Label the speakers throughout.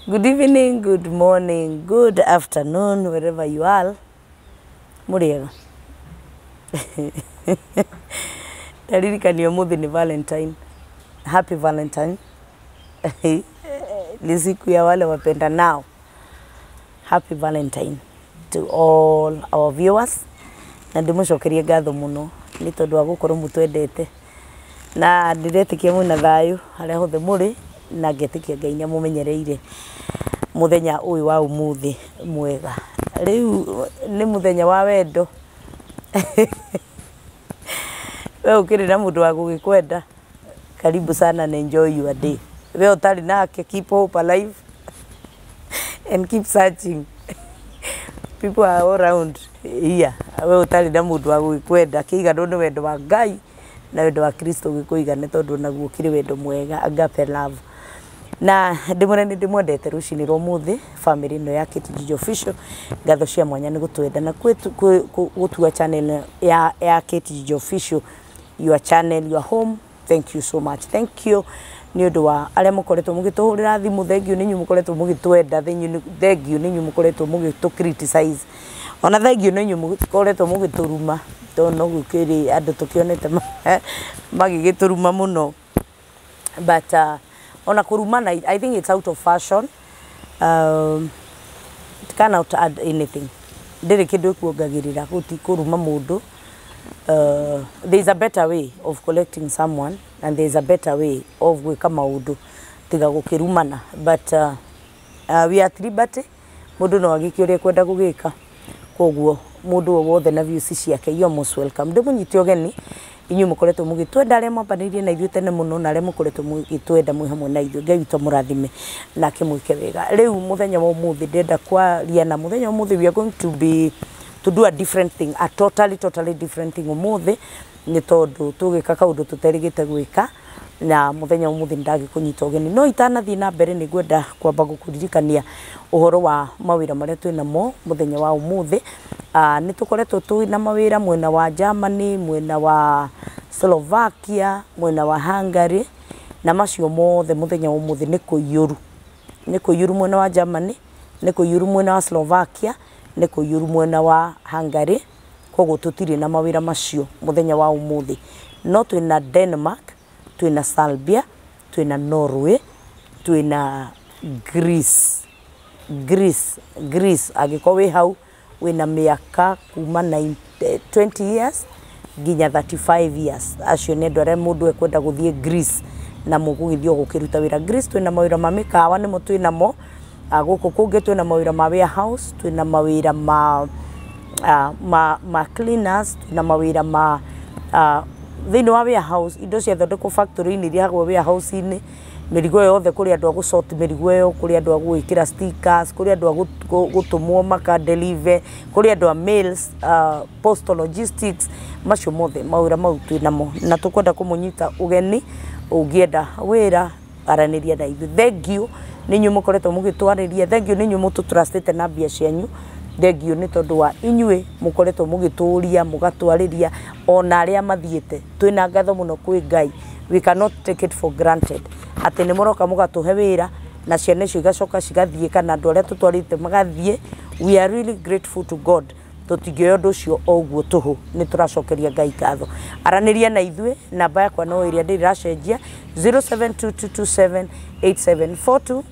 Speaker 1: Good evening, good morning, good afternoon, wherever you are. Mũrĩega. Ndaririkania ũmũthĩ nĩ Valentine. Happy Valentine. Ni siku ya wale wapenda nao. Happy Valentine to all our viewers. Na ndĩmũcokerie ngatho mũno nĩ tondũ wa gũkorwo mũtwendete. Na ndĩretĩkia mwĩna thayũ harĩa hothe mũrĩ na ngetĩkia Ngai nĩ amũmenyereire mũthenya ũyũ wa ũmũthĩ mwega. Rĩu nĩ mũthenya wa wendo. We ũkĩrĩ na mũndũ wa gũgĩkwenda, karibu sana and enjoy your day. We ũtarĩ nake, keep hope alive and keep searching. People are all round here. We ũtarĩ na mũndũ wa gũgĩkwenda, kĩiganwo nĩ wendo wa Ngai na wendo wa Kristo gĩkũigane tondũ naguo ũkĩrĩ wendo mwega, agape love. Na ndĩmwĩre nĩ ndĩmwendete rũcinĩ rwa ũmũthĩ, family ĩno ya Kate Gigi Official, ngatho cia mwanya nĩ gũtwenda na gũtua channel ya Kate Gigi Official your channel, your home. Thank you so much. Thank you nĩ ũndũ wa arĩa mũkoretwo mũgĩtũhũrĩra thimũ, thank you nĩ inyuĩ mũkoretwo mũgĩtwenda, thank you nĩ inyuĩ mũkoretwo mũgĩtũ criticize, ona thank you nĩ inyuĩ mũkoretwo mũgĩtũruma, tondũ no gũkĩrĩ andũ tũkĩonete magĩgĩtũruma mũno, but ona kũrumana, I think it's out of fashion. It cannot add anything. Ndĩrĩ kĩndũ ĩkuongagĩrĩra gũti kũruma mũndũ. There is a better way of collecting someone and there is a better way of gwĩka maũndũ tiga gũkĩrumana, but we are at liberty, mũndũ no agĩke ũrĩa ekwenda gũgĩka, koguo mũndũ o wothe na views ciake, you are most welcome. Ndĩmũnyite ũgeni inyuĩ mũkoretwo mũgĩtwenda, arĩa mwambanĩirie na ithuĩ tene mũno na arĩa mũkoretwo mũgĩtwenda mwĩ hamwe na ithuĩ, Ngai witũ amũrathime na akĩmwĩke wega. Rĩu mũthenya wa ũmũthĩ ndĩrenda kwaria na mũthenya wa ũmũthĩ we are going to be to do a different thing, a totally totally different thing ũmũthĩ, nĩ tondũ tũgĩka kaũndũ tũterĩgĩte gwĩka na mũthenya ũmũthĩ nĩndagĩkũnyita ũgeni. No itanathiĩ na mbere nĩ ngwenda kwamba gũkũririkania ũhoro wa mawĩra marĩa twĩnamo mũthenya wa ũmũthĩ. Nĩ tũkoretwo twĩna mawĩra mwena wa Germany, mwena wa Slovakia, mwena wa Hungary, na macio mothe mũthenya wa ũmũthĩ nĩ kũiyũru. Nĩ kũiyũru mwena wa Germany, nĩ kũiyũru mwena wa Slovakia, nĩ kũiyũru mwena wa Hungary, koguo tũtirĩ na mawĩra macio mũthenya wa ũmũthĩ. No twĩna Denmark, twĩna Serbia, twĩna Norway, twĩna Greece. Greece, Greece, angĩkorwo wĩ hau wĩna mĩaka kuma 20 years nginya 35 years, acio nĩ andũ arĩa mũndũ ekwenda gũthiĩ Greece na mũgũgĩthiĩ o gũkĩruta wĩra. Greece twĩna mawĩra ma mĩkawa nĩmo twĩnamo, gũkũ kũngĩ twĩna mawĩra ma warehouse, twĩna mawĩra ma cleaners, twĩna mawĩra ma thĩinĩ wa warehouse, indo ciathondekwo factory-inĩ iria hagwo warehouse-inĩ, mĩrigo yothe, kũrĩ andũ a gũsort mĩrigo ĩyo, kũrĩ andũ a gwĩkĩra stickers, kũrĩ andũ a gũtũmwo maka deliver, kũrĩ andũ a mails, postal logistics, macio mothe mawĩra mau twĩnamo na tũkwenda kũmũnyita ũgeni. Ũngĩenda wĩra aranĩria na ithuĩ. Thank you nĩ inyuĩ mũkoretwo mũgĩtwarĩria, thank you nĩ inyuĩ mũtũtrustĩte na mbia cianyu, thank you nĩ tondũ wa inyuĩ mũkoretwo mũgĩtũria mũgatwarĩria ona arĩa mathiĩte. Twĩna ngatho mũno kwĩ Ngai, we cannot take it for granted atĩ nĩ mũroka mũgatũhe wĩra na ciana icio igacoka cigathiĩ kana andũ arĩa tũtwarĩte magathiĩ. We are really grateful to God, tũtingĩoya ũndũ ũcio o ũguo tũhũ, nĩ tũracokeria Ngai ngatho. Aranĩria na ithuĩ, namba yakwa no ĩrĩa ndĩrĩ ĩracenjia, 0722278742,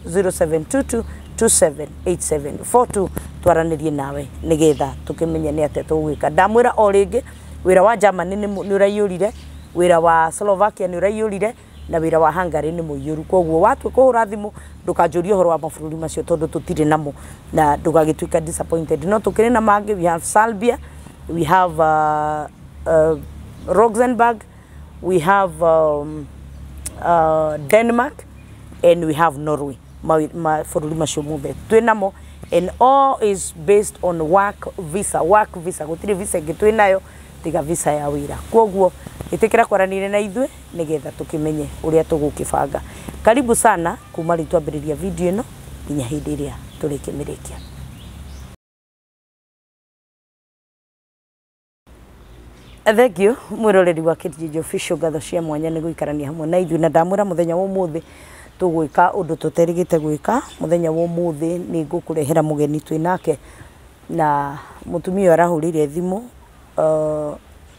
Speaker 1: 0722278742, twaranĩrie nawe nĩgetha tũkĩmenye nĩ atĩa tũgwĩka. Ndamwĩra o rĩngĩ, wĩra wa Germany nĩ ũraiyũrire, wĩra wa Slovakia nĩ ũraiyũrire, na wĩra wa Hungary nĩ mũiyũru. Koguo watua kũhũra thimũ ndũkanjũrie ũhoro wa mabũrũri macio tondũ tũtirĩ namo na ndũgagĩtuĩka disappointed. No tũkĩrĩ na mangĩ, we have Serbia, we have Luxembourg, we have Denmark and we have Norway. Mabũrũri macio mothe twĩ namo and all is based on work visa, work visa, gũtirĩ visa ĩngĩ twĩ nayo tiga visa ya wĩra. Koguo ĩtĩkĩra kwaranĩria na ithuĩ nĩgetha tũkĩmenye ũrĩa tũgũkĩbanga. Karibu sana kuma rĩu twambĩrĩria video ĩno nginya hĩndĩ ĩrĩa tũrĩkĩmĩrĩkia. Thank you mwĩroreri wa Kate Gigi Official, ngatho cia mwanya nĩ gũikarania hamwe na ithuĩ, na ndamwĩra mũthenya wa ũmũthĩ Tũgwĩka ũndũ tũterĩgĩte gwĩka mũthenya wa ũmũthĩ. Nĩ ngũkũrehera mũgeni twĩ nake na mũtumia ũyũ arahũrĩire thimũ,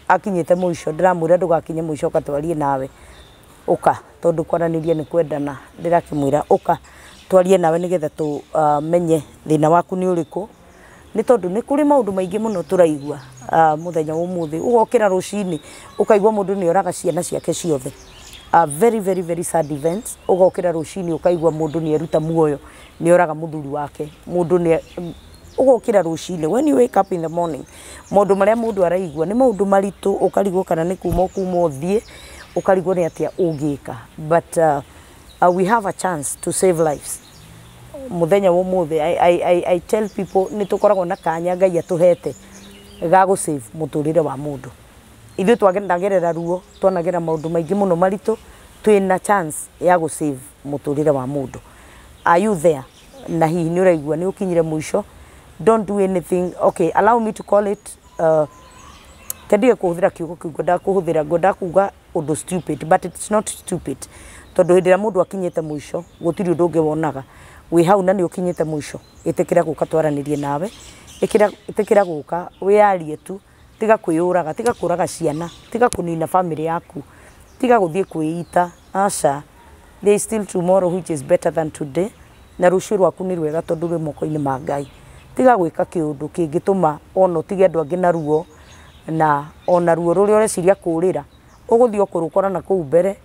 Speaker 1: akinyĩte mũico. Ndĩramwĩra ndũgakinye mũico, ũka twarie nawe, ũka, tondũ kwaranĩria nĩ kwendana. Ndĩrakĩmwĩra ũka twarie nawe nĩgetha tũmenye thĩna waku nĩ ũrĩkũ, nĩ tondũ nĩ kũrĩ maũndũ maingĩ mũno tũraigua mũthenya wa ũmũthĩ. Ũgokĩra rũcinĩ ũkaigua mũndũ nĩ oraga ciana ciake ciothe, very very very sad events. Ũgokĩra rũcinĩ ũkaigua mũndũ nĩ eruta muoyo, nĩ oraga mũthuri wake, mũndũ nĩ ũgokĩra rũcinĩ. When you wake up in the morning, maũndũ marĩa mũndũ araigua nĩ maũndũ maritũ, ũkarigwo kana nĩ kuma ũkuma ũthiĩ, ũkarigwo nĩ atĩa ũngĩka. But we have a chance to save lives muthenya wa ũmũthĩ. I tell people nĩ tũkoragwo na kanya Ngai atũhete ga gũ save mũtũrĩre wa mũndũ. Ithuĩ twanagerera ruo, twanagera maũndũ maingĩ mũno maritũ, twĩna chance ya gũ save mũtũrĩre wa mũndũ. Are you there? Na hihi nĩ ũraigua nĩ ũkinyire mũico? Don't do anything, okay, allow me to call it, kendige kũhũthĩra kiugo kĩu ngwendaga kũhũthĩra, ngwendaga kuga ũndũ stupid, but it's not stupid, tondũ hĩndĩ ĩrĩa mũndũ akinyĩte mũico gũtirĩ ũndũ ũngĩ wonaga. Wĩ hau na nĩ ũkinyĩte mũico, ĩtĩkĩra gũka twaranĩrie nawe, ĩtĩkĩra gũka wĩyarie tu. Tiga kwĩyũraga, tiga kũraga ciana, tiga kũnina family yaku, tiga gũthiĩ kwĩita. Aca, there is still tomorrow which is better than today, na rũciũ rwaku nĩ rwega tondũ rwĩ moko-inĩ ma Ngai. Tiga gwĩka kĩũndũ kĩngĩtũma ona ũtige andũ angĩ na ruo, na ona ruo rũrĩa ũreciria kũrĩra ũgũthiĩ ũkũrũkora na kũu mbere,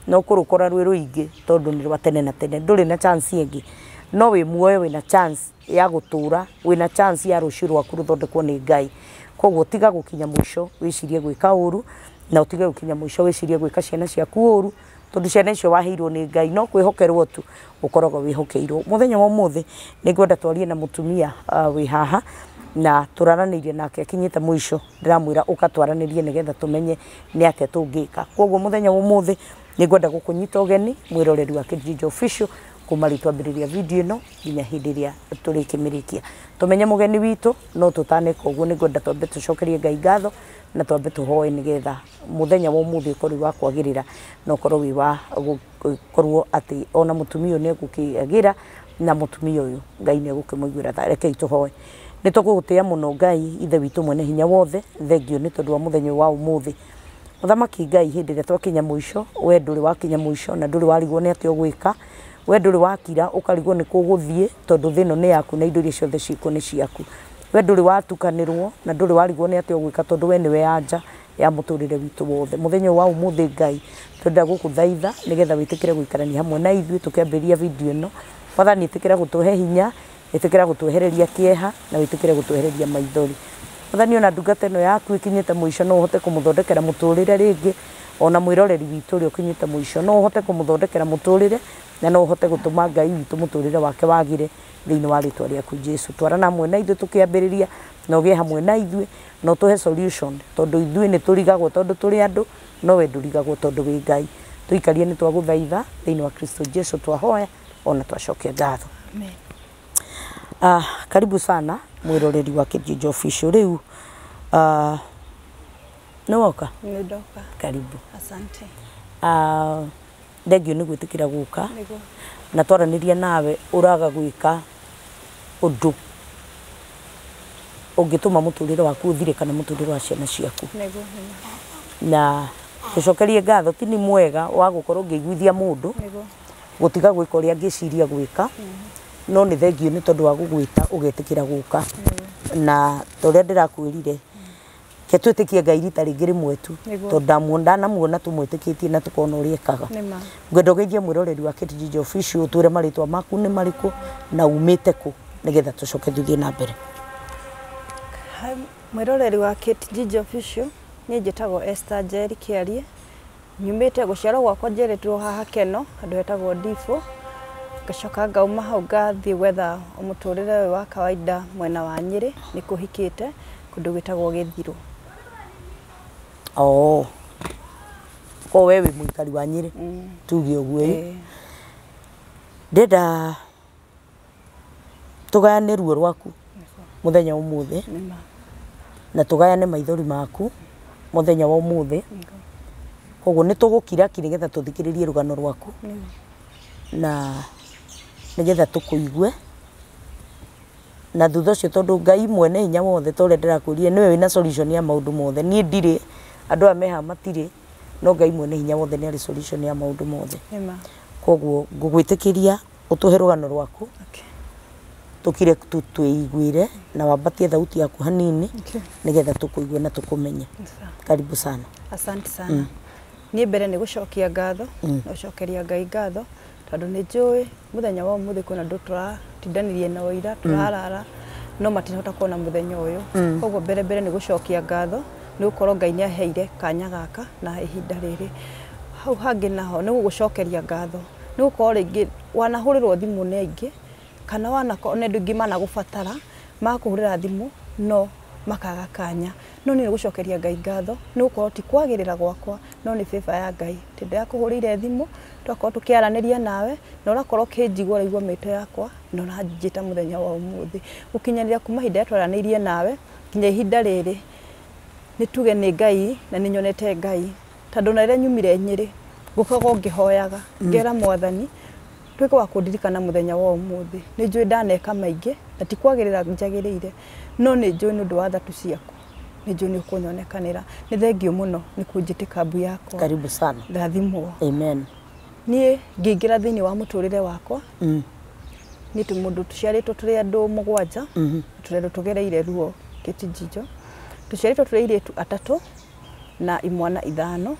Speaker 1: na ũkũrũkora rwĩ rũingĩ tondũ nĩ rwa tene na tene. Ndũrĩ na chance ĩngĩ, no wĩ muoyo, wĩna chance ya gũtũra, wĩna chance ya rũciũ rwaku rũthondekwo nĩ Ngai. Koguo tiga gũkinya mũico wĩcirie gwĩka ũru, na ũtige gũkinya mũico wĩcirie gwĩka ciana ciaku ũru, tondũ ciana icio waheirwo nĩ Ngai, no kwĩhokerwo tu ũkoragwo wĩhokeirwo. Mũthenya wa ũmũthĩ nĩ ngwenda twarie na mũtumia wĩ haha na tũraranĩirie nake akinyĩte mũico. Ndĩramwĩra ũka twaranĩrie nĩgetha tũmenye nĩ atĩa tũngĩka. Koguo mũthenya wa ũmũthĩ nĩ ngwenda gũkũnyita ũgeni, mwĩroreri wa Kijiji Official, kuma rĩu twambĩrĩria video ĩno nginya hĩndĩ ĩrĩa tũrĩkĩmĩrĩkia, tũmenye mũgeni witũ. No tũtaneka ũguo, nĩ ngwenda twambe tũcokerie Ngai ngatho na twambe tũhoe nĩgetha mũthenya wa ũmũthĩ ũkorwo wĩ wa kwagĩrĩra na ũkorwo wĩ wa gũkorwo atĩ ona mũtumia ũyũ nĩ egũkĩagĩra, na mũtumia ũyũ Ngai nĩ egũkĩmũiguĩra tha. Rekei tũhoe. Nĩ tũgũgũtĩĩa mũno, Ngai Ithe witũ mwene hinya wothe. Thengio nĩ tondũ wa mũthenya ũyũ wa ũmũthĩ. Mũthamaki Ngai, hĩndĩ ĩrĩa twakinya mũico, we ndũrĩ wakinya mũico na ndũrĩ warigwo nĩ atĩa ũgwĩka. We ndũrĩ wakira ũkarigwo nĩ kũ ũgũthiĩ, tondũ thĩ ĩno nĩ yaku na indo iria ciothe ciĩkuo nĩ ciaku. We ndũrĩ watukanĩrwo na ndũrĩ warigwo nĩ atĩa ũgwĩka, tondũ we nĩwe anja ya mũtũrĩre witũ wothe. Mũthenya ũyũ wa ũmũthĩ, Ngai, twenda gũkũthaitha nĩgetha wĩtĩkĩre gũikarania hamwe na ithuĩ tũkĩambĩrĩria video ĩno. Mwathani, ĩtĩkĩra gũtũhe hinya, ĩtĩkĩra gũtwehereria kĩeha na wĩtĩkĩre gũtwehereria maithori. Mwathani, ona ndungata ĩno yaku ĩkinyĩte mũico, no ũhote kũmũthondekera mũtũrĩre rĩngĩ. Ona mwĩroreri witũ ũrĩa ũkinyĩte mũico, no ũhote kũmũthondekera mũtũrĩre na no ũhote gũtũma, Ngai witũ, mũtũrĩre wake wagĩre thĩinĩ wa rĩtwa rĩaku Jesu. Twarana hamwe na ithuĩ tũkĩambĩrĩria, na ũgĩe hamwe na ithuĩ na ũtũhe solution, tondũ ithuĩ nĩ tũrigagwo tondũ tũrĩ andũ, no we ndũrigagwo tondũ wĩ Ngai. Tũikarie, nĩ twagũthaitha thĩinĩ wa Kristo Jesu twahoya ona twacokia ngatho.
Speaker 2: Amen.
Speaker 1: Karibu sana, mwĩroreri wa Kijiji Official. Rĩu nĩ woka.
Speaker 2: Nĩ ndoka.
Speaker 1: Karibu.
Speaker 2: Asante.
Speaker 1: Thengio nĩ gwĩtĩkĩra gũka.
Speaker 2: Nĩguo.
Speaker 1: Na twaranĩria nawe ũraga gwĩka ũndũ ũngĩtũma mũtũrĩre waku ũthire kana mũtũrĩre wa ciana ciaku.
Speaker 2: Nĩguo.
Speaker 1: Na tũcokerie ngatho. Ti nĩ mwega wa gũkorwo ngĩiguithia mũndũ gũtiga gwĩka ũrĩa angĩciria gwĩka, no nĩ thengio nĩ tondũ wa gũgwĩta ũgetĩkĩra gũka. Na ta ũrĩa ndĩrakwĩrire, ke twĩtĩkie Ngai rita rĩngĩ rĩmwe tu, tondũ ndanamuona tũmwĩtĩkĩtie na tũkona ũrĩa ekaga.
Speaker 2: Nĩ ma.
Speaker 1: Ngwenda ũgeithie mwĩroreri wa Kijiji Official, ũtwĩre marĩtwa maku nĩ marĩkũ na umĩte kũ, nĩgetha tũcoke tũthiĩ na mbere.
Speaker 2: Hi, mwĩroreri wa Kate Gigi Official, niĩ njĩtagwo Esther Njeri Kĩarie. Nyumĩte, gũciarwo gwakwa njiarĩtwo haha Keno, handũ hetagwo Ndibũ. Ngacoka ngauma hau ngathiĩ gwetha mũtũrĩre ũyũ wa kawaida mwena wa Nyĩrĩ, nĩ kũhikĩte kũndũ gwĩtagwo Gĩthirũ.
Speaker 1: Oh. Ko we wĩ mũikari wa Nyĩrĩ, tuge ũguo ĩ.
Speaker 2: Ĩĩ.
Speaker 1: Ndĩrenda tũgayane ruo rwaku mũthenya wa ũmũthĩ
Speaker 2: Nĩ ma.
Speaker 1: na tũgayane maithori maku mũthenya wa ũmũthĩ. Koguo nĩ tũgũkira ki nĩgetha tũthikĩrĩrie rũgano rwaku.
Speaker 2: Nĩguo.
Speaker 1: Na nĩgetha tũkũigue na thutha ũcio tondũ Ngai mwene hinya wothe ta ũrĩa ndĩrakwĩrire nĩwe wĩna solution ya maũndũ mothe. Niĩ ndirĩ, andũ aya me haha matirĩ, no Ngai mwene hinya wothe nĩ arĩ solution ya maũndũ mothe.
Speaker 2: Ema.
Speaker 1: Koguo ngũgwĩtĩkĩria ũtũhe rũgano rwaku.
Speaker 2: Okay.
Speaker 1: Tũkire twĩiguĩre na wambatie thauti yaku hanini.
Speaker 2: Okay.
Speaker 1: Nĩgetha tũkũigue na tũkũmenye.
Speaker 2: Sawa.
Speaker 1: Karibu sana.
Speaker 2: Asante sana. Niĩ mbere nĩ gũcokia ngatho, na gũcokeria Ngai ngatho tondũ nĩ njũĩ mũthenya wa ũmũthĩ kwĩna andũ tũratindanirie nao ira tũrarara no matinahota kuona mũthenya ũyũ. Koguo mbere mbere nĩ gũcokia ngatho nĩ gũkorwo Ngai nĩ aheire kanya gaka na ihinda rĩrĩ. Hau hangĩ naho nĩ gũgũcokeria ngatho nĩ gũkorwo rĩngĩ wanahũrĩrwo thimũ nĩ aingĩ kana wanakorwo nĩ andũ aingĩ managũbatara makũhũrĩra thimũ no makaga kanya. No niĩ nĩ gũcokeria Ngai ngatho nĩ gũkorwo ti kwagĩrĩra gwakwa no nĩ favor ya Ngai. Tondũ ndakũhũrĩire thimũ twakorwo tũkĩaranĩria nawe na ũrakorwo ũkĩnjigua ũraigua mĩto yakwa na ũranjĩta mũthenya wa ũmũthĩ. Gũkinyanĩria kuma ihinda rĩrĩa twaranĩirie nawe nginya ihinda rĩrĩ nĩ tuge nĩ Ngai na nĩ nyonete Ngai tondũ na rĩrĩa nyumire Nyĩrĩ ngũkoragwo ngĩhoyaga ngera Mwathani tuĩke wa kũndirikana mũthenya wa ũmũthĩ. Nĩ njũĩ ndaneka maingĩ na ti kwagĩrĩra njagĩrĩire no nĩ njũĩ nĩ ũndũ wa thatu ciaku nĩ njũĩ nĩ ũkũnyonekanĩra. Nĩ thengiũ mũno nĩ kũnjĩtĩka mbu yakwa.
Speaker 1: Karibu sana.
Speaker 2: Rathimwo.
Speaker 1: Amen.
Speaker 2: Niĩ ngĩingĩra thĩinĩ wa mũtũrĩre wakwa niĩ tũ mũndũ tũciarĩtwo tũrĩ andũ mũgwanja, tũrĩ andũ tũgereire ruo kĩtijinjo. Tũciarĩtwo tũrĩ airĩtu atatũ na imwana ithano.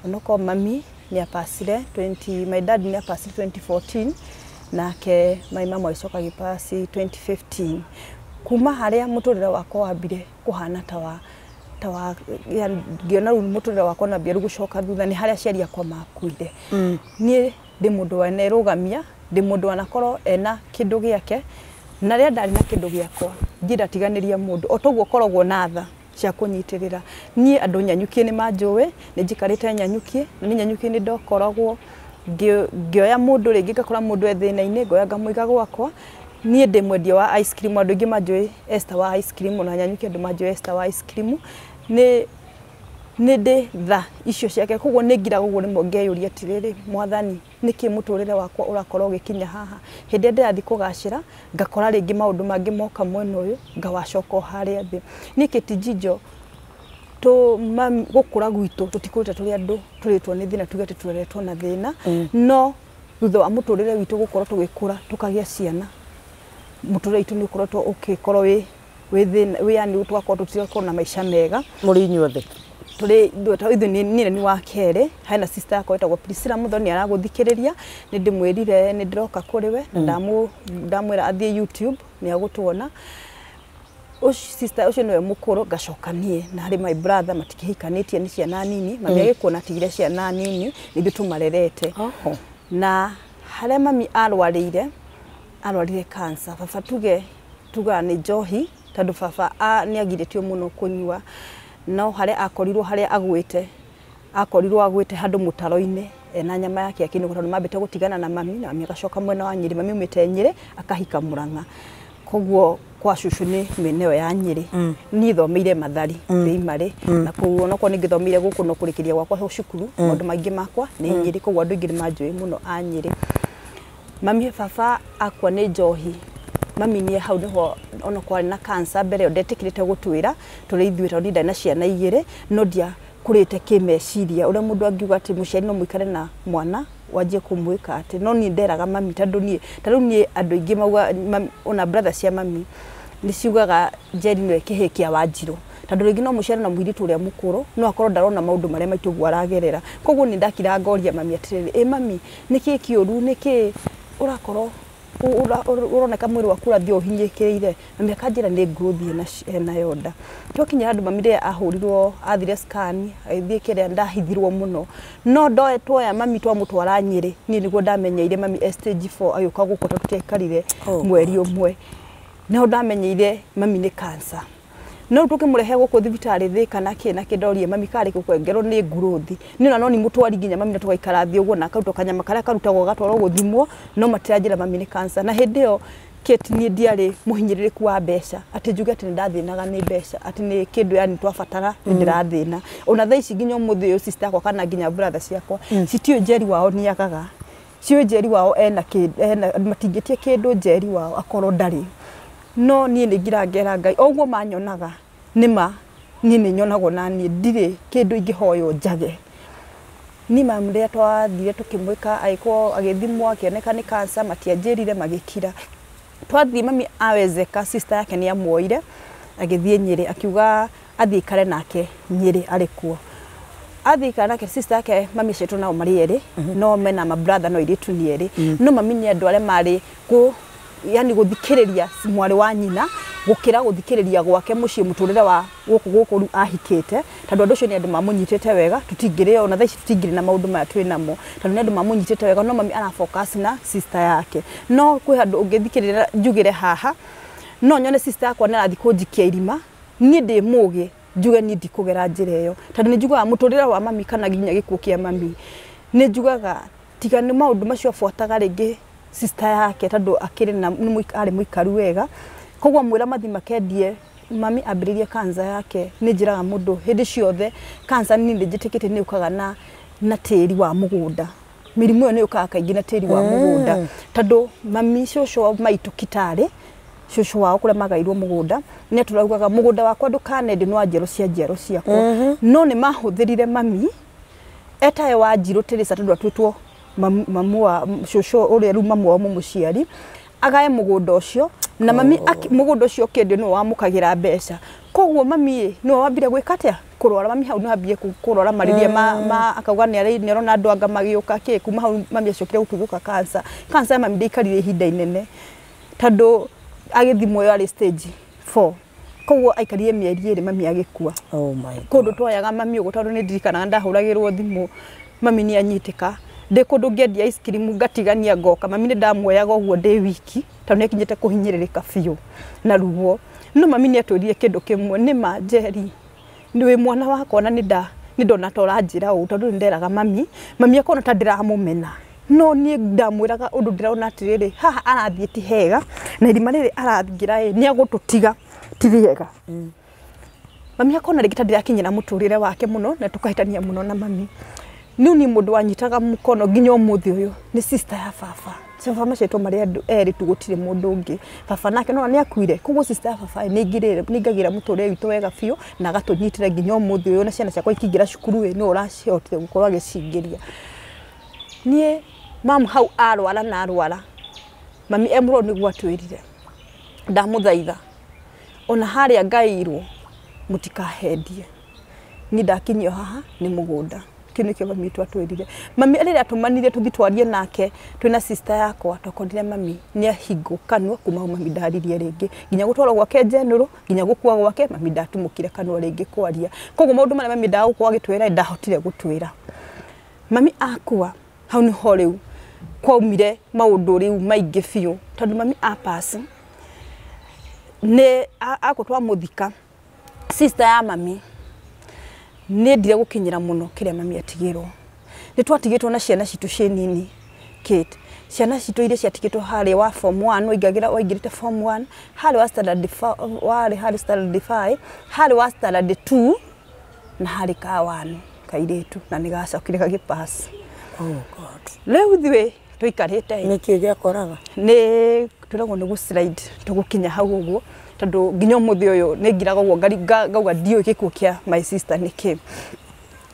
Speaker 2: Onokorwo mami nĩ apacire 20, my dad nĩ apacire 2014 nake my mama agĩcoka agĩpaci 2015. Kuma harĩa mũtũrĩre wakwa wambire kũhana ta wa ngĩona rĩu mũtũrĩre wakwa nambia rĩu gũcoka thutha nĩ harĩa aciari akwa makuire. Niĩ ndĩ mũndũ wanerũgamia, ndĩ mũndũ wanakorwo ena kĩndũ gĩake na rĩrĩa ndarĩ na kĩndũ gĩakwa ndindatiganĩria mũndũ o toguo ũkoragwo na tha cia kũnyitĩrĩra. Niĩ andũ Nyanyukie nĩ manjũĩ, nĩ njikarĩte Nyanyukie, na niĩ Nyanyukie nĩ ndokoragwo ngĩoya mũndũ rĩngĩ ngakora mũndũ e thĩna-inĩ ngoya ngamũiga gwakwa. Niĩ ndĩ mwendia wa ice cream, andũ aingĩ manjũĩ Esther wa ice cream, ona Nyanyukie andũ manjũĩ Esther wa ice cream. Nĩ ndĩ tha icio ciake, koguo nĩ ngiraga ũguo rĩmwe ngeyũria atĩrĩrĩ, Mwathani nĩkĩ mũtũrĩre wakwa ũrakorwo ũgĩkinya haha? Hĩndĩ ĩrĩa ndĩrathiĩ kũgacĩra ngakora rĩngĩ maũndũ mangĩ moka mwena ũyũ ngawacoka o harĩa thĩ. Niĩ kĩtijinjo gũkũra gwitũ tũtikũrĩte tũrĩ andũ tũrĩtwo nĩ thĩna tuge atĩ tũreretwo na thĩna, no thutha wa mũtũrĩre witũ gũkorwo tũgĩkũra tũkagĩa ciana mũtũrĩre witũ nĩ ũkoretwo ũgĩkorwo wĩ thĩna, wĩ yani tũgakorwo tũtirakorwo na maica mega.
Speaker 1: Mũrĩ inyuothe?
Speaker 2: Tũrĩ ithuĩ niĩ nĩ wa kerĩ, hena sister yakwa ĩtagwo Priscilla Muthoni aragũthikĩrĩria, nĩ ndĩmwĩrire nĩ ndĩroka kũrĩ we na ndamwĩra athiĩ YouTube nĩ agũtuona. Ũcio sister ũcio nĩwe mũkũrũ ngacoka niĩ na harĩ my brother matikĩhikanĩtie nĩ ciana nini, mami agĩkuona atigire ciana nini nĩ ithuĩ tũmarerete. Na harĩa mami arwarĩire, arwarire cancer. Baba tuga nĩ njohi tondũ baba nĩ agirĩtio mũno kũnyua, no harĩa akorirwo harĩa agwĩte, akorirwo agwĩte handũ mũtaro-inĩ ena nyama yake akĩinũka tondũ mambĩte gũtigana na mami na mami agacoka mwena wa Nyĩrĩ, mami aumĩte Nyĩrĩ akahika Mũrang'a. Koguo kwa cũcũ nĩ mĩena ĩyo ya Nyĩrĩ. Niĩ thomeire Mathari primary na kũu onokorwo nĩ ngĩthomeire gũkũ no kũrĩkĩria gwakwa cukuru maũndũ maingĩ makwa nĩ Nyĩrĩ, koguo andũ aingĩ nĩ manjũĩ mũno a Nyĩrĩ. Mami baba akua nĩ njohi, mami niĩ hau nĩho onokorwo arĩ na cancer mbere ĩyo ndetĩkĩrĩte gũtwĩra tũrĩ ithuĩ tondũ niĩ ndarĩ na ciana igĩrĩ no ndiakũrĩte kĩmeciria ũrĩa mũndũ angiuga atĩ mũciari no mũikare na mwana wanjie kũmwĩka atĩ, no niĩ nderaga mami tondũ niĩ ta rĩu niĩ andũ aingĩ mauga ona brother cia mami nĩ ciugaga Njeri nĩwe kĩhĩĩ kĩa Wanjirũ tondũ rĩngĩ no mũciari na mũirĩtu ũrĩa mũkũrũ no akorwo ndarona maũndũ marĩa maitũ ũguo aragerera. Koguo nĩ ndakira ngoria mami atĩrĩrĩ, ĩ mami nĩkĩ kĩũru, nĩkĩ ũrakorwo ũroneka mwĩrĩ waku ũrathiĩ ũhinyĩkĩrĩire? Mami akanjĩra nĩ growth enayo nda. Twakinya handũ mami rĩrĩa ahũrirwo athire scan agĩthiĩ kĩrĩa ndahithirwo mũno, no ndoe tuoya mami twamũtwara Nyĩrĩ niĩ nĩguo ndamenyeire mami e stage 4 agĩũka gũkũ tondũ tũtiaikarire mweri ũmwe, no ndamenyeire mami nĩ cancer. No tũkĩmũrehe gũkũ thibitarĩ Thĩka na kĩ na kĩ ndorie mami karĩ gũkwengerwo nĩ growth niĩ ona no nimũtwari nginya mami na tũgaikara thĩ ũguo na akarutwo kanyama karĩa karutagwo gatwarwo gũthimwo no matiranjĩra mami nĩ cancer. Na hĩndĩ ĩyo Kate niĩ ndiarĩ mũhinyĩrĩrĩku wa mbeca atĩ njuge atĩ nĩ ndathĩnaga nĩ mbeca atĩ nĩ kĩndũ yani twabatara nĩ ndĩrathĩna. Ona thaa ici nginya ũmũthĩ ũyũ sister yakwa kana nginya brother ciakwa citiũĩ Njeri wao nĩ agaga. Ciũĩ Njeri wao ena matingĩtie kĩndũ Njeri wao akorwo ndarĩ. No niĩ nĩ ngira ngera Ngai oguo manyonaga nĩma niĩ nĩ nyonagwo na niĩ ndirĩ kĩndũ ingĩhoywo njage. Ni mamu rĩrĩa twathire tũkĩmwĩka agĩkorwo agĩthimwo akĩoneka nĩ cancer matianjĩrire magĩkira. Twathiĩ mami awezeka sister yake nĩ amuoire agĩthiĩ Nyĩrĩ akiuga athiĩ aikare nake Nyĩrĩ arĩ kuo. Athiĩ aikare nake sister yake mami aciaritwo nao marĩ erĩ no mena ma brother no airĩtu nĩ erĩ. No mami nĩ andũ arĩa marĩ yani gũthikĩrĩria mwarĩ wa nyina gũkĩra gũthikĩrĩria gwake mũciĩ mũtũrĩre wa gũkũ rĩu ahikĩte tondũ andũ acio nĩ andũ mamũnyitĩte wega tũtingĩrĩ ona thaa ici tũtingĩrĩ na maũndũ maya twĩ namo tondũ nĩ andũ mamũnyitĩte wega no mami ara focus na sister yake. No kwĩ handũ ũngĩthikĩrĩria njugĩre haha no nyone sister yakwa nĩ arathiĩ kũnjikia irima niĩ ndĩ mũgĩ njuge niĩ ndikũgera njĩra ĩyo tondũ nĩ njugaga mũtũrĩre wa mami kana nginya gĩkuũ kĩa mami nĩ njugaga tiga nĩ maũndũ macio abuataga rĩngĩ sister yake tondũ akĩrĩ na arĩ mũikaru wega koguo mwĩra mathi makendie mami ambĩrĩrie cancer yake nĩ njĩraga mũndũ hĩndĩ ciothe cancer nĩ njĩtĩkĩtie nĩ yũkaga na tĩri wa mũgũnda mĩrimũ ĩyo nĩ yũkaga kaingĩ na tĩri wa mũgũnda tondũ mami cũcũ wa maitũ Kitarĩ cũcũ wao kũrĩa magairwo mũgũnda nĩ atũraugaga mũgũnda wakwa ndũkanendio nĩ wa njiaro cia njiaro ciakwa no nĩ mahũthĩrire mami etae wa Njirũ Teresa tondũ atuĩtwo mamu wa cũcũ ũrĩa rĩu mamu wao mũmũciari agae mũgũnda ũcio na mami mũgũnda ũcio ũkĩendio nĩwe wamũkagĩra mbeca koguo mami nĩwe wambire gwĩka atĩa kũrwara mami hau nĩ ambire kũrwara marĩria ma akauga nĩ arona andũ anga magĩũka kĩ kuma hau mami acokire gũtuthũka cancer. Cancer ya mami ndĩikarire ihinda inene tondũ agĩthimwo yarĩ stage 4 koguo aikarire mĩeri ĩrĩ mami agĩkua.
Speaker 1: Oh my God.
Speaker 2: Kũndũ twoyaga mami ũguo tondũ nĩ ndirikanaga ndahũragĩrwo thimũ mami nĩ anyitĩka ndĩ kũndũ ngĩendia ice cream ngatigania ngoka mami nĩ ndamuoyaga ũguo ndĩ wiki tondũ nĩ akinyĩte kũhinyĩrĩrĩka biũ na ruo. No mami nĩ atwĩrire kĩndũ kĩmwe nĩ ma Njeri nĩ wĩ mwana wakwa na nĩ ndona ta ũranjĩra ũũ tondũ nĩ nderaga mami mami akona ta ndĩramũmena no niĩ ndamwĩraga ũndũ ndĩrona atĩrĩrĩ haha arathiĩ ti hega na irima rĩrĩ arathingĩra ĩ nĩ agũtũtiga ti rĩega. Mami akona rĩngĩ ta ndĩrakinyĩra mũtũrĩre wake mũno na tũkahĩtania mũno na mami. Niĩ nĩ mũndũ wanyitaga mũkono nginya ũmũthĩ ũyũ nĩ sister ya baba. Baba maciaritwo marĩ andũ erĩ tu gũtirĩ mũndũ ũngĩ. Baba nake no nĩ akuire koguo sister ya baba nĩ ingagĩra mũtũrĩre witũ wega biũ na agatũnyitĩra nginya ũmũthĩ ũyũ na ciana ciakwa ikĩingĩra cukuru ĩ nĩwe ũracihotire gũkorwo agĩcingĩria. Niĩ mamu hau arwara na arwara mami e mũrwaru nĩguo atwĩrire ndamũthaitha ona harĩa ngaĩirwo mũtikahendie niĩ ndakinyio haha nĩ mũgũnda. Kĩu nĩkĩo mami witũ atwĩrire. Mami rĩrĩa atũmanire tũthiĩ twarie nake twĩna sister yakwa twakorire mami nĩ ahingwo kanua kuma hau mami ndaririe rĩngĩ nginya gũtwarwo gwake general nginya gũkua gwake mami ndatumũkire kanua rĩngĩ kwaria koguo maũndũ marĩa mami ndagũkorwo agĩtwĩra ndahotire gũtwĩra. Mami akua hau nĩho rĩu kwaumire maũndũ rĩu maingĩ biũ tondũ mami apass nĩ akwa twamũthika sister ya mami nĩ ndire gũkinyĩra mũno kĩrĩa mami atigĩrwo. Nĩ twatigĩtwo na ciana citũ ciĩ nini Kate ciana citũ iria ciatigĩtwo harĩ wa form 1 waingĩrĩte form 1 harĩ wa standard 4 warĩ harĩ standard 5 harĩ wa standard 2 na harĩ ka 1 kairĩtu na nĩ gacokire gagĩpass.
Speaker 1: Oh God.
Speaker 2: Rĩu ithuĩ tũikarĩte
Speaker 1: nĩkĩ gĩakoraga
Speaker 2: nĩ twĩragwo nĩ gũslide tũgũkinya hau ũguo tondũ nginya ũmũthĩ ũyũ nĩ ngiraga ũguo ngauga ndiũĩ gĩkuũ kĩa my sister nĩ kĩ.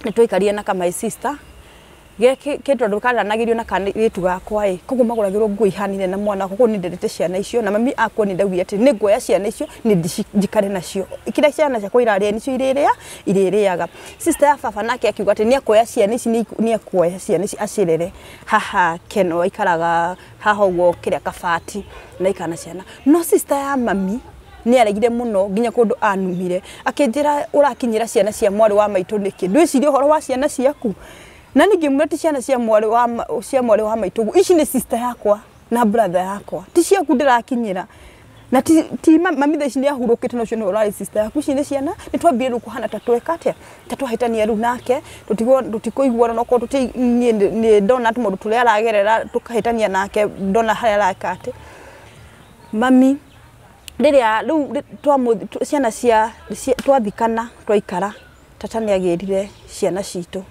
Speaker 2: Nĩ twaikarire na ka my sister geke tondũ karanagĩrio na kairĩtu gakwa ĩ koguo magũragĩrwo nguo ihanine na mwana koguo nĩ ndendete ciana icio na mami akwa nĩ ndaugire atĩ nĩ nguoya ciana icio nĩ njikare nacio kĩrĩa ciana ciakwa irarĩa nĩcio irĩrĩaga. Sister ya baba nake akiuga atĩ nĩ akuoya ciana ici nĩ akuoya ciana ici acirere haha Keno aikaraga haha ũguo kĩrĩa kabati na aikara na ciana. No sister ya mami nĩ aregire mũno nginya kũndũ anumire akĩnjĩra ũrakinyĩra ciana cia mwarĩ wa maitũ nĩkĩ ndwĩcirie ũhoro wa ciana ciaku na ningĩ mwĩra ti ciana cia mwarĩ wa maitũ ici nĩ sister yakwa na brother yakwa ti ciaku ndĩrakinyĩra na ti mami thaa ici nĩ ahurũkĩte na ũcio nĩwe ũrarĩ sister yaku ici nĩ ciana nĩ twambire rĩu kũhana ta tweka atĩa ta twahĩtania rĩu nake tũtikũiguana no korwo niĩ nĩ ndona tũmaũndũ tũrĩa aragerera tũkahĩtania nake ndona harĩa areka atĩ mami rĩrĩa rĩu ciana cia twathikana twaikara tata nĩ agĩrire ciana citũ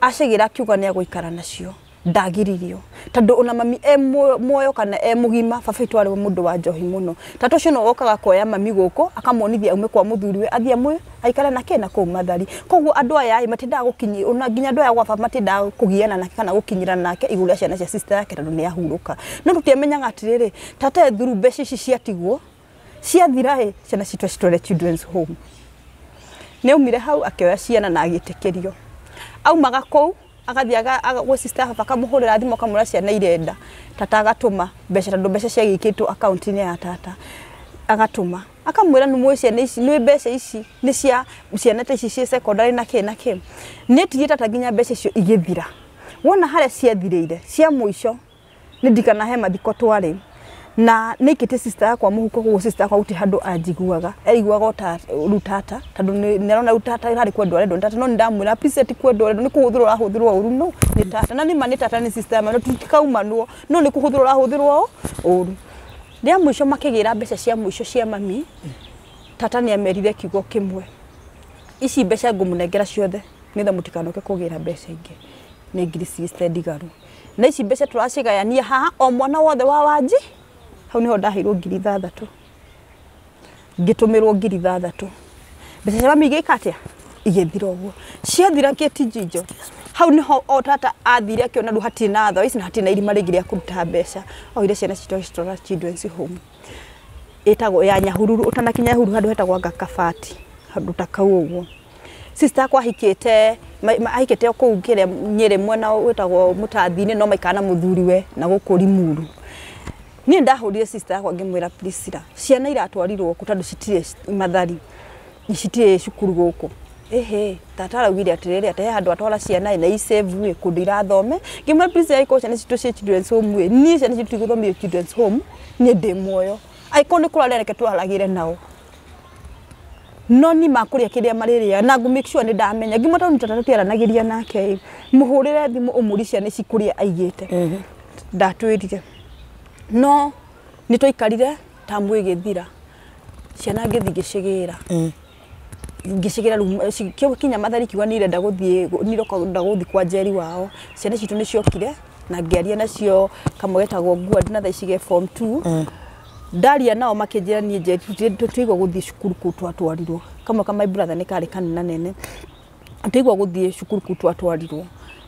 Speaker 2: acigĩra akiuga nĩ agũikara nacio Ndagiririo tondu ona mami e muoyo kana e mugima baba itu ari mundu wa njohi muno. Tata ucio no wokaga kuoya mami guku akamuonithia aume kwa muthuriwe athie mwe aikare nake na kuu Mathari. Koguo andu aya matindaga gukinyi ona nginya andu aya gwa baba matindaga kugiana nake kana gukinyirana nake iguru ria ciana cia sister yake tondu ni ahuruka. No tutiamenyaga atiriri tata ethuru mbeca ici ciatigwo ciathira i ciana citũ citware children's home. Nĩ aumire hau akĩoya ciana na agĩtĩkĩrio. Aumaga kũu agathiaga gwa sister baba akamuhũrĩra thimũ akamwĩra ciana irenda. Tata agatũma mbeca tondũ mbeca ciagĩkĩtwo akaunti-inĩ ya tata. Agatũma akamwĩra nĩ mũĩ ciana ici nĩ mbeca ici nĩ cia ciana ta ici ciĩ secondary na kĩ na kĩ. Nĩ tigire tata nginya mbeca icio igĩthira. Wona harĩa ciathirĩire cia mũico nĩ ndikanahe mathiko twarĩ na nĩikĩtie sister yakwa mũhuko koguo sister yakwa gũtirĩ handũ anjiguaga eriguaga o ta rĩu tata tondũ nĩarona rĩu tata harĩ kwendwo arendwo nĩ tata no nĩndamwĩra please ti kwendwo arendwo nĩ kũhũthĩrwo ũrahũthĩrwo ũru no nĩ tata na nĩma nĩ tata nĩ sister ma no tũtikaumanwo no nĩ kũhũthĩrwo ũrahũthĩrwo ũru. Rĩa mũico makĩgĩra mbeca cia mũico cia mami tata nĩamerire kiugo kĩmwe ici mbeca ngũmũnengera ciothe nĩgetha mũtikanoke kũgĩra mbeca ingĩ nĩ 60,000 ndigaru na ici mbeca tũracigayania haha o mwana wothe wa Wanji hau niho ndaheirwo 6,000 ngĩtũmĩrwo 6,000 mbeca cia mami igĩka atĩa igĩthira ũguo ciathira kĩtijinjo hau niho o tata athire akĩona rĩu hatirĩ na tho ici na hatirĩ na irima rĩngĩ rĩa kũruta mbeca oire ciana citũ agĩcitwara children's home ĩtagwo ya Nyahururu ũtanakinya Nyahururu handũ hetagwo anga Kabati handũ ta kau ũguo. Sister akwa ahikĩte ahikĩte o kũu kĩrĩa Nyĩrĩ mwena wĩtagwo Mũtathi-inĩ no maikara na mũthuriwe na gũkũ Limuru. Niĩ ndahũrire sister yakwa ngĩmwĩra Priscilla ciana iratwarirwo kũ tondũ citirĩ Mathari citirĩ cukuru gũkũ. Ehe tata araugire atĩrĩrĩ atĩ he handũ atwara ciana na isave kũndũ irathome. Ngĩmwĩra Priscilla angĩkorwo ciana citũ ciĩ children's home ĩ niĩ ciana citũ itigũthomithio children's home niĩ ndĩ muoyo angĩkorwo nĩ kũrara reke tũraragĩre nao no ni makũrĩa kĩrĩa marĩrĩa na ngũ make sure nĩ ndamenya. Ngĩmwĩra tondũ tata tũtiaranagĩria nake ĩ mũhũrĩre thimũ ũmũrie ciana ici kũrĩa aigĩte. Ndatwĩrire no nĩ twaikarire tamu ĩgĩthira ciana ngĩthiĩ ngĩcigĩra ngĩcigĩra rĩu kinya Mathari kiuga nĩ irenda gũthiĩ nĩ gũthiĩ kwa Njeri wao. Ciana citũ nĩ ciokire na ngĩaria nacio kamwe getagwo Nguandi na thaa ici ge form 2 ndaria nao makĩnjĩra niĩ Njeri tũtigwo gũthiĩ cukuru kũu twatwarirwo kamwe ka my brother nĩ karĩ kanene nene tũtigwo gũthiĩ cukuru kũu twatwarirwo.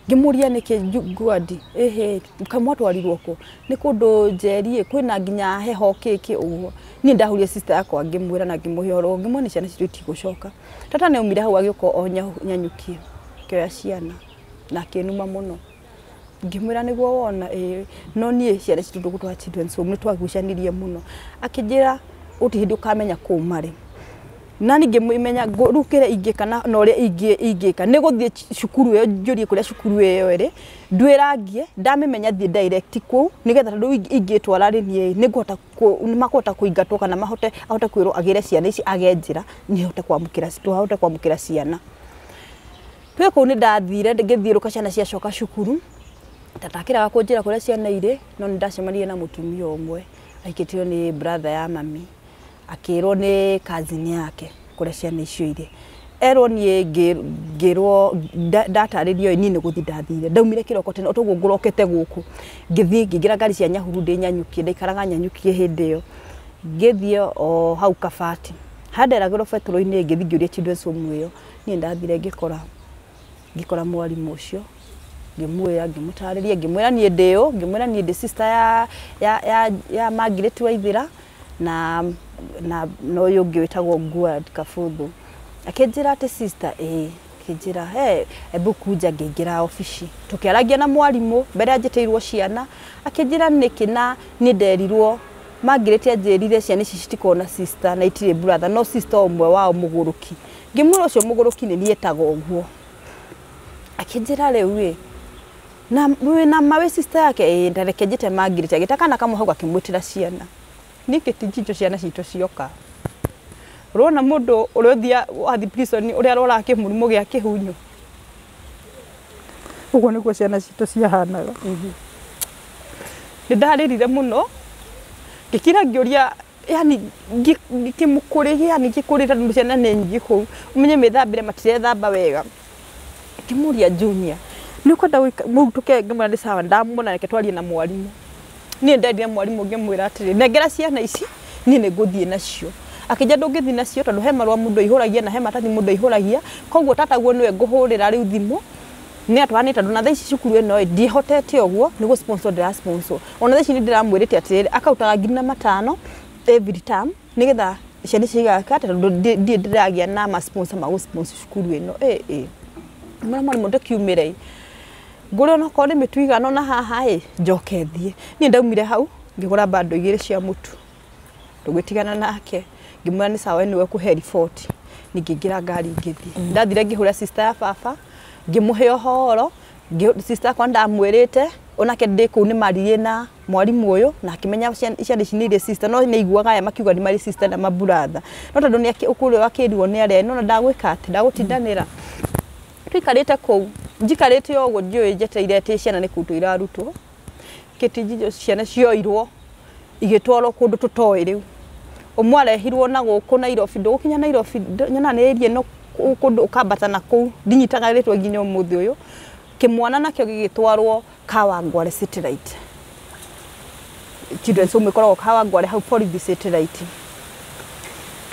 Speaker 2: Ngĩmũria nĩkĩ Nguandi ĩhĩ kamwatwarirwo kũ nĩ kũndũ Njeri kwĩna nginya heho kĩkĩ ũguo. Niĩ ndahũrire sister yakwa ngĩmwĩra na ngĩmũhe ũhoro ngĩmwĩra nĩ ciana citũ itigũcoka. Tata nĩ aumire hau agĩũka o Nyanyukie akĩoya ciana na akĩnuma mũno. Ngĩmwĩra nĩguo wona ĩĩ no niĩ ciana citũ ndũgũtwara children's home nĩ twagucanirie mũno. Akĩnjĩra gũtirĩ hĩndĩ ũkamenya kũu marĩ. Na ningĩ ngĩmenya rĩu kĩrĩa ingĩka na ũrĩa ingĩka nĩ gũthiĩ cukuru ĩyo njũrie kũrĩa cukuru ĩyo ĩrĩ ndwĩrangie ndamĩmenya thiĩ direct kũu nĩgetha tondũ ingĩtwara rĩ niĩ nĩngũhota makũhota kũingatwo kana mahote ahote kwĩrwo agĩre ciana ici age njĩra niĩ hote kwamũkĩra tũhote kwamũkĩra ciana. Twĩ kũu nĩ ndathire ngĩthiũrũka ciana ciacoka cukuru tata akĩrega kũnjĩra kũrĩa ciana irĩ no nĩ ndacemanirie na mũtumia ũmwe aikĩtio nĩ brother ya mami akĩrwo nĩ cousin yake kũrĩa ciana icio irĩ. Erwo niĩ ngĩrwo ndatarĩrio niĩ nĩ gũthiĩ ndathire ndaumire kĩroko tene o toguo ngũrokete gũkũ ngĩthiĩ ngĩingĩra ngari cia Nyahururu ndĩ Nyanyukie ndaikaraga Nyanyukie hĩndĩ ĩyo ngĩthiĩ o hau Kabati harĩa nderagĩrwo betũrũ-inĩ ngĩthiĩ ngĩũria children's home ĩyo niĩ ndathire ngĩkora mwarimũ ũcio ngĩmwĩra ngĩmũtarĩria ngĩmwĩra niĩ ndĩ ũ ngĩmwĩra niĩ ndĩ sister ya Margaret Waithĩra na ũyũ ũngĩ wĩtagwo Nguandi Kabuthu. Akĩnjĩra atĩ sister ĩĩ akĩnjĩra he ebu kuja ngĩingĩra obici tũkĩaragia na mwarimũ mbere anjĩtĩirwo ciana akĩnjĩra nĩkĩ na nĩ nderirwo Margaret anjĩrire ciana ici citikoragwo na sister na itirĩ brother no sister ũmwe wao mũgũrũki. Ngĩmwĩra ũcio mũgũrũki nĩ niĩ etagwo ũguo. Akĩnjĩra rĩu ĩ na wĩna ma wĩ sister yake ĩĩ ndareke njĩte Margaret agĩta kana kamwe hau akĩmwĩtĩra ciana. Niĩ kĩtijinjo ciana citũ cioka ũrona mũndũ ũrĩa ũthia wathi prison ũrĩa aroraga kĩmũrimũ gĩa kĩhunyo ũguo nĩguo ciana citũ ciahanaga. Nĩ ndarĩrire mũno ngĩkira ngĩũria yani ngĩkĩmũkũrĩria yani ngĩkũrĩra tondũ ciana nĩ nyingĩ kũu ũmenye mĩthambĩre matirethamba wega. Ngĩmũria Junior Nĩ ũkwenda mũtuke ngĩmwĩra nĩ sawa ndamuona reke twarie na mwarimũ. Niĩ ndendire mwarimũ ngĩmwĩra atĩrĩ nengera ciana ici niĩ nĩ ngũthiĩ nacio. Akĩnjĩra ndũngĩthiĩ nacio tondũ he marũa mũndũ aihũragia na he maratathi mũndũ aihũragia koguo tataguo nĩwe ngũhũrĩra rĩu thimũ nĩ atwarane tondũ na thaa ici cukuru ĩno ĩ ndiĩhotete ũguo nĩ gũ sponsor ndĩra sponsor. Ona thaa ici nĩ ndĩramwĩrĩte atĩrĩrĩ akautaga 4,500 every term nĩgetha ciana ici igaka tondũ ndirĩ ndĩragĩa na ma sponsor ma gũ sponsor cukuru ĩno. Ĩ ngĩmwĩra mwarimũ ndĩkiumĩre ngũre onokorwo nĩ mĩtu igana ona haha ĩ njoke thiĩ. Niĩ ndaumire hau ngĩgũra bando 2 cia mũtu tũgĩtigana nake ngĩmwĩra nĩ sawa nĩwe kũhe riboti. Ningĩingĩra ngari ngĩthiĩ. Ndathire ngĩhũra sister ya baba ngĩmũhe ũhoro sister yakwa ndamwĩrĩte onake ndĩ kũu nĩ maririe na mwarimũ ũyũ na akĩmenya ciana ici nĩ irĩ sister no nĩ aiguaga aya makiuga nĩ marĩ sister na maburatha no tondũ nĩ ũkũrĩ akĩrwo nĩ arĩa no ndagwĩka atĩ ndagũtindanĩra. Tũikarĩte kũu njikarĩte ũguo ndiũĩ njetereire atĩ ciana nĩ kũrutwo irarutwo kĩtinjijo ciana cioirwo igĩtwarwo kũndũ tũtoĩ rĩu. Ũmwe arehirwo na gũkũ Nairobi ndũgũkinya Nairobi nyona nĩ area ĩno kũndũ ũkambata na kũu ndinyitaga rĩtwa nginya ũmũthĩ ũyũ. Kĩmwana nakĩo gĩgĩtwarwo Kawangware Satellite Children's Home ĩkoragwo Kawangware hau borithi Satellite.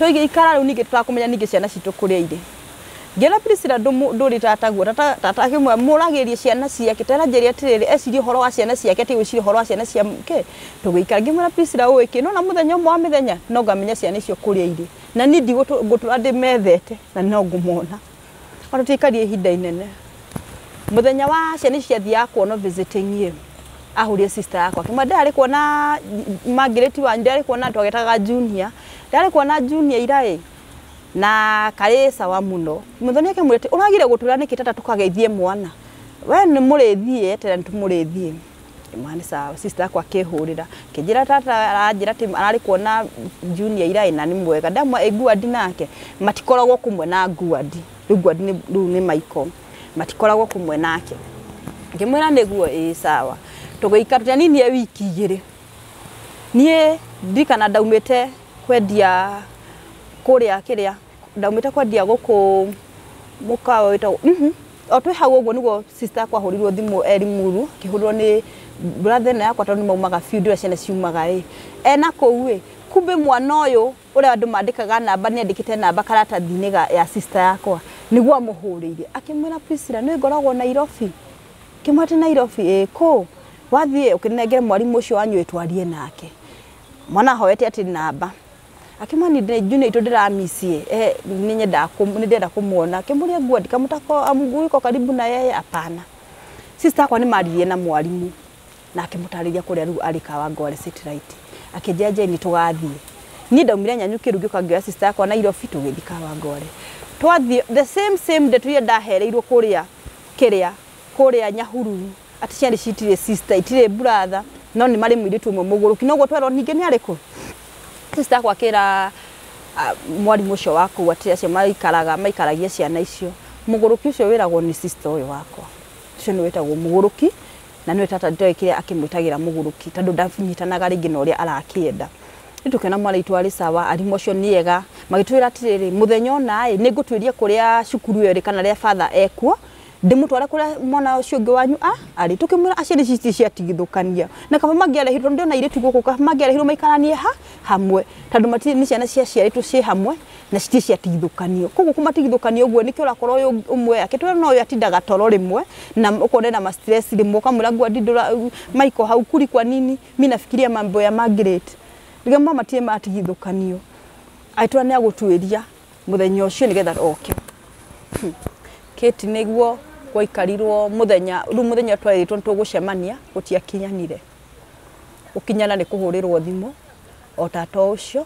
Speaker 2: Tũgĩikara rĩu ningĩ tũtakũmenya ningĩ ciana citũ kũrĩa irĩ. Ngĩra Priscilla ndũrĩ tataguo tata akĩmwĩra mũragĩrie ciana ciake tera njĩre atĩrĩrĩ ecirie ũhoro wa ciana ciake ti gwĩciria ũhoro wa ciana cia kĩ. Tũgĩikara ngĩmwĩra Priscilla ũĩ kĩ no na mũthenya ũmwe wa mĩthenya no ngamenya ciana icio kũrĩa irĩ na niĩ ndigũtũra ndĩmethete na no ngũmona. Ona tũikarie ihinda inene. Mũthenya wa ciana ici ciathiaga kuonwo visiting ĩ ahũrire sister yakwa akĩmwĩra ndarĩ kuona Margaret wanyu ndarĩ kuona twagetaga Junior ndarĩ kuona Junior ira ĩ na karĩ sawa mũno. Mũthoni akĩmwĩra ũragire gũtwĩra nĩkĩ tata tũkageithie mwana we nĩ mũrĩthiĩ etera nĩ tũmũrĩthiĩ. Mwana sawa sister yakwa akĩhũrĩra akĩnjĩra tata aranjĩra atĩ ararĩ kuona Junior ira ĩ na nĩ mwega ndamwa ĩ Nguandi nake matikoragwo kũmwe na Nguandi rĩu Nguandi rĩu nĩ Michael matikoragwo kũmwe nake. Ngĩmwĩra nĩguo ĩ sawa. Tũgĩikara tũtianinie wiki 2 niĩ ndirikana ndaumĩte kwendia kũrĩa kĩrĩa ndaumĩte kwendia gũkũ mũkawa wĩtagwo o twĩ hau ũguo nĩguo sister yakwa ahũrirwo thimũ e Limuru akĩhũrĩrwo nĩ brother ĩno yakwa tondũ nĩ maumaga biũ ndĩrĩa ciana ciumaga ĩ ena kũu ĩ kumbe mwana ũyũ ũrĩa andũ mandĩkaga namba nĩ andĩkĩte namba karatathi-inĩ ya sister yakwa nĩguo amũhũrĩire akĩmwĩra Priscilla nĩ ngoragwo Nairobi kĩmwe atĩ Nairobi ĩ kũ wathiĩ ũkĩnengere mwarimũ ũcio wanyu twarie nake. Mwana ahoete atĩ namba akĩmwĩra nĩ Junior itũ ndĩramicie nĩ nyendaga nĩ ndĩrenda kũmuona akĩmũria Nguandi kamũtako amguiko karibu na yeye hapana. Sister yakwa nĩ maririe na mwarimũ na akĩmũtarĩria kũrĩa rĩu arĩ Kawangware Satellite akĩnjĩra Jane tũgathiĩ. Niĩ ndaumire Nyanyuki rĩu ngĩũka ngĩoya sister yakwa Nairobi tũgĩthiĩ Kawangware. Twathiĩ the same day tũrĩa ndahereirwo kũrĩa kĩrĩa kũrĩa Nyahururu atĩ ciana ici itirĩ sister itirĩ brother no nĩ marĩ mũirĩtu ũmwe mũgũrũki noguo twerwo ningĩ nĩ arĩkũ. Sister yakwa akĩra mwarimũ ũcio wa kũu atĩ acio maikaraga maikaragia ciana icio mũgũrũki ũcio wĩragwo nĩ sister ũyũ wakwa ũcio nĩ wĩtagwo mũgũrũki na nĩwe tata ndoĩ kĩrĩa akĩmwĩtagĩra mũgũrũki tondũ ndanyitanaga rĩngĩ na ũrĩa arakĩenda. Nĩ tũkĩona mwana witũ arĩ sawa arimũ acio nĩ ega magĩtwĩra atĩrĩrĩ mũthenya ũna ĩ nĩ ngũtuĩria kũrĩa cukuru ĩyo ĩrĩ kana rĩa father ekuo ndĩmũtware kũrĩa mwana ũcio ũngĩ wanyu arĩ. Tũkĩmwĩra aciari ici ciatigithũkania na kaba mangĩarehirwo ndĩona airĩtu gũkũ kaba mangĩarehirwo maikaranie hamwe tondũ matirĩ nĩ ciana ciaciarĩtwo ciĩ hamwe na citirĩ ciatigithũkanio koguo kũmatigithũkania ũguo nĩkĩo ũrakora ũyũ ũmwe akĩtwĩra no ũyũ atindaga toro rĩmwe na ũkona ena ma stress rĩmwe ũkamwĩra Nguandi ndũra Michael haukuri kwa nini mi nafikiria mambo ya Margaret rĩmwe matirĩ matigithũkanio agĩtwĩra nĩ agũtuĩria mũthenya ũcio nĩgetha oke. Kate nĩguo gwaikarirwo mũthenya rĩu mũthenya twerĩtwo nĩ tũgũcemania gũtiakinyanire. Gũkinyana nĩ kũhũrĩrwo thimũ o tata ũcio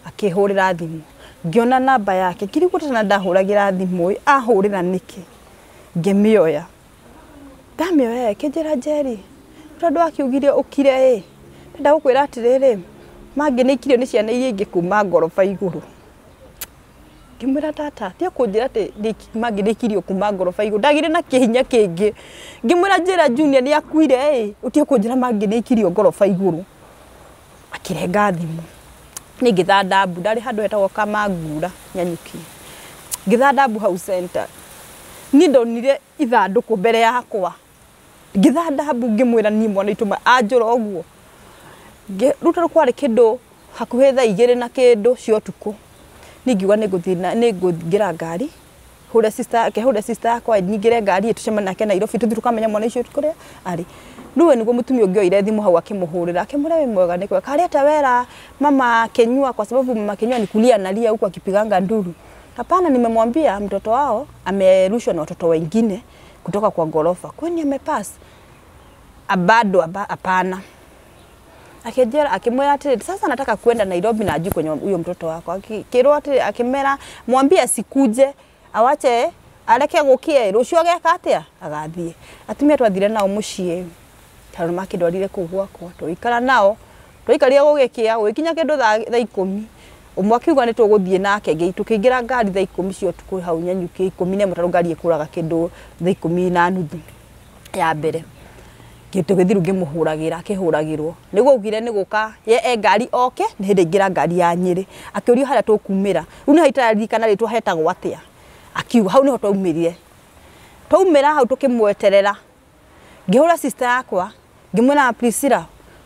Speaker 2: akĩhũrĩra thimũ ngĩona namba yake ngĩrigwo tena ndahũragĩra thimũ ĩ ahũrĩra nĩkĩ ngĩmĩoya ndamĩoya ĩkĩnjĩra Njeri tondũ akiugire ũkire ĩ ndenda gũkwĩra atĩrĩrĩ mangĩ nĩ ikirio nĩ ciana iria ingĩ kuma ngoroba igũrũ. Ngĩmwĩra tata tiga kũnjĩra atĩ mangĩ nĩ ikirio kuma ngoroba igũrũ ndagĩire na kĩhinya kĩngĩ ngĩmwĩra njĩra Junior nĩ akuire ĩ ũtige kũnjĩra mangĩ nĩ ikirio ngoroba igũrũ. Akĩrenga thimũ niĩ ngĩtha ndambu ndarĩ handũ hetagwo Kamangura Nyanyuki ngĩtha ndambu hau center Niĩ ndonire ithandũkũ mbere yakwa. Ngĩthanda mbu ngĩmwĩra niĩ mwana witũ anjũra ũguo. Rĩu tondũ kwarĩ kĩndũ hakuhĩ thaa 2 na kĩndũ cia ũtukũ. Niĩ ngiuga nĩngũthiĩ nĩngũingĩra ngari. Hũre sister kehũre sister yakwa nyingĩre ngari tũcemanie nake Nairobi tũthiĩ tũkamenya mwana ũcio kũrĩa arĩ. Rĩu we nĩguo mũtumia ũngĩ oire thimũ hau akĩmũhũrĩra akĩmwĩra wĩ mwega nĩ kwega kareta wera mama Kenyua kwa sababu mama Kenyua ni kulia analia huku akipiganga nduru. Hapana, nimemwambia mtoto wao amerushwa na watoto wengine kutoka kwa gorofa. Kwani amepass? Bado hapana. Akejera akimwira atiri sasa nataka kwenda Nairobi na ajui kwenye huyo mtoto wako. Akirwo atiri akimera mwambie asikuje awache areke gukie rucio ageka atia agathie. Atumia twathire nao muciĩ tondũ makĩndwarire kũu gwakwa tũgĩikara nao tũikarire gũgĩkĩa gũgĩkinya kĩndũ thaa 10 ũmwe akiuga nĩ tũgũthiĩ nake tũkĩingĩra ngari thaa 10 cia ũtukũ hau Nanyuki 11 tondũ ngari ĩkũraga kĩndũ thaa 10:30 ya mbere. Tũgĩthiĩ rĩu ngĩmũhũragĩra akĩhũragĩrwo nĩguo augire nĩ gũka ye e ngari oke nĩ hĩndĩ aingĩra ngari ya Nyĩrĩ akĩũrio harĩa tũkumĩra rĩu nĩho itararirikana rĩtwa hetagwo atĩa akiuga hau nĩho twaumĩrire twaumĩra hau tũkĩmweterera ngĩhũra sister yakwa ngĩmwĩra Priscilla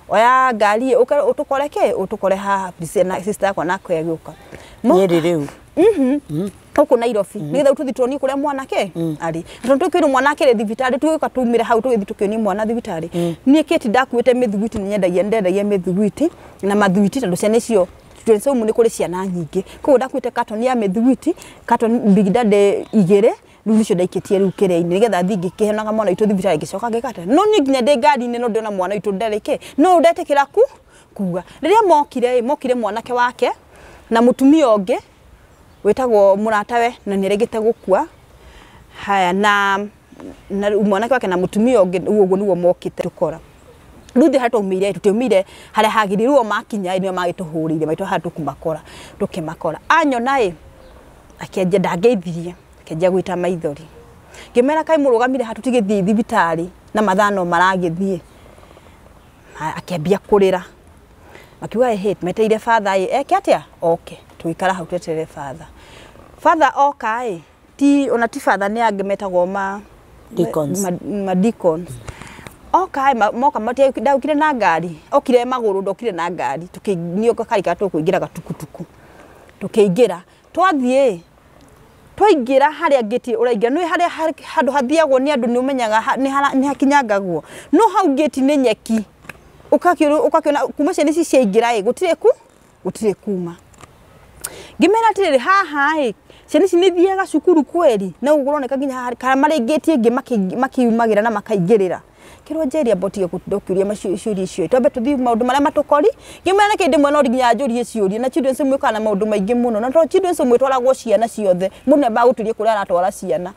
Speaker 2: oya ngari ũtũkore kĩ ũtũkore haha Priscilla na sister yakwa nake agĩũka
Speaker 1: Nyĩrĩ rĩu
Speaker 2: gũkũ Nairobi nĩgetha tũthiĩ tuonie kũrĩa mwanake arĩ tondũ tũkĩrwo mwanake rĩ thibitarĩ tũgĩũka tumĩre hau tũgĩthiĩ tũkĩonie mwana thibitarĩ niĩ Kate ndakuĩte mĩthiguiti nĩ nyendagia ndendagia mĩthiguiti na mathuiti tondũ ciana icio nĩ kũrĩ ciana nyingĩ koguo ndakuĩte katoni ya mĩthiguiti katoni Big Daddy 2 rĩu nicio ndaikĩtie rĩu kĩrĩa-inĩ nĩgetha thiĩ ngĩkĩheanaga mwana witũ thibitarĩ ngĩcoka ngĩkata no niĩ nginya ndĩ ngari-inĩ no ndĩrona mwana witũ ndarĩ kĩ no ndetĩkĩra kuga rĩrĩa mokire mokire mwanake wake na mũtumia ũngĩ wĩtagwo mũratawe na nĩaregete gũkua haya na mwanake wake na mũtumia ũngĩ ũguo nĩguo mokĩte tũkora rĩu thĩ harĩa twaumĩire tũtiaumĩire harĩa hagĩrĩirwo makinya nĩo magĩtũhũrĩire maitũ harĩa tũkũmakora tũkĩmakora anyona ĩ akĩanjia ndangeithirie akĩanjia gwĩta maithori ngĩmera kaĩ mũrũgamire ha tũtigĩthiĩ thibitarĩ na mathaa no maragĩthiĩ akĩambia kũrĩra makiuga ĩhĩ meteire father ĩ eke atĩa oke tũgĩikara hau tweterere father father oka ĩ ti ona ti father nĩ angĩ metagwo ma
Speaker 1: deacons
Speaker 2: ma deacons oka ĩ moka ndaukire na ngari okire magũrũ ndokire na ngari tũkĩnio gakari karĩa tũkũingĩra gatukutuku tũkĩingĩra twathiĩ twaingĩra harĩa ngĩti ũraingĩra nĩ harĩa handũ hathiagwo nĩ andũ nĩ ũmenyaga nĩ hakinyangagwo no hau ngĩti nĩ nyeki ũkakiona kuma ciana ici ciaingĩra ĩ gũtirĩ kuma ngĩmera atĩrĩrĩ haha ĩ ciana ici nĩ thiaga cukuru kweri na ũguo kũroneka nginya haha kana marĩ ngĩti ĩngĩ makiumagĩra na makaingĩrĩra kĩrwo Njeri amba ũtige gũtũkiuria ciũria icio twambe tũthiĩ maũndũ marĩa matũkori ngĩmera nĩkĩ ndĩmwe no nginya njũrie ciũria na children's home yũkaga na maũndũ maingĩ mũno na tondũ children's home ĩtwaragwo ciana ciothe mũndũ nĩambaga gũtuĩria kũrĩa aratwara ciana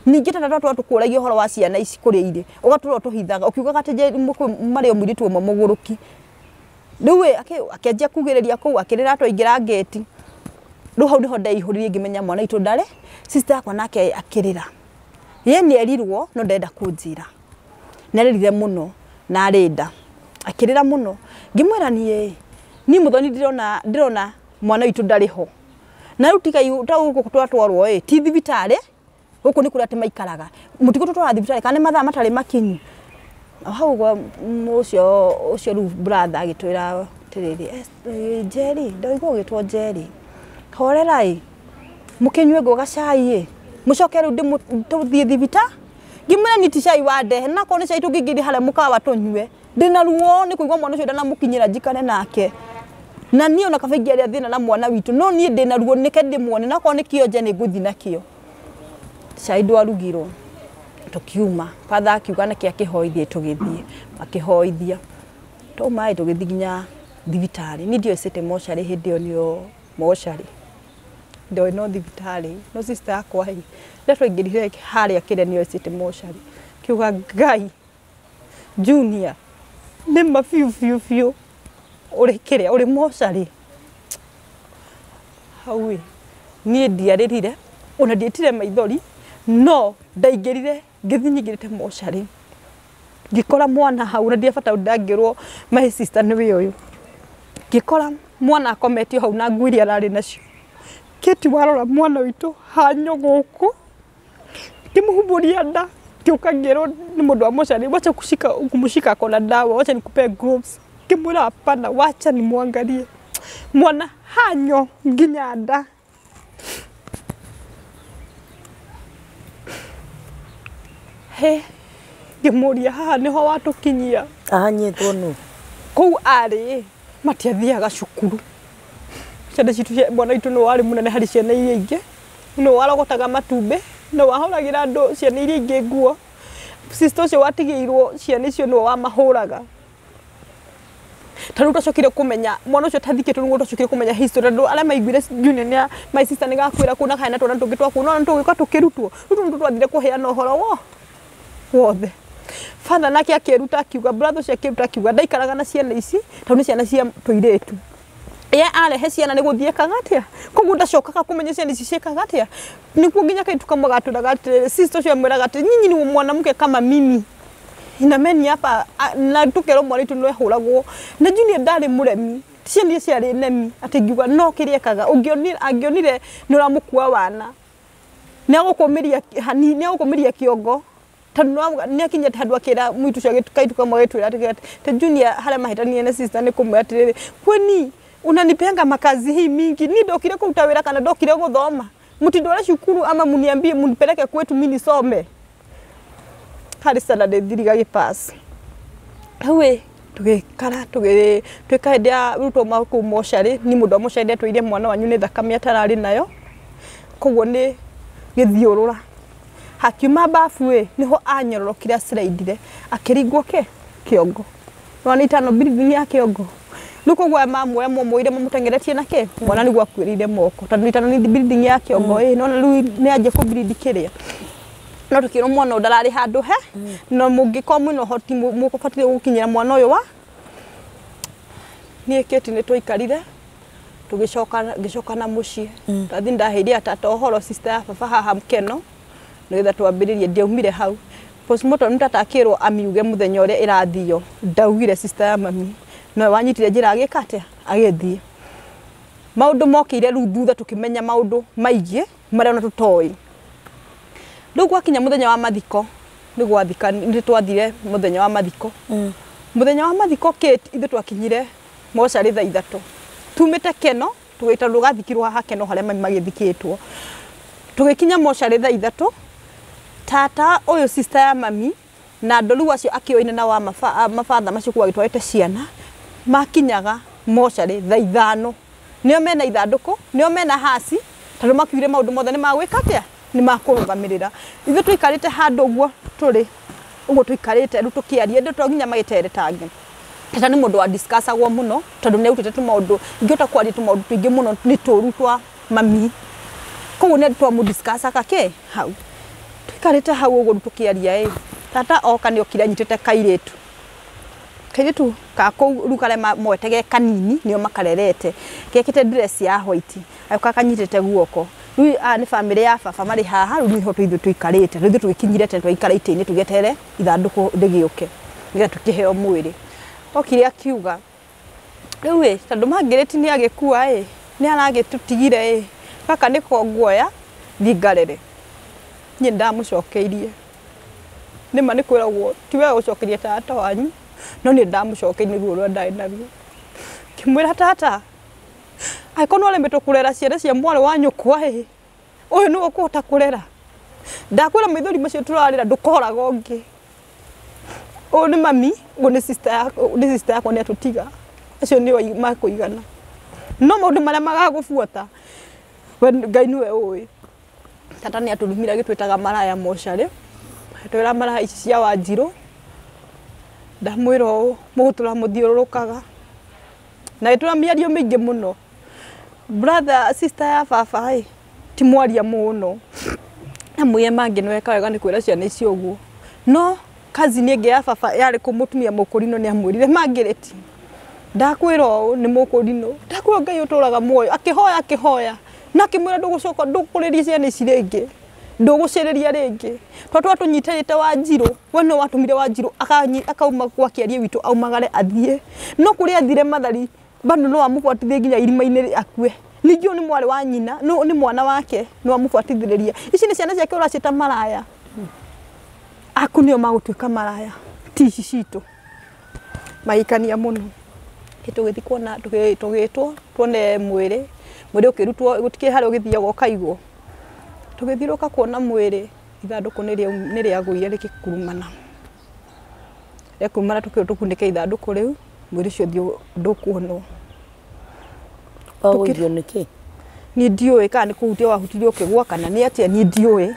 Speaker 2: ningĩ tata twatũra tũkũragia ũhoro wa ciana ici kũrĩa irĩ ũgatũra ũtũhithaga ũkiugaga atĩ marĩ o mũirĩtu ũmwe mũgũrũki rĩu akĩanjia kugĩrĩria kũu akĩrĩra twaingĩra ngĩti rĩu hau nĩho ndeihũririe ngĩmenya mwana witũ ndarĩ sister yakwa nake akĩrĩra ye nĩerirwo no ndarenda kũnjĩra nĩarĩrire mũno na arĩ nda akĩrĩra mũno ngĩmwĩra niĩ niĩ mũthoni ndĩrona mwana witũ ndarĩ ho na rĩu tiga ta gũkũ twatwarwo ĩ ti thibitarĩ gũkũ nĩ kũrĩa atĩ maikaraga mũtigũtũtwara thibitarĩ kana nĩ mathaa matarĩ makinyu hau ũguo ũcio rĩu brother agĩtwĩra atĩrĩrĩ Njeri ndaigua ũgĩtwo Njeri horera ĩ mũkĩnyue ngũ gacai ĩ mũcoke rĩu tũthiĩ thibitarĩ ngĩmwĩra niĩ ti cai wa ndehe na akorwo nĩ cai tũngĩingĩria harĩa mũkawa tũnyue ndĩna ruo nĩ kũigua mwana ũcio ndanamũkinyĩra njikare nake na niĩ ona kaba ingĩaria thĩna na mwana witũ no niĩ ndĩna ruo nĩke ndĩmuone na akorwo nĩ kĩonje nĩ ngũthiĩ nakĩo cai ndwarugirwo tũkiuma father akiuga nĩkĩ akĩhoithie tũgĩthiĩ akĩhoithia twauma ĩ tũgĩthiĩ nginya thibitarĩ niĩ ndioĩ City Mortuary hĩndĩ ĩyo nĩyo mortuary ndoĩ no thibitarĩ no sister yakwa ĩ rĩrĩa twaingĩrire harĩa kĩrĩa nĩyo City Mortuary kiuga Ngai Junior nĩ ma biũ biũ biũ ũrĩ kĩrĩa ũrĩ mortuary hau ĩ niĩ ndiarĩrire ona ndietire maithori no ndaingĩrire ngĩthiĩ nyingĩrĩte mortuary ngĩkora mwana hau na ndiabata ndangĩrwo my sister nĩwe ũyũ ngĩkora mwana akometio hau na nguo iria ararĩ nacio Kate warora mwana witũ hanyo gũkũ
Speaker 3: Ngĩmũhumbũria nda ngĩũka ngĩrwo nĩ mũndũ wa mocarĩ, wacha kushika kumushika akona dawa, wacha nikupee gloves. Ngĩmwĩra hapana, wacha nimwangalie mwana hanyo nginya nda. He ngĩmũria haha nĩho watũkinyia.
Speaker 1: Ahanyĩtwo nũ?
Speaker 3: Kũu arĩ matiathiaga cukuru. Ciana citũ mwana witũ nĩwe warĩ mũnene harĩ ciana iria ingĩ, nĩwe warogotaga matumbĩ, nĩwe wahũragĩra andũ ciana iria ingĩ nguo. Sister ũcio watigĩirwo ciana icio nĩwe wamahũraga. Ta rĩu twacokire kũmenya mwana ũcio tathikĩtwo nĩguo twacokire kũmenya history, andũ arĩa maiguire junior nĩ my sister nĩ gakwĩra kũu na kaena twana tũngĩ twa kũu, no tũgĩũka tũkĩrutwo rĩu tũu twathire kũheana ũhoro wothe. Father nake akĩruta akiuga, brother ũcio akĩruta akiuga ndaikaraga na ciana ici tondũ nĩ ciana cia tũirĩtu. Ye arehe ciana nĩ gũthiĩ ekaga atĩa, koguo ndacokaga kũmenya ciana ici ciĩkaga atĩa. Nĩkuo nginya kaitu kamwe gatwĩraga atĩrĩrĩ, sister ũcio amwĩraga atĩ nyinyi ni mwanamke kama mimi inameni hapa na tukerwo mwana witũ nĩehũragwo na junior ndarĩ mũremi, ciana iria ciarĩ nemi atĩ ngiuga no kĩrĩa ekaga angĩonire nĩ ũramũkua wana nĩ egũkũmĩria kĩongo tondũ nĩ akinyĩte handũ akĩra mũitu ũcio kaitu kamwe gĩtwĩra atĩ junior harĩa mahĩtanirie na sister nĩ kũmwĩra atĩrĩrĩ, kweni unanipeanga makazi hii mingi, ni ndokire kũruta wĩra kana ndokire gũthoma, mũtindware cukuru ama muniambie munipeleke kwetu mimi nisome. Harĩ standard thiri gagĩpass. Hau ĩ tũgĩikara tũgĩtuĩka hĩndĩ ya rĩu twauma kũu mocarĩ, ni mũndũ wa mocarĩ nĩatwĩrire mwana wanyu nĩ thakame atararĩ nayo, koguo nĩ gĩthiũrũra. Hakiuma bafu ĩ nĩho anyororokire aciraindire akĩringwo kĩ kĩongo. Nĩwona itano bleeding ya kĩongo. Rĩu koguo aya mamuoya mamwoire mamũteng'eretie na kĩ mwana nĩguo akuĩrĩire moko tondũ itano nĩ bleeding ya kĩongo ĩ nĩwona rĩu nĩ anjia kũ bleed kĩrĩa. No tũkĩrwo mwana ũyũ ndararĩ handũ he no mũngĩkorwo mwĩna ũhoti mũbatiĩ gũkinyĩra mwana ũyũ wa niĩ Kate nĩ twaikarire tũgĩcoka ngĩcoka na mũciĩ. Ndathi ndaheire tata ũhoro sister ya baba haha Keno nĩgetha twambĩrĩrie, ndiaumire hau. Postmortem tata akĩrwo amiuge mũthenya ũrĩa ĩrathio, ndaugire sister ya mami nowe wanyitire njĩra agĩka atĩa agĩthiĩ. Maũndũ mokĩire rĩu thutha tũkĩmenya maũndũ maingĩ marĩa ona tũtoĩ. Rĩu gwakinya mũthenya wa mathiko nĩ twathire mũthenya wa mathiko. Mũthenya wa mathiko Kate ithuĩ twakinyire mocarĩ thaa 3 tumĩte Keno tũgĩta tũgathikirwo haha Keno harĩa mami magĩthikĩtwo. Tũgĩkinya mocarĩ thaa 3 tata ũyũ sister ya mami na andũ rĩu acio akĩoine na wa mabatha macio kũu agĩtwarĩte ciana makinyaga mocarĩ thaa 5 nĩo mena ithandũkũ, nĩo mena haci tondũ makiugire maũndũ mothe nĩ magwĩka atĩa nĩ makũrũgamĩrĩra. Ithuĩ tũikarĩte handũ ũguo tũrĩ ũguo tũikarĩte rĩu tũkĩaria ndũ to nginya magĩteretange. Tata nĩ mũndũ wa discussagwo mũno tondũ nĩ arutĩte tũmaũndũ ingĩhota kwaria tũmaũndũ tũingĩ mũno nĩ tũru twa mami, koguo nĩ twamũdiscussaga kĩ hau. Tũikarĩte hau ũguo tũkĩaria ĩ tata oka nĩ okire anyitĩte kairĩtu kairĩtu ka kũu rĩu karĩa moete ge kanini nĩo makarerete gekĩte dress ya white agĩũka kanyitĩte guoko. Rĩu aya nĩ bamĩrĩ ya baba marĩ haha, rĩu nĩho ithuĩ tũikarĩte, rĩu ithuĩ tũgĩkinyire tene twaikara itĩ-inĩ tũgĩeterere ithandũkũ rĩgĩũke nĩgetha tũkĩheo mwĩrĩ. Okire akiuga rĩu ĩ tondũ Margaret nĩ agĩkua ĩ nĩ aragĩtũtigire ĩ gaka nĩko nguoya thiĩ ngarere. Niĩ ndamũcokeirie nĩma nĩ kwĩragwo ti wega gũcokeria tata wanyu, no niĩ ndamũcokeirie nĩ ruo rũrĩa ndarĩ naruo. Ngĩmwĩra tata angĩkorwo nĩ ũremetwo kũrera ciana cia mwarĩ wa nyũkwa ĩ ũyũ nĩwe ũkũhota kũrera, ndakwĩra maithori macio tũrarĩra ndũkoraga ũngĩ. Ũyũ nĩ mami, ũyũ nĩ sister yakwa, nĩ sister yakwa nĩ atũtiga, acio nĩo makũigana, no maũndũ marĩa magagũbuata we Ngai nĩwe ũĩ. Tata nĩ atũrumire agĩtwĩtaga maraya mocarĩ, agĩtwĩra maraya ici cia Wanjirũ. Ndamwĩra ũũ mũgũtũra mũthiũrũrũkaga na agĩtwĩra mĩario mĩingĩ mũno. Brother sister ya baba ĩ ti mwaria mũno, amwĩre mangĩ nĩ weka wega nĩ kwĩra ciana icio ũguo, no cousin ĩngĩ ya baba yarĩ kũ mũtumia mũkũrinũ nĩ amwĩrire Margaret ndakwĩra ũũ nĩ mũkũrinũ, ndakwĩra Ngai ũtũraga muoyo, akĩhoya akĩhoya na akĩmwĩra ndũgũcoka ndũkũrĩria ciana ici rĩngĩ, ndũgũcĩrĩria rĩngĩ, tondũ twatũnyitĩrĩte Wanjirũ, we nĩwe watũmire Wanjirũ akauma gwa kĩarie witũ aumagare athiĩ, no kũrĩa athire Mathari bado no amũbuatithie nginya irima-inĩ akue. Ningĩ ũyũ nĩ mwarĩ wa nyina, nĩ mwana wake, no amũbuatithĩrĩria. Ici nĩ ciana ciake ũraciĩta maraya. Aku nĩo magũtuĩka maraya ti ici citũ magĩikania mũno. Tũgĩthiĩ kuona tũgĩtwo tuone mwĩrĩ mwĩrĩ ũkĩrutwo gũtikĩrĩ harĩa ũgĩthiaga ũkaigwo. Tũgĩthiũrũrũka kuona mwĩrĩ ithandũkũ nĩ rĩagũire rĩgĩkurumana. Rĩakurumana tũkĩrwo tũkunĩke ithandũkũ rĩu mwĩrĩ ũcio ũthiĩ ndũkuonwo.
Speaker 1: Wagũithio nĩkĩ?
Speaker 3: Niĩ ndiũĩ kana nĩ kũhutia wahutirie ũkĩgũa kana nĩ atĩa niĩ ndiũĩ.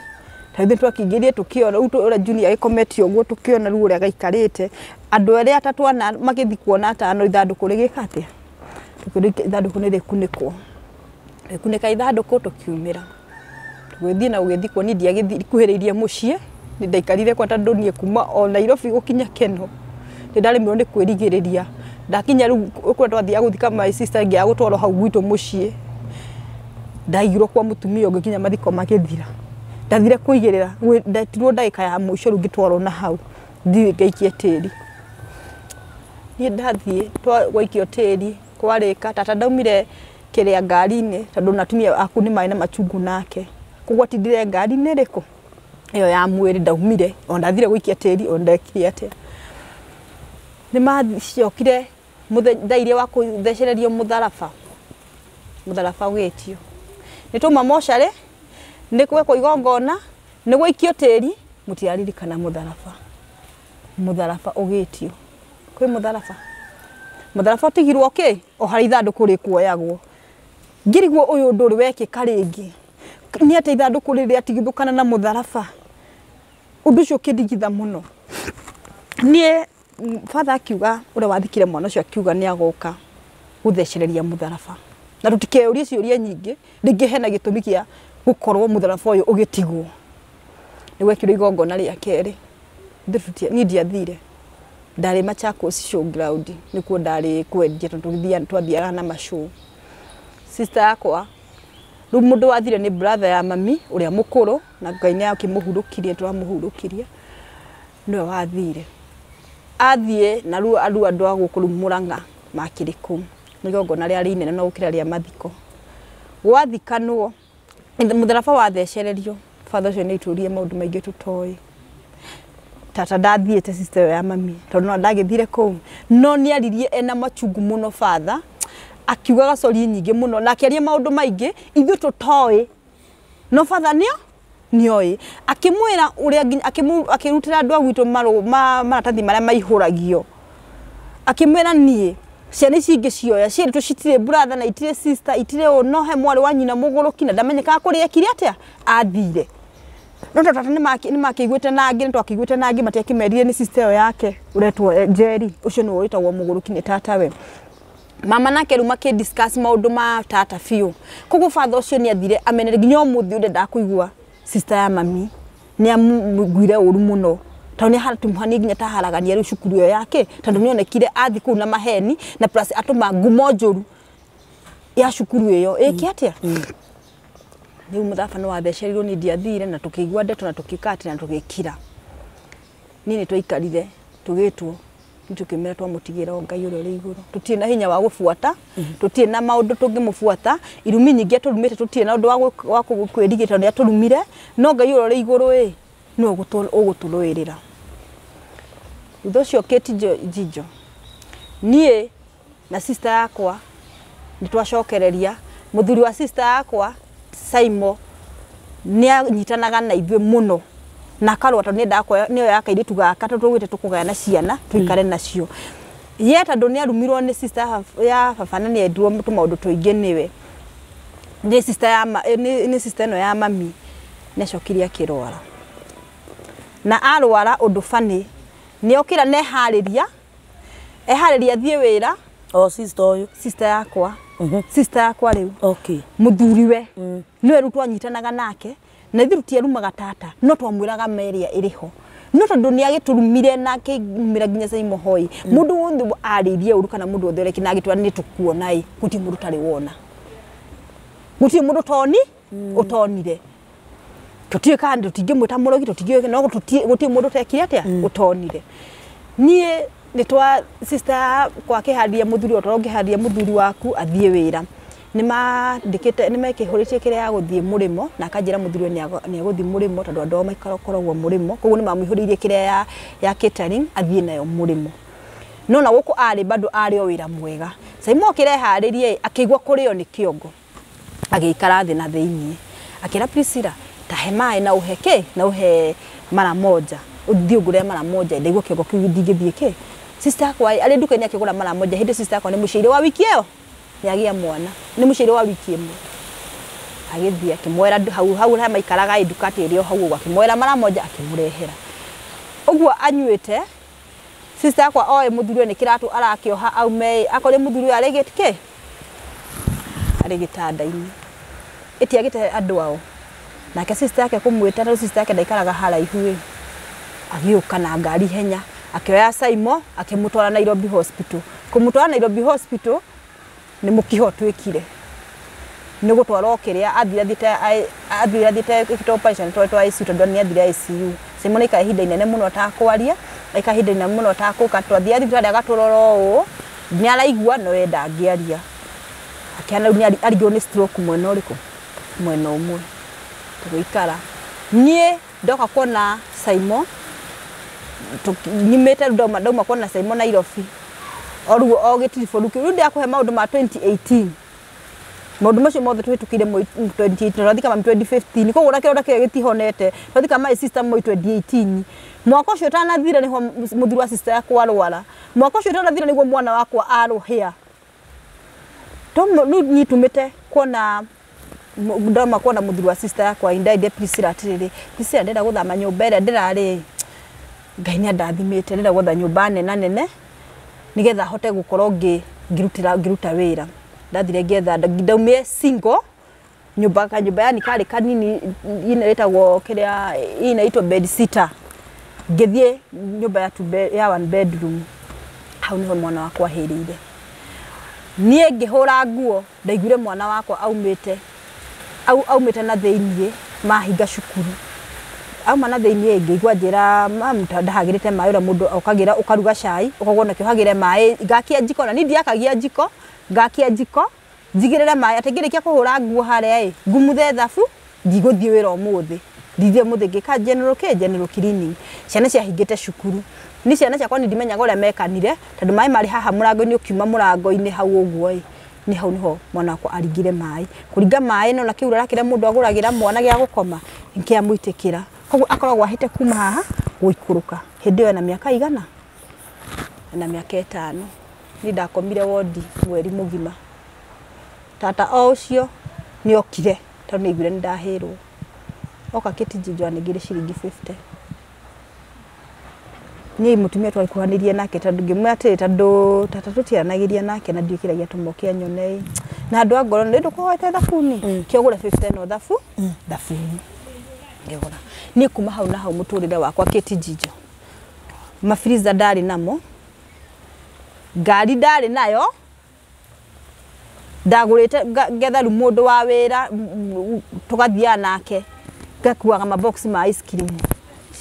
Speaker 3: Ta ithuĩ twakĩingĩrire tũkĩona rĩu ũrĩa Junior agĩkomete ũguo tũkĩona rĩu ũrĩa gaikarĩte. Andũ arĩa atatũ ana magĩthiĩ kuona atano ithandũkũ rĩgĩka atĩa? Tũkĩrwo ithandũkũ nĩ rĩkunĩkwo. Rĩkunĩka ithandũkũ tũkiumĩra. Tũgĩthiĩ na gũgĩthikwo niĩ ndiagĩkuhĩrĩirie mũciĩ nĩ ndaikarire kwa tondũ niĩ kuma o Nairobi gũkinya Keno nĩ ndaremirwo nĩ kwĩrigĩrĩria. Ndakinya rĩu kũrĩa twathiaga gũthika my sister ngĩaga gũtwarwo hau gwitũ mũciĩ. Ndaigirwo kwa mũtumia ũngĩ nginya mathiko magĩthira. Ndathire kũigĩrĩra ndetirwo ndagĩka ya mũico rĩu ngĩtwarwo na hau thiĩ ngaikie tĩri. Niĩ ndathiĩ gwaikio tĩri kwarĩka tata ndaumire kĩrĩa ngari-inĩ tondũ na atumia aku nĩ marĩ na machungu nake. Koguo atindire ngari-inĩ ĩrĩkũ ĩyo ya mwĩrĩ ndaumire ona ndathire gũikia tĩri ona ndekire atĩa. Nĩ macokire thaa iria wa kũthecererio mũtharaba mũtharaba ũgĩtio. Nĩ twauma mocarĩ nĩ gwekwo igongona nĩ gwaikio tĩri mũtiraririkana mũtharaba mũtharaba ũgĩtio. Kwĩ mũtharaba mũtharaba ũtigirwo kĩ o harĩa ithandũkũ rĩkuoyagwo. Ngĩrigwo ũyũ ũndũ ũrĩ wekĩka rĩngĩ nĩ atĩ ithandũkũ rĩrĩ rĩatigithũkana na mũtharaba. Ũndũ ũcio ũkĩndigitha mũno. Niĩ father akiuga ũrĩa wathikire mwana ũcio akiuga nĩ agoka gũthecereria mũtharaba. Na tũtikeyũrie ciũria nyingĩ rĩngĩ hena gĩtũmi kĩa gũkorwo mũtharaba ũyũ ũgĩtigwo. Nĩ gwekirwo igongona rĩa kerĩ. Niĩ ndiathire. Ndarĩ Machakos show ground nĩkuo ndarĩ kwendia tondũ twathiaga na mashow. Sister yakwa rĩu mũndũ wathire nĩ brother ya mami ũrĩa mũkũrũ na Ngai nĩ akĩmũhurũkirie twamũhurũkirie nĩwe wathire. Athiĩ na rĩu andũ a gũkũ rĩu Mũrang'a makĩrĩ kũu. Nĩ igongona rĩarĩ inene no gũkĩra rĩa mathiko. Gwathikanwo mũtharaba wathecererio father ũcio nĩ aitũrire maũndũ maingĩ tũtoĩ. Tata ndathiĩte sister ĩyo ya mami tondũ no ndagĩthire kũu no nĩ aririe ena machungu mũno father akiuga gacori nyingĩ mũno na akĩaria maũndũ maingĩ ithuĩ tũtoĩ no father nĩoĩ akĩmwĩra ũrĩa akĩrutĩra andũ a gwitũ maratathi marĩa maihũragio akĩmwĩra niĩ ciana ici ingĩ cioya cierĩtwo citirĩ brother na itirĩ sister itirĩ ũ no he mwarĩ wa nyina mũgũrũki na ndamenyekaga kũrĩa ekire atĩa athire. No tata nĩ makĩiguĩte na angĩ nĩ twakĩiguĩte na angĩ matiakĩmerire nĩ sister ĩyo yake ũretwo Njeri ũcio nĩwe wĩtagwo mũgũrũki nĩ tatawe. Mama nake rĩu makĩ discuss maũndũ ma tata biũ. Koguo father ũcio nĩ athire amenere nginya ũmũthĩ ũrĩa ndakũigua sister ya mami nĩ amũiguire ũru mũno tondũ nĩ haratũmũhania nginya taharagania rĩu cukuru ĩyo yake tondũ nĩ onekire athi kũu na maheni na plus atũma ngumo njũru ya cukuru ĩyo ĩke atĩa. Rĩu mũtharaba nĩ wathecereirwo nĩ ndiathire na tũkĩigua ndeto na tũkĩka atĩ na tũgĩkira. Niĩ nĩ twaikarire tũgĩtwo nĩ tũkĩmera twamũtigĩra o Ngai ũrĩa ũrĩ igũrũ. Tũtirĩ na hinya wa gũbuata tũtirĩ na maũndũ tũngĩmũbuata irumi nyingĩ atũrumĩte tũtirĩ na ũndũ wa kwĩrigĩra tondũ nĩ atũrumire no Ngai ũrĩa ũrĩ igũrũ ĩ nĩwe ũgũtũrũĩrĩra. Thutha ũcio Kate Njijo niĩ na sister yakwa nĩ twacokereria mũthuri wa sister yakwa Saimo nĩ anyitanaga na ithuĩ mũno na akarũa tondũ nĩ endaga nĩoyaga kairĩtu gaka tondũ tũgwĩte tũkũgayana ciana tũikare nacio. Ye tondũ nĩ arumirwo nĩ sister ya baba na nĩ endirwo tũmaũndũ tũingĩ nĩwe nĩ sister ya nĩ sister ĩno ya mami nĩ acokire akĩrwara. Na arwara ũndũ funny nĩ okĩra na eharĩria eharĩria athiĩ wĩra
Speaker 1: O sister ũyũ
Speaker 3: sister yakwa sister yakwa rĩu
Speaker 1: okay
Speaker 3: mũthuriwe nĩwe rĩu twanyitanaga nake na ithuĩ tũtiarumaga tata no twamwĩraga ma ĩrĩa ĩrĩ ho no tondũ nĩ agĩtũrumire na akĩrumĩra nginya Saimo Hoi mũndũ wothe arĩirie ũru kana mũndũ wothe ũrĩa na agĩtwĩra nĩ tũkuona ĩ gũtirĩ mũndũ ũtarĩ wona gũtirĩ mũndũ toni ũtonire tũtiũĩ kana tũtingĩmwĩta mũrogi tũtingĩũĩ no gũtirĩ mũndũ ũtekire atĩa ũtonire. Niĩ nĩ twa sister kwa akĩharĩria mũthuri o ta ũrĩa ũngĩharĩria mũthuri waku athiĩ wĩra. Nĩmandĩkĩte nĩmekĩhũrĩtie kĩrĩa ya gũthiĩ mũrĩmo na akanjĩra mũthuri nĩ egũthiĩ mũrĩmo tondũ andũ ao makoragwo mũrĩmo koguo nĩmamũihũrĩirie kĩrĩa ya catering athiĩ nayo mũrĩmo no na gũkũ arĩ bado arĩ o wĩra mwega. Saimo akĩreharĩrie akĩigua kũrĩo nĩ kĩongo agĩikara thĩ na thĩiniĩ akĩra Priscilla tahe maĩ na ũhe kĩ na ũhe mara moja ũthiĩ ũngũrĩre mara moja ndaigua kĩongo kĩu ndingĩthiĩ kĩ. Sister yakwa arĩ nduka-inĩ akĩgũra mara moja hĩndĩ sister yakwa nĩ mũciaire wa wiki ĩyo nĩagĩa mwana nĩ mũciaire wa wiki ĩmwe agĩthiĩ akĩmwĩra hau hau harĩa maikaraga nduka atĩ ĩrĩ o hau ũguo akĩmwĩra mara moja akĩmũrehera ũguo anyuĩte. Sister yakwa oĩ mũthuri nĩ kĩratũ arakĩoha aume akorĩ mũthuri arĩ gĩtkĩ arĩ gĩtanda-inĩ ĩtiagĩte andũ ao nake sister yake kũmwĩta tondũ sister yake ndaikaraga haraihu ĩ agĩũka na ngari henya akĩoya Saimo akĩmũtwara Nairobi Hospital. Kũmũtwara Nairobi Hospital nĩ mũkiho twĩkire nĩ gũtwarwo kĩrĩa athire athiĩte ĩkĩtwo operation twaretwo ICU tondũ nĩ athire ICU. Saimo nĩ aikara ihinda inene mũno atakwaria aikara ihinda inene mũno atakũka twathiĩ thibitarĩ agatũrora ũũ nĩ araigua no we ndangĩaria akĩhana rĩu nĩ arigirwo nĩ stroke mwena ũrĩkũ mwena ũmwe tũgĩikara. Niĩ ndoka kuona Saimo nyumĩte ndauma kuona Saimo Nairobi o rĩu o gĩtiribũ rĩu rĩu ndĩrakũhe maũndũ ma 2018 maũndũ macio mothe tũhĩtũkire 2018 twathika mami 2015 koguo na kĩronda kĩrĩa gĩtihonete twathika my sister moi 2018 mwaka ũcio ũtanathira nĩho mũthuri wa sister yakwa arwara mwaka ũcio ũtanathira nĩguo mwana wakwa arũhĩa rĩu niĩ kuona ndoma kuona mũthuri wa sister yakwa indaide Priscilla atĩrĩrĩ Priscilla ndĩrenda gũthama nyũmba ĩrĩa ndĩrarĩ Ngai nĩ andathimĩte ndĩrenda gwetha nyũmba nene nene nĩgetha hote gũkorwo ngĩruta wĩra. Ndathire ngĩetha ndaumire single nyũmba kanyũmba yani karĩ kanini ine ĩtagwo kĩrĩa inaitwo bed sitter ngĩthiĩ nyũmba ya ya one bedroom hau nĩho mwana wakwa ahĩrĩire. Niĩ ngĩhũra nguo ndaiguire mwana wakwa aumĩte aumĩte na thĩiniĩ mahinga cukuru auma na thĩiniĩ ngĩigua njĩra mamu ndahagĩrĩte maĩ ũrĩa mũndũ okagĩra ũkaruga cai ũkagwo nakĩo hagĩre maĩ ngakia njiko na niĩ ndiakagia njiko ngakia njiko njigĩrĩre maĩ atĩ ngĩrĩkia kũhũra nguo harĩa ĩ ngumuthe thabu ndigũthiĩ wĩra ũmũthĩ ndithiĩ ũmũthĩ ngĩka general kĩ general cleaning. Ciana ciahingĩte cukuru ni ciana ciakwa ni ndimenyaga ũrĩa mekanire tondũ maĩ marĩ haha mũrango-inĩ ũkiuma mũrango-inĩ hau ũguo ĩ nĩ hau nĩho mwana wakwa aringire maĩ kũringa maĩ no na kĩurara kĩrĩa mũndũ agũragĩra mwana gĩa gũkoma nkĩamũitĩkĩra koguo akoragwo ahĩte kuma haha gũikũrũka hĩndĩ ĩyo ena mĩaka igana na mĩaka 5 ni ndakomire wodi mweri mũgima. Tata o ũcio nĩ okire tondũ nĩ aiguire nĩ ndahĩrwo oka kĩtijinjo anengire ciringi 50 niĩ mũtumia twarikuhanĩrie nake tondũ ngĩmwĩra atĩrĩ tondũ tata tũtiaranagĩria nake na ndiĩkĩragia tũmoke anyone na andũ a ngoro nĩ ndũkũhoete thabuni kĩogũre 50 no thabuni ngĩgũra. Niĩ kuma hau na hau mũtũrĩre wakwa kĩtijinjo mafriza ndarĩ namo ngari ndarĩ nayo ndagũrĩte ngetha rĩu mũndũ wa wĩra tũgathiaga nake ngakuaga mabox ma ice cream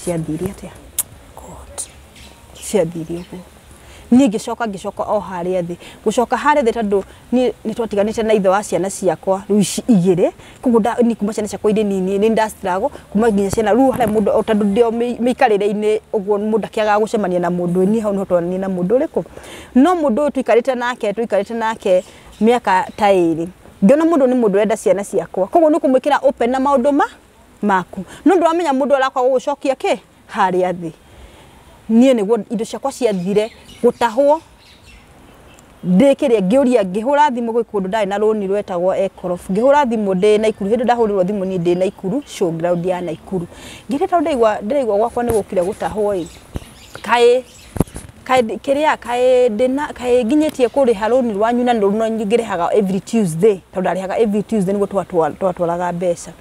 Speaker 3: ciathire atĩa ciathire ũguo. Niĩ ngĩcoka o harĩa thĩ gũcoka harĩa thĩ tondũ niĩ nĩ twatiganĩte na ithe wa ciana ciakwa rĩu ici igĩrĩ koguo niĩ kuma ciana ciakwa irĩ nini nĩ ndastruggle kuma nginya ciana rĩu harĩa mũndũ tondũ ndĩ o mĩikarĩre-inĩ ũguo mũndũ akĩagaga gũcemania na mũndũ niĩ hau nĩho twananie na mũndũ ũrĩkũ no mũndũ ũyũ tũikarĩte nake mĩaka ta 2 ngĩona mũndũ nĩ mũndũ ũrenda ciana ciakwa koguo nĩ kũmwĩkĩra open na maũndũ maku no ndũramenya mũndũ arakwa gũgũcokia kĩ harĩa thĩ. Niĩ nĩguo indo ciakwa ciathire gũtahwo ndĩkĩrĩa ngĩũria ngĩhũra thimũ gwĩ kũndũ ndarĩ na rũni rwetagwo Ekorof ngĩhũra thimũ ndĩ Naikuru hĩndĩ ndahũrĩrwo thimũ niĩ ndĩ Naikuru showground ya Naikuru ngĩrĩ tondũ ndĩraigua gwakwa nĩ gũkire gũtahwo ĩ kaĩ kĩrĩa kaĩ ndĩna kaĩ nginyĩtie kũrĩha rũni rwanyu na rũni ngĩrĩhaga every Tuesday tondũ ndarĩhaga every Tuesday nĩguo twatwaraga mbeca.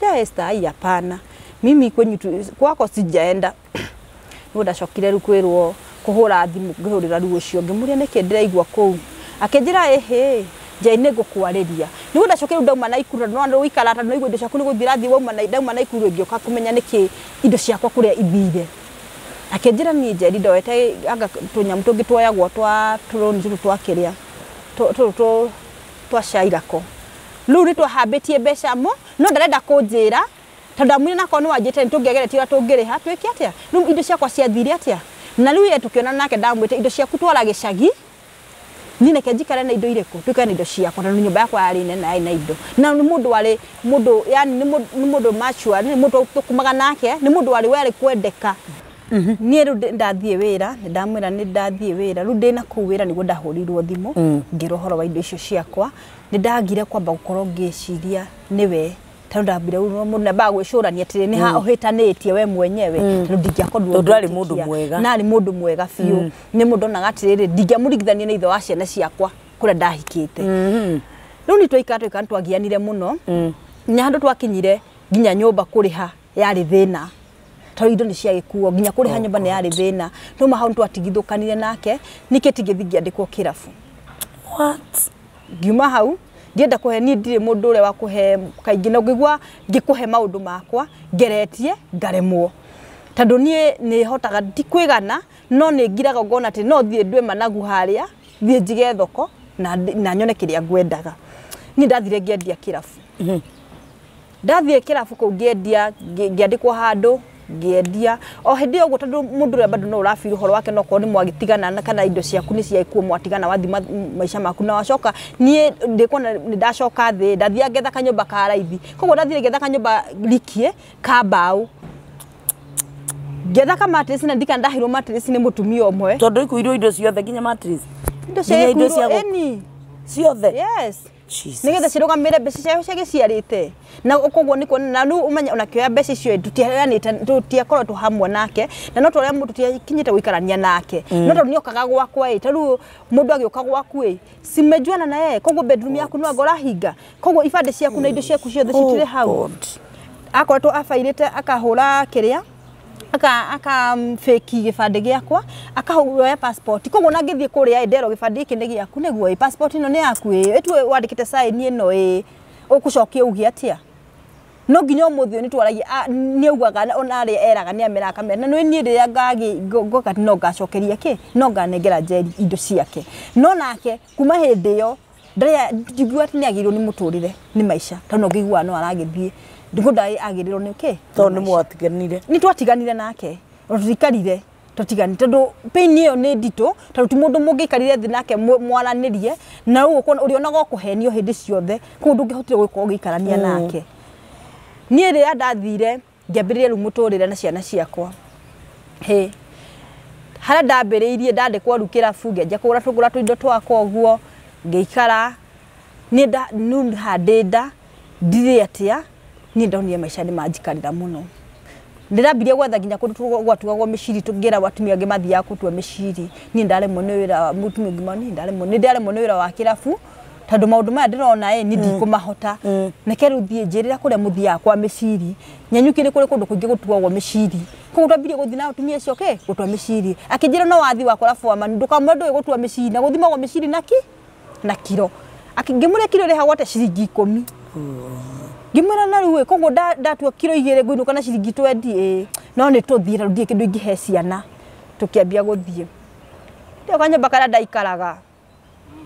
Speaker 3: Ya Esther ai hapana mimi kwenyu kwako sijaenda nĩguo ndacokire rĩu kwĩrwo kũhũra thimũ ngĩhũrĩra rĩu ũcio ngĩmũria nĩkĩ ndĩraigua kũu akĩnjĩra ĩhĩ Njeri nĩ ngũkwarĩria nĩguo ndacokire rĩu ndauma Naikuru tondũ no ũikara tondũ nĩguo indo ciaku nĩ gũthiĩ rathiĩ wauma ndauma Naikuru ngĩũka kũmenya nĩkĩ indo ciakwa kũrĩa ithire akĩnjĩra niĩ Njeri ndoete anga tũnyamũ tũngĩ tuoyagwo twa tũrũni tũtũ twa kĩrĩa tũtũ twa cairako Rĩu nĩ twahambĩtie mbeca mo no ndarenda kũnjĩra tondũ ndamwĩra nakorwo nĩ wanjĩte nĩ tũngĩageretie ũrĩa tũngĩrĩha twĩke atĩa. Rĩu indo ciakwa ciathire atĩa? Na rĩu ye tũkĩona nake ndamwĩte indo ciaku twara gĩcagi niĩ reke njikare na indo irĩkũ tuikare na indo ciakwa tondũ nyũmba yakwa yarĩ nene yarĩ na indo na nĩ mũndũ warĩ mũndũ yani nĩ mũndũ mature nĩ mũndũ tũkumaga nake nĩ mũndũ warĩ warĩ kwendeka. Niĩ rĩu ndathiĩ wĩra nĩ ndamwĩra nĩ ndathiĩ wĩra rĩu ndĩna kũu wĩra nĩguo ndahũrirwo thimũ ngĩrwo ũhoro wa indo icio ciakwa nĩ ndagire kwamba gũkorwo ngĩciria nĩwe tondũ ndambire ũguo mũndũ nĩambaga gwĩcũrania atĩrĩ nĩ ha ũhĩtanĩtie we mwenyewe tondũ ndingĩakorirwo
Speaker 1: Tondũ arĩ
Speaker 3: ngĩtĩkia.
Speaker 1: mũndũ mwega.
Speaker 3: Na arĩ mũndũ mwega biũ nĩ mũndũ onaga atĩrĩrĩ ndingĩamũringithania na ithe wa ciana ciakwa kũrĩa ndahikĩte. Rĩu nĩ twaikara twaikara nĩtwagianire mũno nginya handũ twakinyire nginya nyũmba kũrĩha yarĩ thĩna tondũ indo nĩ ciagĩkuo nginya kũrĩha nyũmba nĩ yarĩ thĩna no hau nĩtwatigithũkanire nake nĩkĩ tingĩthiĩ ngĩandĩkwo kĩrabu.
Speaker 1: What?
Speaker 3: Ngiuma hau ndienda kũhe niĩ ndirĩ mũndũ ũrĩa wa kũhe kaingĩ na ũngĩigua ngĩkũhe maũndũ makwa ngeretie ngaremwo tondũ niĩ nĩ hotaga ndikwĩgana no nĩ ngiraga ngona atĩ no thiĩ ndue managu harĩa thiĩ njige thoko na nyone kĩrĩa ngwendaga. Niĩ ndathire ngĩendia kĩrabu. Ndathiĩ kĩrabu kũu ngĩendia ngĩandĩkwo handũ ngĩendia o hĩndĩ ĩyo ũguo tondũ mũndũ ũrĩa bado no ũrabira ũhoro wake no korwo nĩ mwagĩtigana na kana indo ciaku nĩ ciaikuo mwatigana wathi maica maku na wacoka niĩ ndĩkuona nĩ ndacoka thĩ ndathiaga ngetha kanyũmba ka raithi koguo ndathire ngetha kanyũmba rikie ka mbaũ ngetha ka mattress na ndikana ndaheirwo mattress nĩ mũtumia ũmwe
Speaker 1: Tondũ ikuirwo indo ciothe nginya mattress
Speaker 3: indo
Speaker 1: nginya indo
Speaker 3: ciakuirwo
Speaker 1: cia
Speaker 3: ĩni
Speaker 1: ciothe.
Speaker 3: Yes.
Speaker 1: Jesus.
Speaker 3: Nĩgetha cirũgamĩre mbeca ciao ciagĩciarĩte na koguo nĩ kuona na rĩu ũmenye ona kĩoya mbeca icio tũtiheanĩte tũtiakoretwo hamwe nake na no tũrĩa mũndũ tũtiakinyĩte gũikarania nake no tondũ nĩokaga gwakwa ĩ ta rĩu mũndũ agĩũka gwaku ĩ simejuana na yeye koguo bedroom yaku no anga ũrahinga koguo ibandĩ ciaku na indo ciaku ciothe citirĩ hau.
Speaker 1: God.
Speaker 3: Akoretwo abairĩte akahũra kĩrĩa aka fake gĩbandĩ gĩakwa akaoya passport koguo na ngĩthiĩ kũrĩa ĩ nderwo gĩbandĩ gĩkĩ nĩ gĩaku nĩguo ĩ passport ĩno nĩ yaku ĩ ĩtue wandĩkĩte sign ĩno ĩ ũkũcokia uge atĩa no nginya ũmũthĩ ũyũ nĩtwaragia nĩaugaga ona arĩa eraga nĩ ameraga akamera na nĩ niĩ rĩrĩa ngoka no ngacokeria kĩ no nganengera Njeri indo ciake no nake kuma hĩndĩ ĩyo ndarĩa ndingiuga atĩ nĩ agĩrĩirwo nĩ mũtũrĩre nĩ maica tondũ no ngĩiguaga no aragĩthiĩ ndikũnda agĩrĩrwo nĩ kĩ
Speaker 1: Tondũ nĩ mwatiganire.
Speaker 3: Nĩ twatiganire nake ona tũtikarire tũtigani tondũ pain ĩyo nĩ nditũ tondũ ti mũndũ mũngĩikarire thĩ nake mwaranĩrie na rĩu ũkona ũrĩonaga ũkũhenio hĩndĩ ciothe koguo ndũngĩhotire gũkorwo ũgĩikarania nake. Niĩ rĩrĩa ndathire ngĩambĩrĩria rĩu mũtũrĩre na ciana ciakwa hĩ harĩa ndambĩrĩirie ndandĩkwo rĩu kĩrabu ngĩanjia kũgũra tũgũra tũindo twakwa ũguo ngĩikara niĩ nĩ handĩ nda ndirĩ atĩa niĩ ndonire maica nĩ manjikarĩra mũno. Ndĩrambirie gwetha nginya kũndũ gwatuagwo mĩciri tũngĩra atumia angĩ mathiaga gũtua mĩciri niĩ ndaremwo nĩ wĩra wa mũtumia ũngĩ niĩ ndaremwo nĩ ndaremwo nĩ wĩra wa kĩrabu tondũ maũndũ maya ndĩrona ĩ niĩ ndikũmahota reke rĩu thiĩ njĩrĩra kũrĩa mũthiaga kwa mĩciri Nyanyuki nĩ kũrĩ kũndũ kũingĩ gũtuagwo mĩciri koguo twambirie gũthiĩ na atumia acio kĩ gũtua mĩciri akĩnjĩra no wathi wakora bwama ndũkamwe ndũĩ gũtua mĩciri na gũthimagwo mĩciri na ki na kiro ngĩmũrĩa kiro ĩrĩhagwo atĩa ciringi 10 ngĩmwĩra na rĩu ĩ koguo ndatua kiro 2 ngũinũka na ciringi 20 ĩ no nĩ tũthiĩ tondũ ndirĩ kĩndũ ingĩhe ciana tũkĩambia gũthiĩ ndĩo kanyũmba karĩa ndaikaraga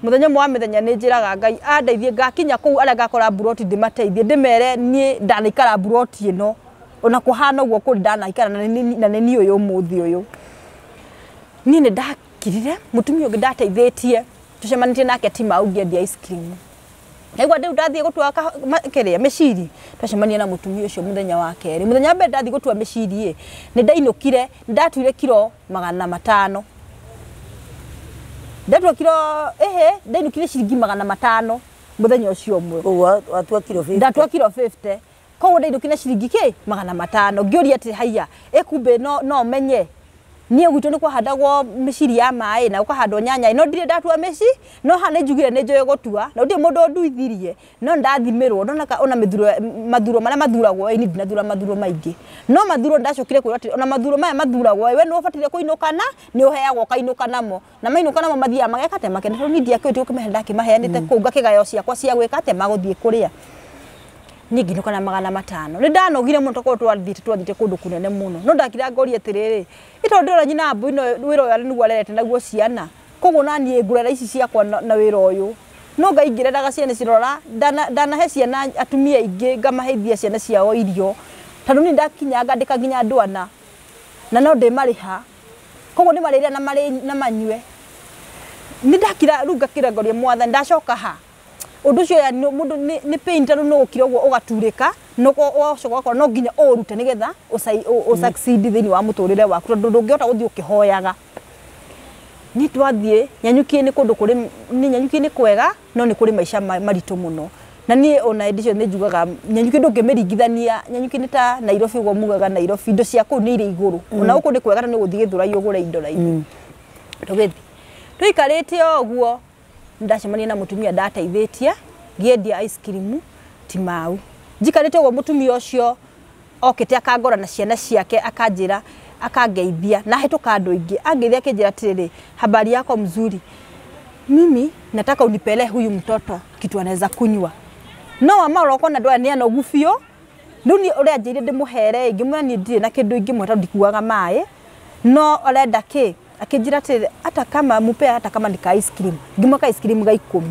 Speaker 3: mũthenya ũmwe wa mĩthenya nĩ njĩraga Ngai andeithie ngakinya kũu arĩa ngakora mburoti ndĩmateithie ndĩmere niĩ ndanaikara mburoti ĩno ona kũhana ũguo kũrĩ ndanaikara na nĩ niĩ ũyũ ũmũthĩ ũyũ. Niĩ nĩ ndakirire mũtumia ũngĩ ndateithĩtie tũcemanĩtie nake Timau ngĩendia ice cream Naigua rĩu ndathiĩ gũtua kĩrĩa mĩciri twacemania na mũtumia ũcio mũthenya wa kerĩ mũthenya wa mbere ndathiĩ gũtua mĩciri ĩ nĩ ndainũkire ndatuire kiro 500 ndatua kiro ĩhĩ ndainũkire ciringi 500 mũthenya ũcio ũmwe.
Speaker 1: Koguo watua kiro 50.
Speaker 3: Ndatua kiro 50 koguo ndainũkire ciringi kĩ 500 ngĩũria atĩ haiya ĩkumbĩ no menye niĩ gwitũ nĩ kwahandagwo mĩciri ya maĩ na gũkahandwo nyanya no ndirĩ ndatua mĩci no haha nĩ njugire nĩ njũĩ gũtua na gũtirĩ mũndũ ũnduithirie no nĩndathimĩrwo ndona ona mathuro marĩa mathuragwo ĩ niĩ ndinathura mathuro maingĩ no mathuro ndacokire kwĩrwo atĩ ona mathuro maya mathuragwo ĩ we nĩ ũbataire kũinũka na nĩ ũheagwo ũkainũka namo na mainũka namo mathiaga mageka atĩa makena tondũ niĩ ndiakĩũĩ gũkĩmahe ndakĩmaheanĩte kũu ngakĩgayo ciakwa cia gwĩka atĩa magũthiĩ kũrĩa. Niĩ ngĩinũka na 500 nĩ ndanogire mũno tondũ twathiĩte kũndũ kũnene mũno no ndakira ngoria atĩrĩrĩ ĩ tondũ ndĩrona nyina wa mbui ĩno wĩra ũyũ nĩguo arerete naguo ciana koguo na niĩ ngũrera ici ciakwa na wĩra ũyũ No Ngai ngĩreraga ciana cirora ndanahe ciana atumia aingĩ ngamaheithia ciana ciao irio tondũ niĩ ndakinya ngandĩka nginya andũ ana na no ndĩmarĩha koguo nĩ marĩrĩa na manyue. Nĩ ndakira rĩu ngakira ngoria mwathani ndacoka ha ũndũ ũcio yani mũndũ nĩ pain tondũ no ũkira ũguo ũgaturĩka no ũgacoka ũgakora no nginya ũrute nĩgetha ũsucceed thĩinĩ wa mũtũrĩre waku tondũ ndũngĩhota gũthiĩ ũkĩhoyaga. Nĩ twathiĩ Nyanyuki nĩ kũndũ kũrĩ nĩ Nyanyuki nĩ kwega no nĩ kũrĩ maica maritũ mũno na niĩ ona hĩndĩ ĩcio nĩ njugaga Nyanyuki ndũngĩmĩringithania. Nyanyuki nĩ ta Nairobi ũguo mugaga Nairobi indo cia kũu nĩ irĩ igũrũ ona gũkũ nĩ kwega tondũ nĩ ũgũthiĩ Gĩthũrai ũgũre indo raithi. Tũgĩthiĩ tũikarĩte o ũguo ndacemania na mũtumia ndateithĩtie ngĩendia ice cream Timau. Njikarĩte ũguo mũtumia ũcio okĩte akangora na ciana ciake akanjĩra akangeithia na hĩtũka andũ aingĩ angeithia akĩnjĩra atĩrĩrĩ, habari yako mzuri, mimi nataka unipele huyu mtoto kitu anaweza kunywa. No wa ũrokona andũ aya nĩ anogu biũ. Rĩu niĩ ũrĩa anjĩrire ndĩmũhere ngĩmwĩra niĩ ndirĩ na kĩndũ ingĩmũhe tondũ ndikuaga maĩ no arenda kĩ akĩnjĩra atĩrĩrĩ hata kama mupe hata kama ni ka ice cream. Ngĩmũhe ka ice cream ga 10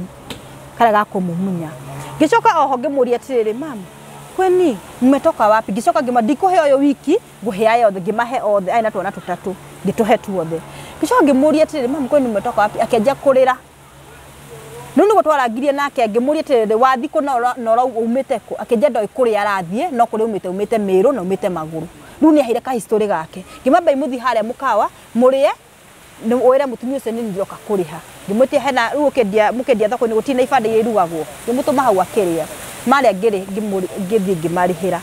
Speaker 3: karĩa ga kũmumunya. Ngĩcoka oho ngĩmũria atĩrĩrĩ, mama kweni mmetoka wapi? Ngĩcoka ngĩma ndikũhe ũyũ wiki ngũhe aya othe. Ngĩmahe othe arĩ na twana tũtatũ ngĩtũhe tuothe. Ngĩcoka ngĩmũria atĩrĩrĩ, mama kweni mmetoka wapi? Akĩanjia kũrĩra. Rĩu nĩguo twarangirie nake ngĩmũria atĩrĩrĩ, wathiĩ kũ na ũra umĩte kũ? Akĩnjia ndoĩ kũrĩa arathiĩ no kũrĩa umĩte umĩte Mĩrũ na umĩte Magũrũ. Rĩu nĩ aheire ka history gake. Ngĩmwamba mũthiĩ harĩa mũkawa mũrĩe wĩre mũtumia ũcio nĩ ndĩroka kũrĩha. Ngĩmwĩtia hena rĩu ũkĩendia mũkĩendia thoko-inĩ gũtirĩ na ibanda iria irugagwo. Ngĩmũtũma hau akĩrĩa. Marĩa ngĩthiĩ ngĩmarĩhĩra.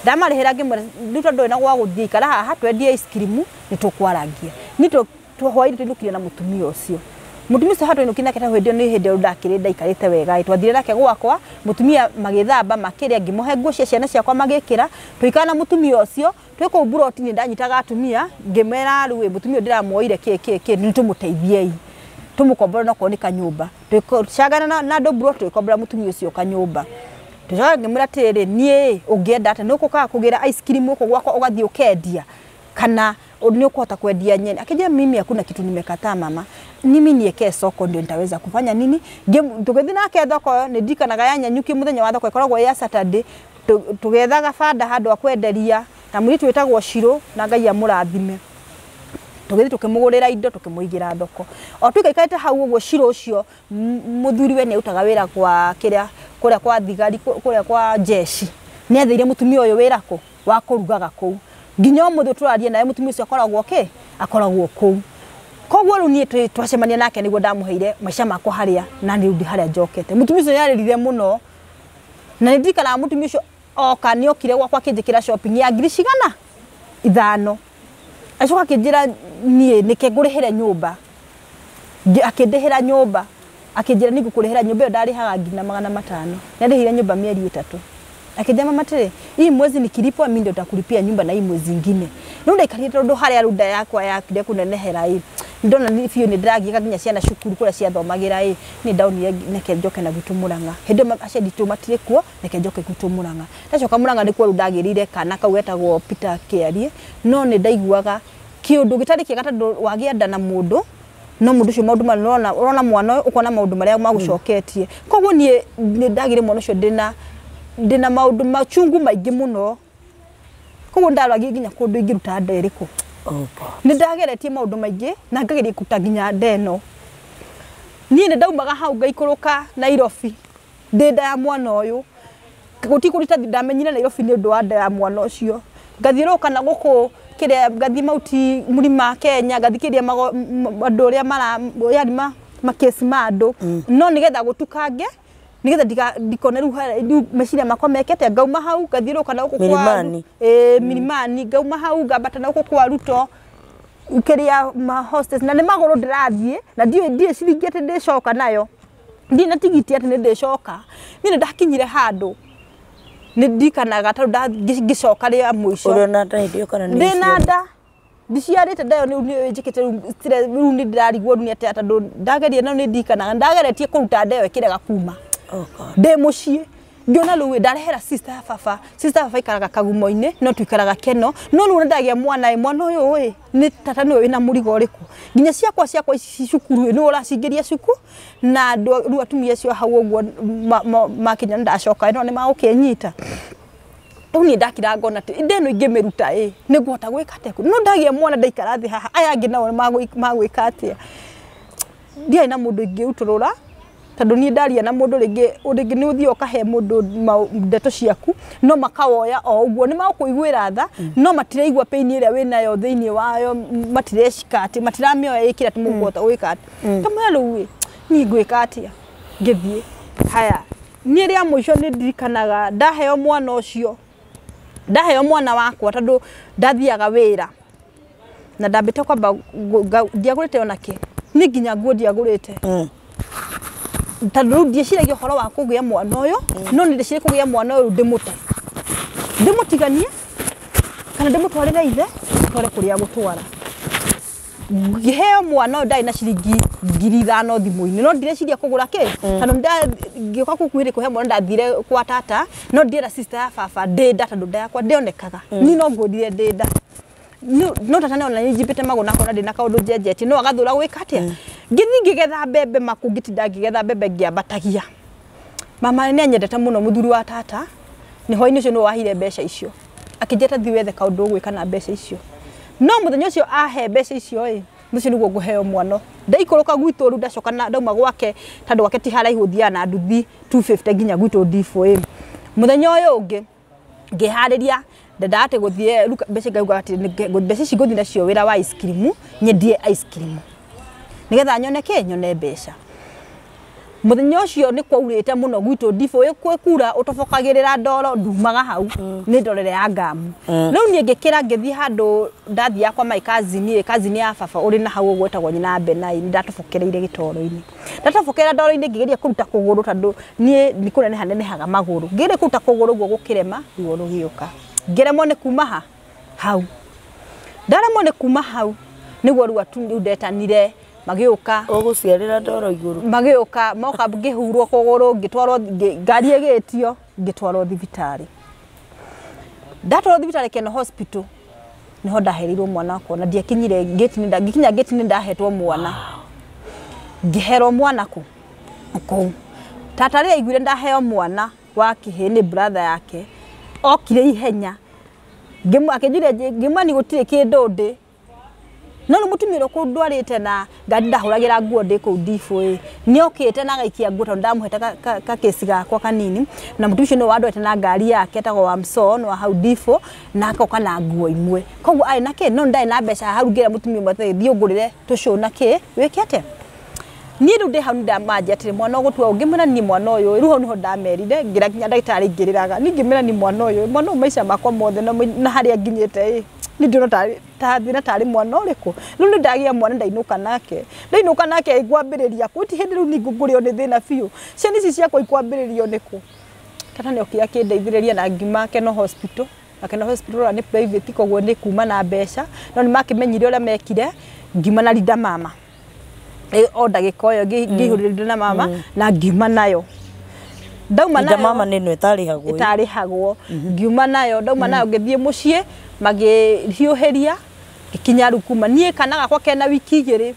Speaker 3: Ndamarĩhĩra ngĩmwĩra rĩu tondũ ndũrĩ na gwa gũthiĩ ikara haha twendie ice cream nĩ tũkwarangia. Niĩ hwaĩ-inĩ twainũkire na mũtumia ũcio. Mũtumia ũcio hatwainũkire nake tondũ hĩndĩ ĩyo nĩ hĩndĩ ĩyo ndakĩrĩ ndaikarĩte wega. Twathire nake gwakwa mũtumia magĩthamba makĩrĩa ngĩmũhe nguo cia ciana ciakwa magĩkĩra. Tũikara na mũtumia ũcio twĩ kũu mburoti-inĩ ndanyitaga atumia ngĩmera rĩu mũtumia ũyũ ndĩramuoire kĩ kĩ kĩ nĩ tũmũteithiei tũmũkombore nokorwo nĩ kanyũmba. Tũcangana na andũ mburoti tũgĩkombora mũtumia ũcio kanyũmba. Tũcoka ngĩmwĩra atĩrĩrĩ, niĩ ũngĩenda atĩa nĩ ũgũkaga kũgĩra ice cream gũkũ gwakwa ũgathiĩ ũkendia kana nĩ ũkũhota kwendia nyeni? Akĩnjĩra mimi hakuna kitu nimekataa mama, mimi niekee soko ndio nitaweza kufanya nini. Tũgĩthiĩ nake thoko nĩ ndirikanaga ya Nyanyuki mũthenya wa thoko ĩkoragwo ya Saturday tũgethaga banda handũ ha kwenderia na mũirĩtu wĩtagwo Shirũ na Ngai amũrathime. Tũgĩthiĩ tũkĩmũgũrĩra indo tũkĩmũigĩra thoko. O tũikaikarĩte hau ũguo Shirũ ũcio mũthuriwe nĩ arutaga wĩra kwa kĩrĩa kũrĩa kwa thigari kũrĩa kwa jeshi. Nĩ athĩire mũtumia ũyũ wĩra kũ wa kũrugaga kũu. Nginya ũmũthĩ tũraria naye mũtumia ũcio akoragwo kĩ akoragwo kũu. Koguo rĩu niĩ twacemania nake nĩguo ndamũheire maica makwa harĩa na nĩ rĩu harĩa njokete. Mũtumia ũcio nĩarĩrire mũno na nĩ ndirikanaga mũtumia ũcio oka nĩ okire gwakwa akĩnjĩkĩra shopping ya ngiri cigana 5. Acoka akĩnjĩra niĩ nĩke ngũrĩhĩre nyũmba. Akĩndĩhĩra nyũmba akĩnjĩra nĩ ngũkũrĩhĩra nyũmba ĩyo ndarĩhaga 500,000. Nĩandĩhĩire nyũmba mĩeri 3. Akĩnjĩra mama atĩrĩ, hii mwezi nikilipwa mimi ndio nitakulipia nyumba na hii mwezi ingine. Rĩu ndaikarire tondũ harĩa rĩu nda yakwa yakire kũnenehera ĩ ndona nĩ biũ nĩ ndĩragiĩka nginya ciana cukuru kũrĩa ciathomagĩra ĩ nĩ ndaonire neke njoke na gwitũ Mũrang'a. Hĩndĩ ĩyo aciari aitũ matirĩ kuo neke njoke gwitũ Mũrang'a. Ndacoka Mũrang'a nĩkuo rĩu ndagĩrĩire kana kau getagwo Peter Kĩarie no nĩ ndaiguaga kĩũndũ gĩtarĩ kĩega tondũ wagĩa nda na mũndũ no mũndũ ũcio maũndũ marĩa ũrona mwana ũyũ ũkona maũndũ marĩa magũcoketie. Koguo niĩ nĩ ndagĩire mwana ũcio ndĩna maũndũ machungu maingĩ mũno. Koguo ndarwagia nginya kũndũ ingĩruta nda ĩrĩkũ. Nĩ ndageretie maũndũ maingĩ na ngageria kũruta nginya nda ĩno. Niĩ nĩ ndaumaga hau ngaikũrũka Nairobi ndĩ nda ya mwana ũyũ. Gũtirĩ kũruta ndamenyire Nairobi nĩ ũndũ wa nda ya mwana ũcio. Ngathiũrũrũka na gũkũ kĩrĩa ngathiĩ Mauti Mũrima Kenya ngathikĩrĩria andũ ũrĩa mara yani makesi ma andũ no nĩgetha gũtukange nĩgetha ndikone rĩu meciria makwa mekete ngauma hau ngathiũrũrũka na gũkũ kwa
Speaker 1: Milimani.
Speaker 3: Milimani ngauma hau ngambata na gũkũ kwa Ruto kĩrĩa ma hostess na nĩ magũrũ ndĩrathiĩ na ndiũĩ ciringi atĩ ndĩcoka nayo ndirĩ na tigiti atĩ nĩ ndĩcoka. Niĩ nĩ ndakinyire handũ nĩ ndirikanaga tondũ ngĩcoka rĩa mũico.
Speaker 1: Ũrĩ ona nda hĩndĩ ĩyo kana nĩ
Speaker 3: Ndĩna nda ndiciarĩte nda ĩyo nĩ njĩkĩte rĩu nĩ ndĩrarigwo nĩ atĩa tondũ ndageria no nĩ ndirikanaga ndageretie kũruta nda ĩyo ĩkĩrega kuma.
Speaker 1: Oh God.
Speaker 3: Ndĩ mũciĩ Ngiona rĩu ndarehera sister ya baba. Sister ya baba ikaraga kagumo-inĩ no tuikaraga Keno. No rĩu ndagia mwana ĩ mwana ũyũ ĩ nĩ tata nĩwe wĩna mũrigo ũrĩkũ. Nginya ciakwa ici cukuru ĩ nĩwe ũracingĩria cuku na rĩu atumia acio hau ũguo makinya ndacoka no nĩ magũkĩnyita. Rĩu niĩ ndakira ngona atĩ nda ĩno ingĩmĩruta ĩ nĩ ngũhota gwĩka atĩa. No ndagia mwana ndaikara thĩ haha aya angĩ nao magwĩka atĩa. Ndiarĩ na mũndũ ingĩrutũrũra tondũ niĩ ndaria na mũndũ rĩngĩ nĩ ũthiĩ ũkahe mũndũ ndeto ciaku no makawoya o ũguo nĩ magũkũiguĩra tha no matiraigua pain ĩrĩa wĩnayo thĩinĩ wayo matirecika atĩ matiramĩoya ĩkĩra atĩ mũkũhota gwĩka atĩa. Kamũira rĩu ĩ niĩ ngwĩka atĩa ngĩthiĩ haya niĩ rĩa mũico nĩ ndirikanaga ndaheo mwana ũcio ndaheo mwana wakwa tondũ ndathiaga wĩra na ndambĩte kwamba ndiagũrĩte ona kĩ niĩ nginya nguo ndiagũrĩte tondũ rĩu ndieciragia ũhoro wa kũgĩa mwana ũyũ no nĩ ndĩciragia kũgĩa mwana ũyũ ndĩmũte ndĩmũtiganie kana ndĩmũtwarĩre ithe tware kũrĩa gũtwara. Ngĩheo mwana ũyũ ndarĩ na ciringi 5,000 thimũ-inĩ no ndireciria kũgũra kĩ tondũ ngĩũka gũkuhĩrĩ kũhe mwana ndathire kwa tata no ndiera sister ya baba ndĩ nda tondũ nda yakwa ndĩonekaga niĩ no ngũrire ndĩ nda no tata nĩ ona njimbĩte magũrũ nakona ndĩna kaũndũ njenjetie no agathũra gwĩka atĩa. Ngĩthiĩ ngĩgetha mbembe maku ngĩtinda ngĩgetha mbembe ngĩambatagia. Mama nĩ anyendete mũno mũthuri wa tata nĩ hwainĩ ũcio nĩwe wahire mbeca icio akĩnjĩta thiĩ wethe kaũndũ ũgwĩka na mbeca icio no mũthenya ũcio ahe mbeca icio ĩ mũcio nĩguo ngũheo mwana ndaikũrũka gwitũ rĩu ndacoka na ndauma gwake tondũ gwake ti haraihu thiaga na nduthi 250 nginya gwitũ D4 mũthenya ũyũ ũngĩ ngĩharĩria ndendaga atĩ gũthiĩ mbeca ngauga atĩ mbeca ici ngũthiĩ nacio wĩra wa ice cream nyendie ice cream nĩgetha nyone kĩ nyone mbeca. Mũthenya ũcio nĩ kwaurĩte mũno gwitũ D4 kwĩ kura ũtobokagĩrĩra ndoro ndumaga hau nĩ ndorere ya ngamu. Rĩu niĩ ngĩkĩra ngĩthiĩ handũ ndathiaga kwa my cousin ĩ cousin ya baba ũrĩ na hau ũguo etagwo nyina Benai nĩ ndatobokereire gĩtoro-inĩ. Ndatobokera ndoro-inĩ ngĩgeria kũruta kũgũrũ tondũ niĩ nĩ kũneneha nenehaga magũrũ ngĩgeria kũruta kũgũrũ ũguo gũkĩrema ruo rũgĩũka ngĩremwo nĩ kuma ha hau ndaremwo nĩ kuma hau nĩguo rĩu rĩu ndetanire magĩũka
Speaker 1: ũgũciarĩra ndoro igũrũ
Speaker 3: magĩũka moka ngĩhurwo kũgũrũ ngĩtwarwo ngari ĩgĩtio ngĩtwarwo thibitarĩ. Ndatwarwo thibitarĩ Keno Hospital niho ndahereirwo mwana wakwa na ndiakinyire gate-inĩ ngĩkinya gate-inĩ ndahetwo mwana ngĩherwo mwana kũu. Tata rĩrĩa aiguire ndaheo mwana wa kĩhĩ nĩ brother yake okire ihenya akĩnjĩra ngĩmwĩra gũtirĩ kĩndũ ndĩ no rĩu mũtumia ũrĩa ũkũndwarĩte na ngari ndahũragĩra nguo ndĩ kũu D4 nĩ okĩte na agaikia nguo tondũ ndamũhete kakĩci gakwa kanini na mũtumia ũcio nĩwe wandwarĩte na ngari yake etagwo Wamson wa hau D4 na agoka na nguo imwe koguo arĩ na kĩ no ndarĩ na mbeca hau ngĩra mũtumia ũmwe atĩrĩ thiĩ ũngũrĩre tũcũ na kĩ wĩke atĩa. Niĩ rĩu ndĩ hau nĩ ndamanjia atĩrĩ mwana ũgũtua ũngĩmwĩra niĩ mwana ũyũ rĩu hau nĩho ndamerire ngĩra nginya ndagĩtarĩ ngĩrĩraga niĩ ngĩmwĩra niĩ mwana ũyũ mwana ũyũ maica makwa mothe na harĩa nginyĩte ĩ niĩ ndĩrona tarĩ thĩna tarĩ mwana ũrĩkũ rĩu nĩ ndagĩa mwana ndainũka nake ngwambĩrĩria kũ ti hĩndĩ rĩu niĩ ngũrĩo nĩ thĩna biũ ciana ici ciakwa ikwambĩrĩrio nĩkũ. Tata nĩ okire akĩndeithĩrĩria na ngiuma Keno Hospital na Keno Hospital nĩ private koguo nĩ kuma na mbeca no nĩ makĩmenyire ũrĩa mekire ngiuma na Linda Mama o ndagĩka ĩyo ngĩihũrĩrĩria na mama na ngiuma nayo ndauma
Speaker 1: Linda
Speaker 3: nayo
Speaker 1: Mama nĩ ĩno ĩtarĩhagwo
Speaker 3: ĩtarĩhagwo ngiuma nayo ndauma nayo ngĩthiĩ mũciĩ magĩhiũhĩria ngĩkinya rĩu kuma niĩ kana gakwa kena wiki igĩrĩ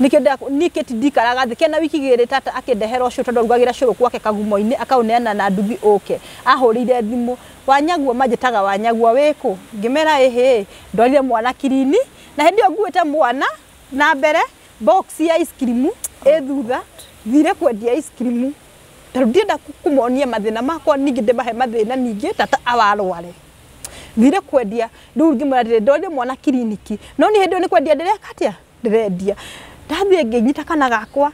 Speaker 3: nĩkĩo niĩ kĩti ndikaraga thĩ kena wiki igĩrĩ tata akĩndehera ũcũrũ tondũ arugagĩra cũrũ gwake kagumo-inĩ akaũneana na nduthi ũke ahũrĩire thimũ Wanyagua manjĩtaga Wanyagua wĩkũ ngĩmera ĩhĩ ndwarire mwana kirini na hĩndĩ ĩyo nguĩte mwana na mbere box ya ice cream ĩ thutha thire kwendia ice cream tondũ ndienda kũmonia mathĩna makwa ningĩ ndĩmahe mathĩna ningĩ tata awarware thire kwendia rĩu ngĩmwĩra atĩrĩ ndwarire mwana kiriniki no nĩ hĩndĩ ĩyo nĩ kwendia ndĩreka atĩa ndĩrendia ndathiĩ ngĩnyita kana gakwa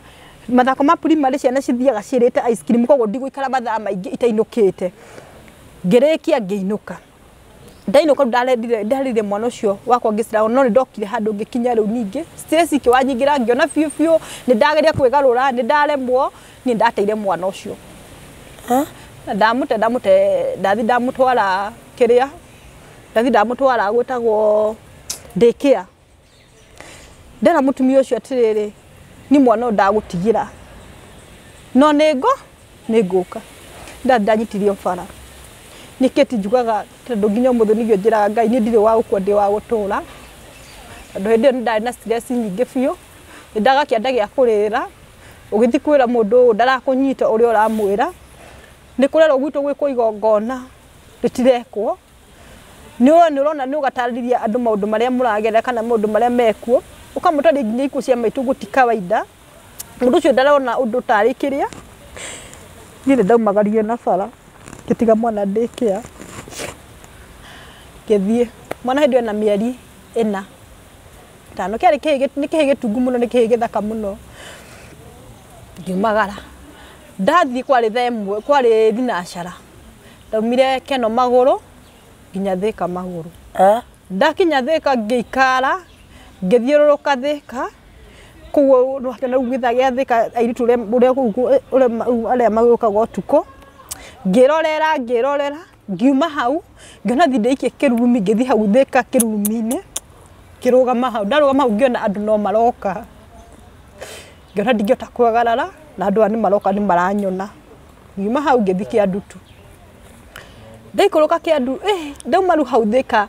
Speaker 3: mathako ma primary ciana cithiaga cirĩte ice cream koguo ndigũikara mathaa maingĩ itainũkĩte ngĩrĩkia ngĩinũka ndainũka rĩu ndarerire mwana ũcio wakwa ngĩcirago no nĩ ndokire handũ ngĩkinya rĩu ningĩ stress ikĩwanyingĩra ngĩona biũ biũ nĩ ndageria kwĩgarũra nĩ ndaremwo niĩ ndateire mwana ũcio na ndamũte ndathi ndamũtwara kĩrĩa ndathi ndamũtwara gwĩtagwo daycare ndera mũtumia ũcio atĩrĩrĩ ni mwana ũyũ ndagũtigĩra no nĩ ngũka Ndanyitirio bara. Nĩ Kate njugaga tondũ nginya ũmũthĩ nĩguo njĩraga Ngai niĩ ndirĩ wa gũkua ndĩ wa gũtũra. Tondũ hĩndĩ ĩyo nĩ ndarĩ na stress nyingĩ biũ. Nĩ ndaga kĩanda gĩa kũrĩra. Ũgĩthiĩ kwĩra mũndũ ũyũ ndarakũnyita ũrĩa ũramwĩra. Nĩ kũrerwo gwitũ gwĩkwo igongona rĩtirekwo. Nĩ ũrona nĩ ũgatarĩria andũ maũndũ marĩa mũragerera kana maũndũ marĩa mekuo. Ũkamũtarĩria nginya ikuũ cia maitũ gũti kawaida. Mũndũ ũcio ndarona ũndũ tarĩ kĩrĩa. Niĩ nĩ ndaumagarire na bara. Ngĩtiga mwana ndĩkĩa. Ngĩthiĩ. Mwana hĩndĩ ĩyo ena mĩeri 4 5. Kĩarĩ kĩhĩĩ, nĩ kĩhĩĩ gĩtungu mũno, nĩ kĩhĩĩ gĩthaka mũno. Ngiumagara. Ndathiĩ kwarĩ thaa ĩmwe, kwarĩ thinacara. Ndaumire Keno magũrũ nginya Thĩka magũrũ. Ndakinya Thĩka ngĩikara, ngĩthiũrũrũka Thĩka. Kũu nĩwakĩona rĩu gĩthaa gĩa Thĩka airĩtu ũrĩa kũu arĩa magĩũkaga ũtukũ. Ngĩrorera, ngiuma hau, ngĩona thiĩ ndĩikie kĩrurumi, ngĩthiĩ hau Thĩka kĩrurumi-inĩ, ngĩrũgama hau. Ndarũgama hau ngĩona andũ no maroka. Ngĩona ndingĩhota kwagarara, na andũ aya nĩ maroka nĩ maranyona. Ngiuma hau ngĩthiĩ Kĩandutu. Ndaikũrũka Kĩandu, ndauma rĩu hau Thĩka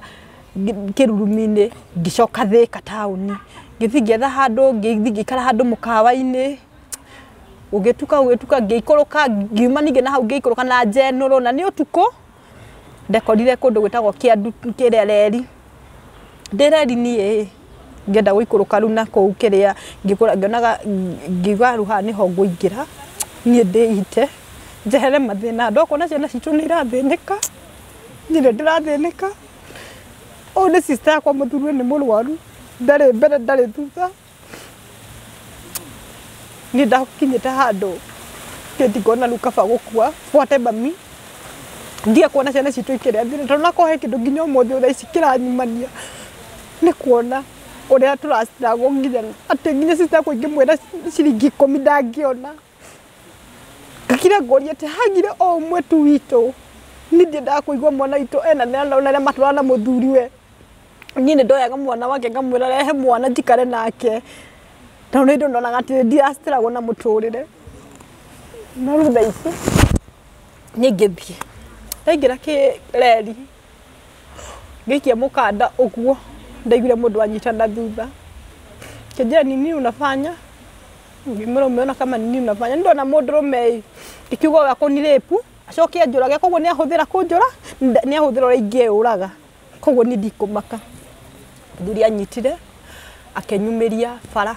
Speaker 3: kĩrurumi-inĩ, ngĩcoka Thĩka taũni. Ngĩthiĩ ngĩetha handũ, ngĩthiĩ ngĩikara handũ mũkawa-inĩ. Ũgĩtuka, ngĩikũrũka, ngiuma ningĩ na hau ngĩikũrũka na njenũrũ, na nĩ ũtukũ. Ndekorire kũndũ gwĩtagwo Kĩandu, kĩrĩa reri. Ndĩ reri niĩ ngĩenda gũikũrũka rĩu na kũu kĩrĩa, ngĩonaga, ngiuga rĩu haha nĩho ngũingĩra, niĩ ndĩite, njehere mathĩna. Ndokuona ciana citũ nĩ irathĩnĩka, niĩ nĩ ndĩrathĩnĩka. Ũyũ nĩ sister yakwa mũthuri nĩ mũrwaru, ndarĩ mbere ndarĩ thutha. Niĩ ndakinyĩte handũ Kate ngona rĩu kaba gũkua, buate mami. Ndige kuona ciana citũ ikĩrĩa thĩna, tondũ onakorwo he kĩndũ nginya ũmũthĩ thaa ici kĩranyumania nĩ kuona ũrĩa tũrastruggle nginya atĩ nginya sister yakwa ingĩmwĩra ciringi 10 ndangĩona. Ngakira ngũria atĩ hagire o ũmwe tu witũ. Niĩ ndiendaga kũigua mwana witũ ena thĩna na ũrĩa matũraga na mũthuriwe. Niĩ nĩ ndoyaga mwana wake ngamwĩra rehe mwana njikare nake. Tondũ nĩ ndonaga atĩ ndirastruggle na mũtũrĩre. No rĩu thaa ici niĩ ngĩthiĩ. Ndaingĩra kĩreri, ngĩikia mũkanda ũguo, ndaiguire mũndũ anyita na thutha. Akĩnjĩra ni nini unafanya? Ngĩmwĩra umeona kama ni nini unafanya? Nĩ ndona mũndũrũme ĩ, ngĩkiuga ũyũ akũnirĩpu, acoke anjũrage, koguo nĩ ahũthĩra kũnjũra, nĩ ahũthĩra ũrĩa ingĩũraga. Koguo niĩ ndikũmaka. Mũthuri anyitire, akĩnyumĩria bara,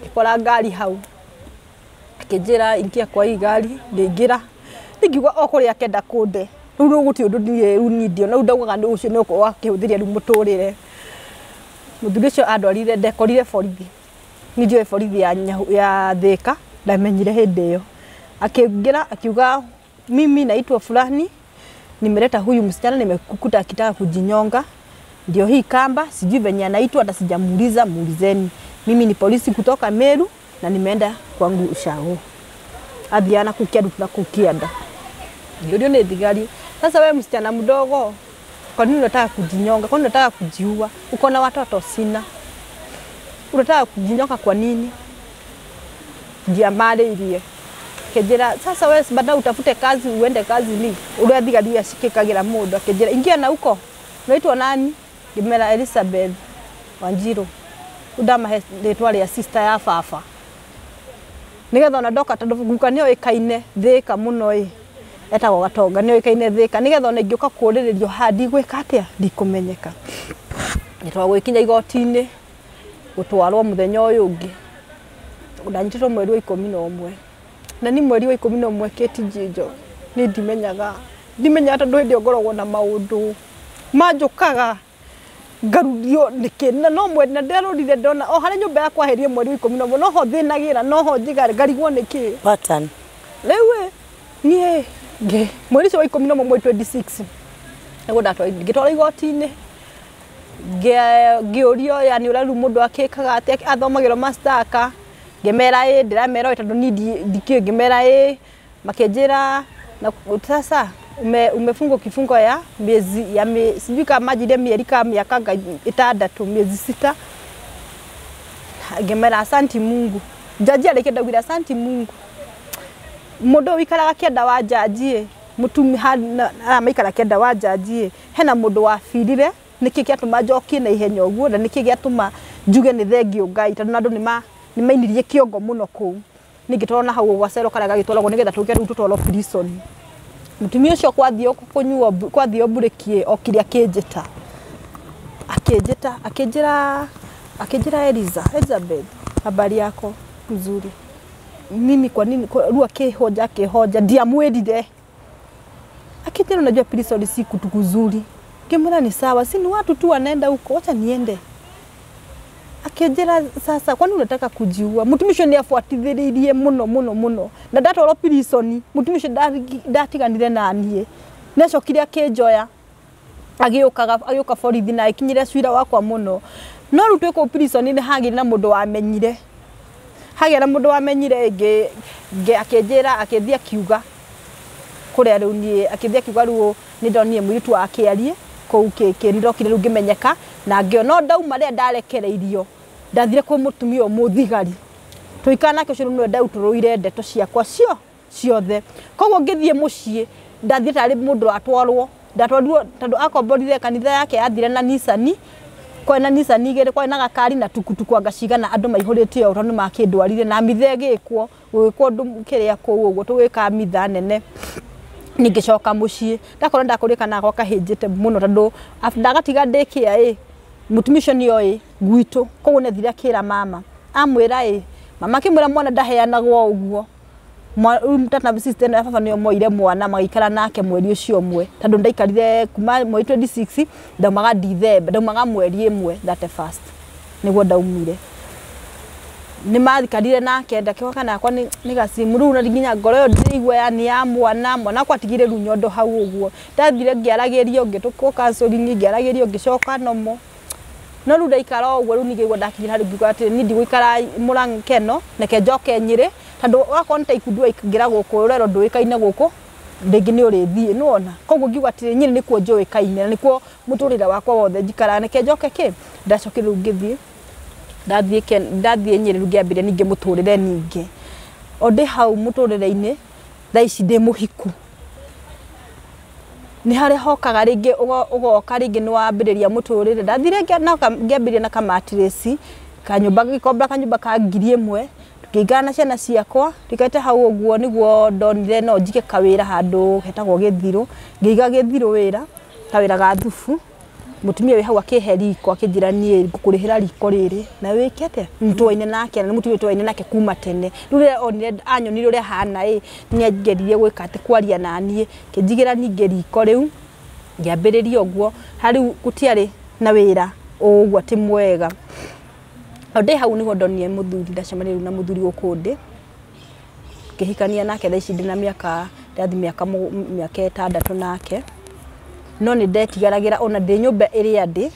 Speaker 3: ngĩkora ngari hau. Akĩnjĩra ingia kwa hii ngari, ngĩingĩra. Ngiuga o kũrĩa akenda kũnde. Rĩu gũtirĩ ũndũ niĩ rĩu niĩ ndiona, rĩu ndaugaga nĩ ũcio nĩ ũkorwo akĩhũthĩria rĩu mũtũrĩre. Mũthuri ũcio andwarire, ndekorire borithi. Niĩ ndioĩ borithi ya Thĩka, ndamenyire hĩndĩ ĩyo. Akĩingĩra akiuga mimi naitwa fulani, nimeleta huyu msichana nimekukuta akitaka kujinyonga. Ndio hii kamba, sijui venye anaitwa hata sijamuuliza, muulizeni. Mimi ni polisi kutoka Meru na nimeenda kwangu ushago. Athiana kukia na kukienda. Ndio nĩ thigari. Sasa wewe msichana mdogo, kwa nini unataka kujinyonga? Kwa nini unataka kujiua? Uko na watoto? Sina. Unataka kujinyonga kwa nini? Ndiamarĩirie. Akĩnjĩra sasa wewe baada utafute kazi uende kazi ni. Ũrĩa thigari acikĩkagira mũndũ akĩnjĩra ingia na huko. Unaitwa nani? Ngĩmera Elizabeth Wanjiru. Ndamahe rĩtwa rĩa sister ya baba. Nĩgetha ona ndoka tondũ guka nĩoĩkaine Thĩka mũno ĩ. Etagwo Gatonga nĩoĩkaine Thĩka nĩgetha ona ingĩũka kũũrĩrĩrio haha ndigwĩka atĩa ndikũmenyeka. Nĩtwagũgĩkinya igoti-inĩ gũtwarwo mũthenya ũyũ ũngĩ. Ndanyitĩtwo mweri wa 11. Na ni mweri wa 11 Kate Njijo niĩ ndimenyaga. Ndimenyaga tondũ hĩndĩ ĩyo ngoragwo na maũndũ manjũkaga ngarurio nĩkĩ na no mweri na ndĩrarorire ndona o harĩa nyũmba yakwa herie mweri wa 11 noho thĩnagĩra noho njiga ngarigwo nĩkĩ.
Speaker 1: Pattern.
Speaker 3: Rĩu niĩ mweri ũcio wa 11 mweri 26 nĩguo ndatwarire ngĩtwarwo igoti-inĩ ngĩũrio yani ũrĩa rĩu mũndũ akĩkaga atĩa athomagĩrwo mashtaka ngĩmera ĩ ndĩramera ĩ tondũ niĩ ndikĩũĩ ngĩmera ĩ makĩnjĩra na sasa umefungwa kifungo ya miezi ya sijui kama manjirie mieri ka miaka 6 miezi 6 ngĩmera asanti Mungu. Jaji arĩkia ndaugire asanti Mungu. Mũndũ ũyũ wikaraga kĩanda wa jaji ĩ Mutumi ha maikara kenda wa jaji hena mundu wabirire niki giatuma njokie na ihenya uguo na niki giatuma njuge ni thengio Ngai tondu andu ni mainirie kiongo muno kuu ningitwarwo na hau gwacero karia gagitwaragwo nigetha tuke riu tutwarwo prison. Mutumia ucio kwathio kunyuo kwathio mburiki okire akinjita akinjita akinjira akinjira Eliza Elizabeth habari yako mzuri mimi kwa nini rua kihoja kihoja ndiamwirire akinjira unajua prison si kutu kuzuri ngimwira ni sawa si ni watu tu wanaenda huko acha niende. Akinjira sasa kwani unataka kujiua. Mutumisho ni afuatithiririe muno muno muno na ndatwarwo prison mutumisho ndatiganire na nie nacokire akinjoya agiukaga agiuka borithi na akinyire cwira wakwa muno no riu twiko prison ni hagire na mundu wamenyire hagira na mundu wamenyire ingi akinjira akithia akiuga kuria riu nie akithia akiuga riu ni ndonire muiritu akiarie kuu kiki ndokire riu ngimenyeka na ngio no ndauma ria ndarekereirio ndathire kwa mutumia muthigari tuikana nake ucio nwe ndauturuire ndeto ciakwa cio ciothe koguo ngithie mucii ndathire tari mundu atwarwo ndatwarirwo tondu akomborire kanitha yake yathire na Nisani kwa na Nisani igere kwa na gakari na tukutuku anga cigana andu maihurite o tondu makindwarire na mithe gikwo gwikwo ndu kiria kuu uguo tugika mitha nene. Ningicoka mucii ndakorwo ndakurika na gwa kahinjite muno tondu ndagatiga ndikia i mutumisho ni oi gwitu koguo nethire akira mama amwira i mama akimwira mwana ndaheanagwo uguo tata sister na baba nio moire mwana magikara nake mweri ucio mwe tondu ndaikarire kuma mweri 26 ndaumaga December ndaumaga mweri imwe 31 niguo ndaumire ni mathikarire nake ndakiwa kana akwa ni gacimu riu na nginya ngoro yo ndiraigua yani ya mwana mwana akwa atigire riu nyondo hau uguo ndathire ngiaragirio ngituko counseling ngiaragirio ngicoka nomo no riu ndaikara uguo riu ningĩigua ndakinyira hau ngiuga atĩ ni ndigũikara Mũrang'keno neke njoke Nyĩrĩ tondu wakorwo nĩ ta ikundi waingĩra gũkũ ũrerwo ndũĩkaine gũkũ rĩngĩ nĩ ũrĩthiĩ nĩwona koguo ngiuga atĩ Nyĩrĩ nĩkuo njũĩkaine na nĩkuo mũtũrĩre wakwa wothe njikaraga neke njoke kĩ ndacokire rĩu ngĩthiĩ ndathiĩ Nyĩrĩ rĩu ngĩambĩrĩria ningĩ mũtũrĩre ningĩ o ndĩ hau mũtũrĩre-inĩ thaa ici ndĩ mũhiku nĩ harĩa hokaga rĩngĩ ũgoka rĩngĩ nĩ wambĩrĩria mũtũrĩre ndathire ngĩambĩrĩria na kamatirĩci kanyũmba gĩkombora kanyũmba ka 1000 ngĩikara na ciana ciakwa ndikaite hau ũguo nĩguo ndonire no njike kawĩra handũ hetagwo Gĩthirũ ngĩiga Gĩthirũ wĩra kawĩra ga thubu mutumia wi hau akihe riko akinjira nie ngukurihira riko riri na wike atia nitwaine nake na mutumia twaine nake kuma tene riu riria onire anyonire uria hana i ni angeririe gwika ati kwaria na nie kinjigira ninge riko riu ngiambiriria uguo hariu gutiari na wira uguo ati mwega o ndi hau niho ndonire muthuri ndacemania riu na muthuri guku ndi ngihikania nake thaa ici ndina miaka ndathi miaka 6 nake no ni ndetigaragira ona ndi nyumba iria ndi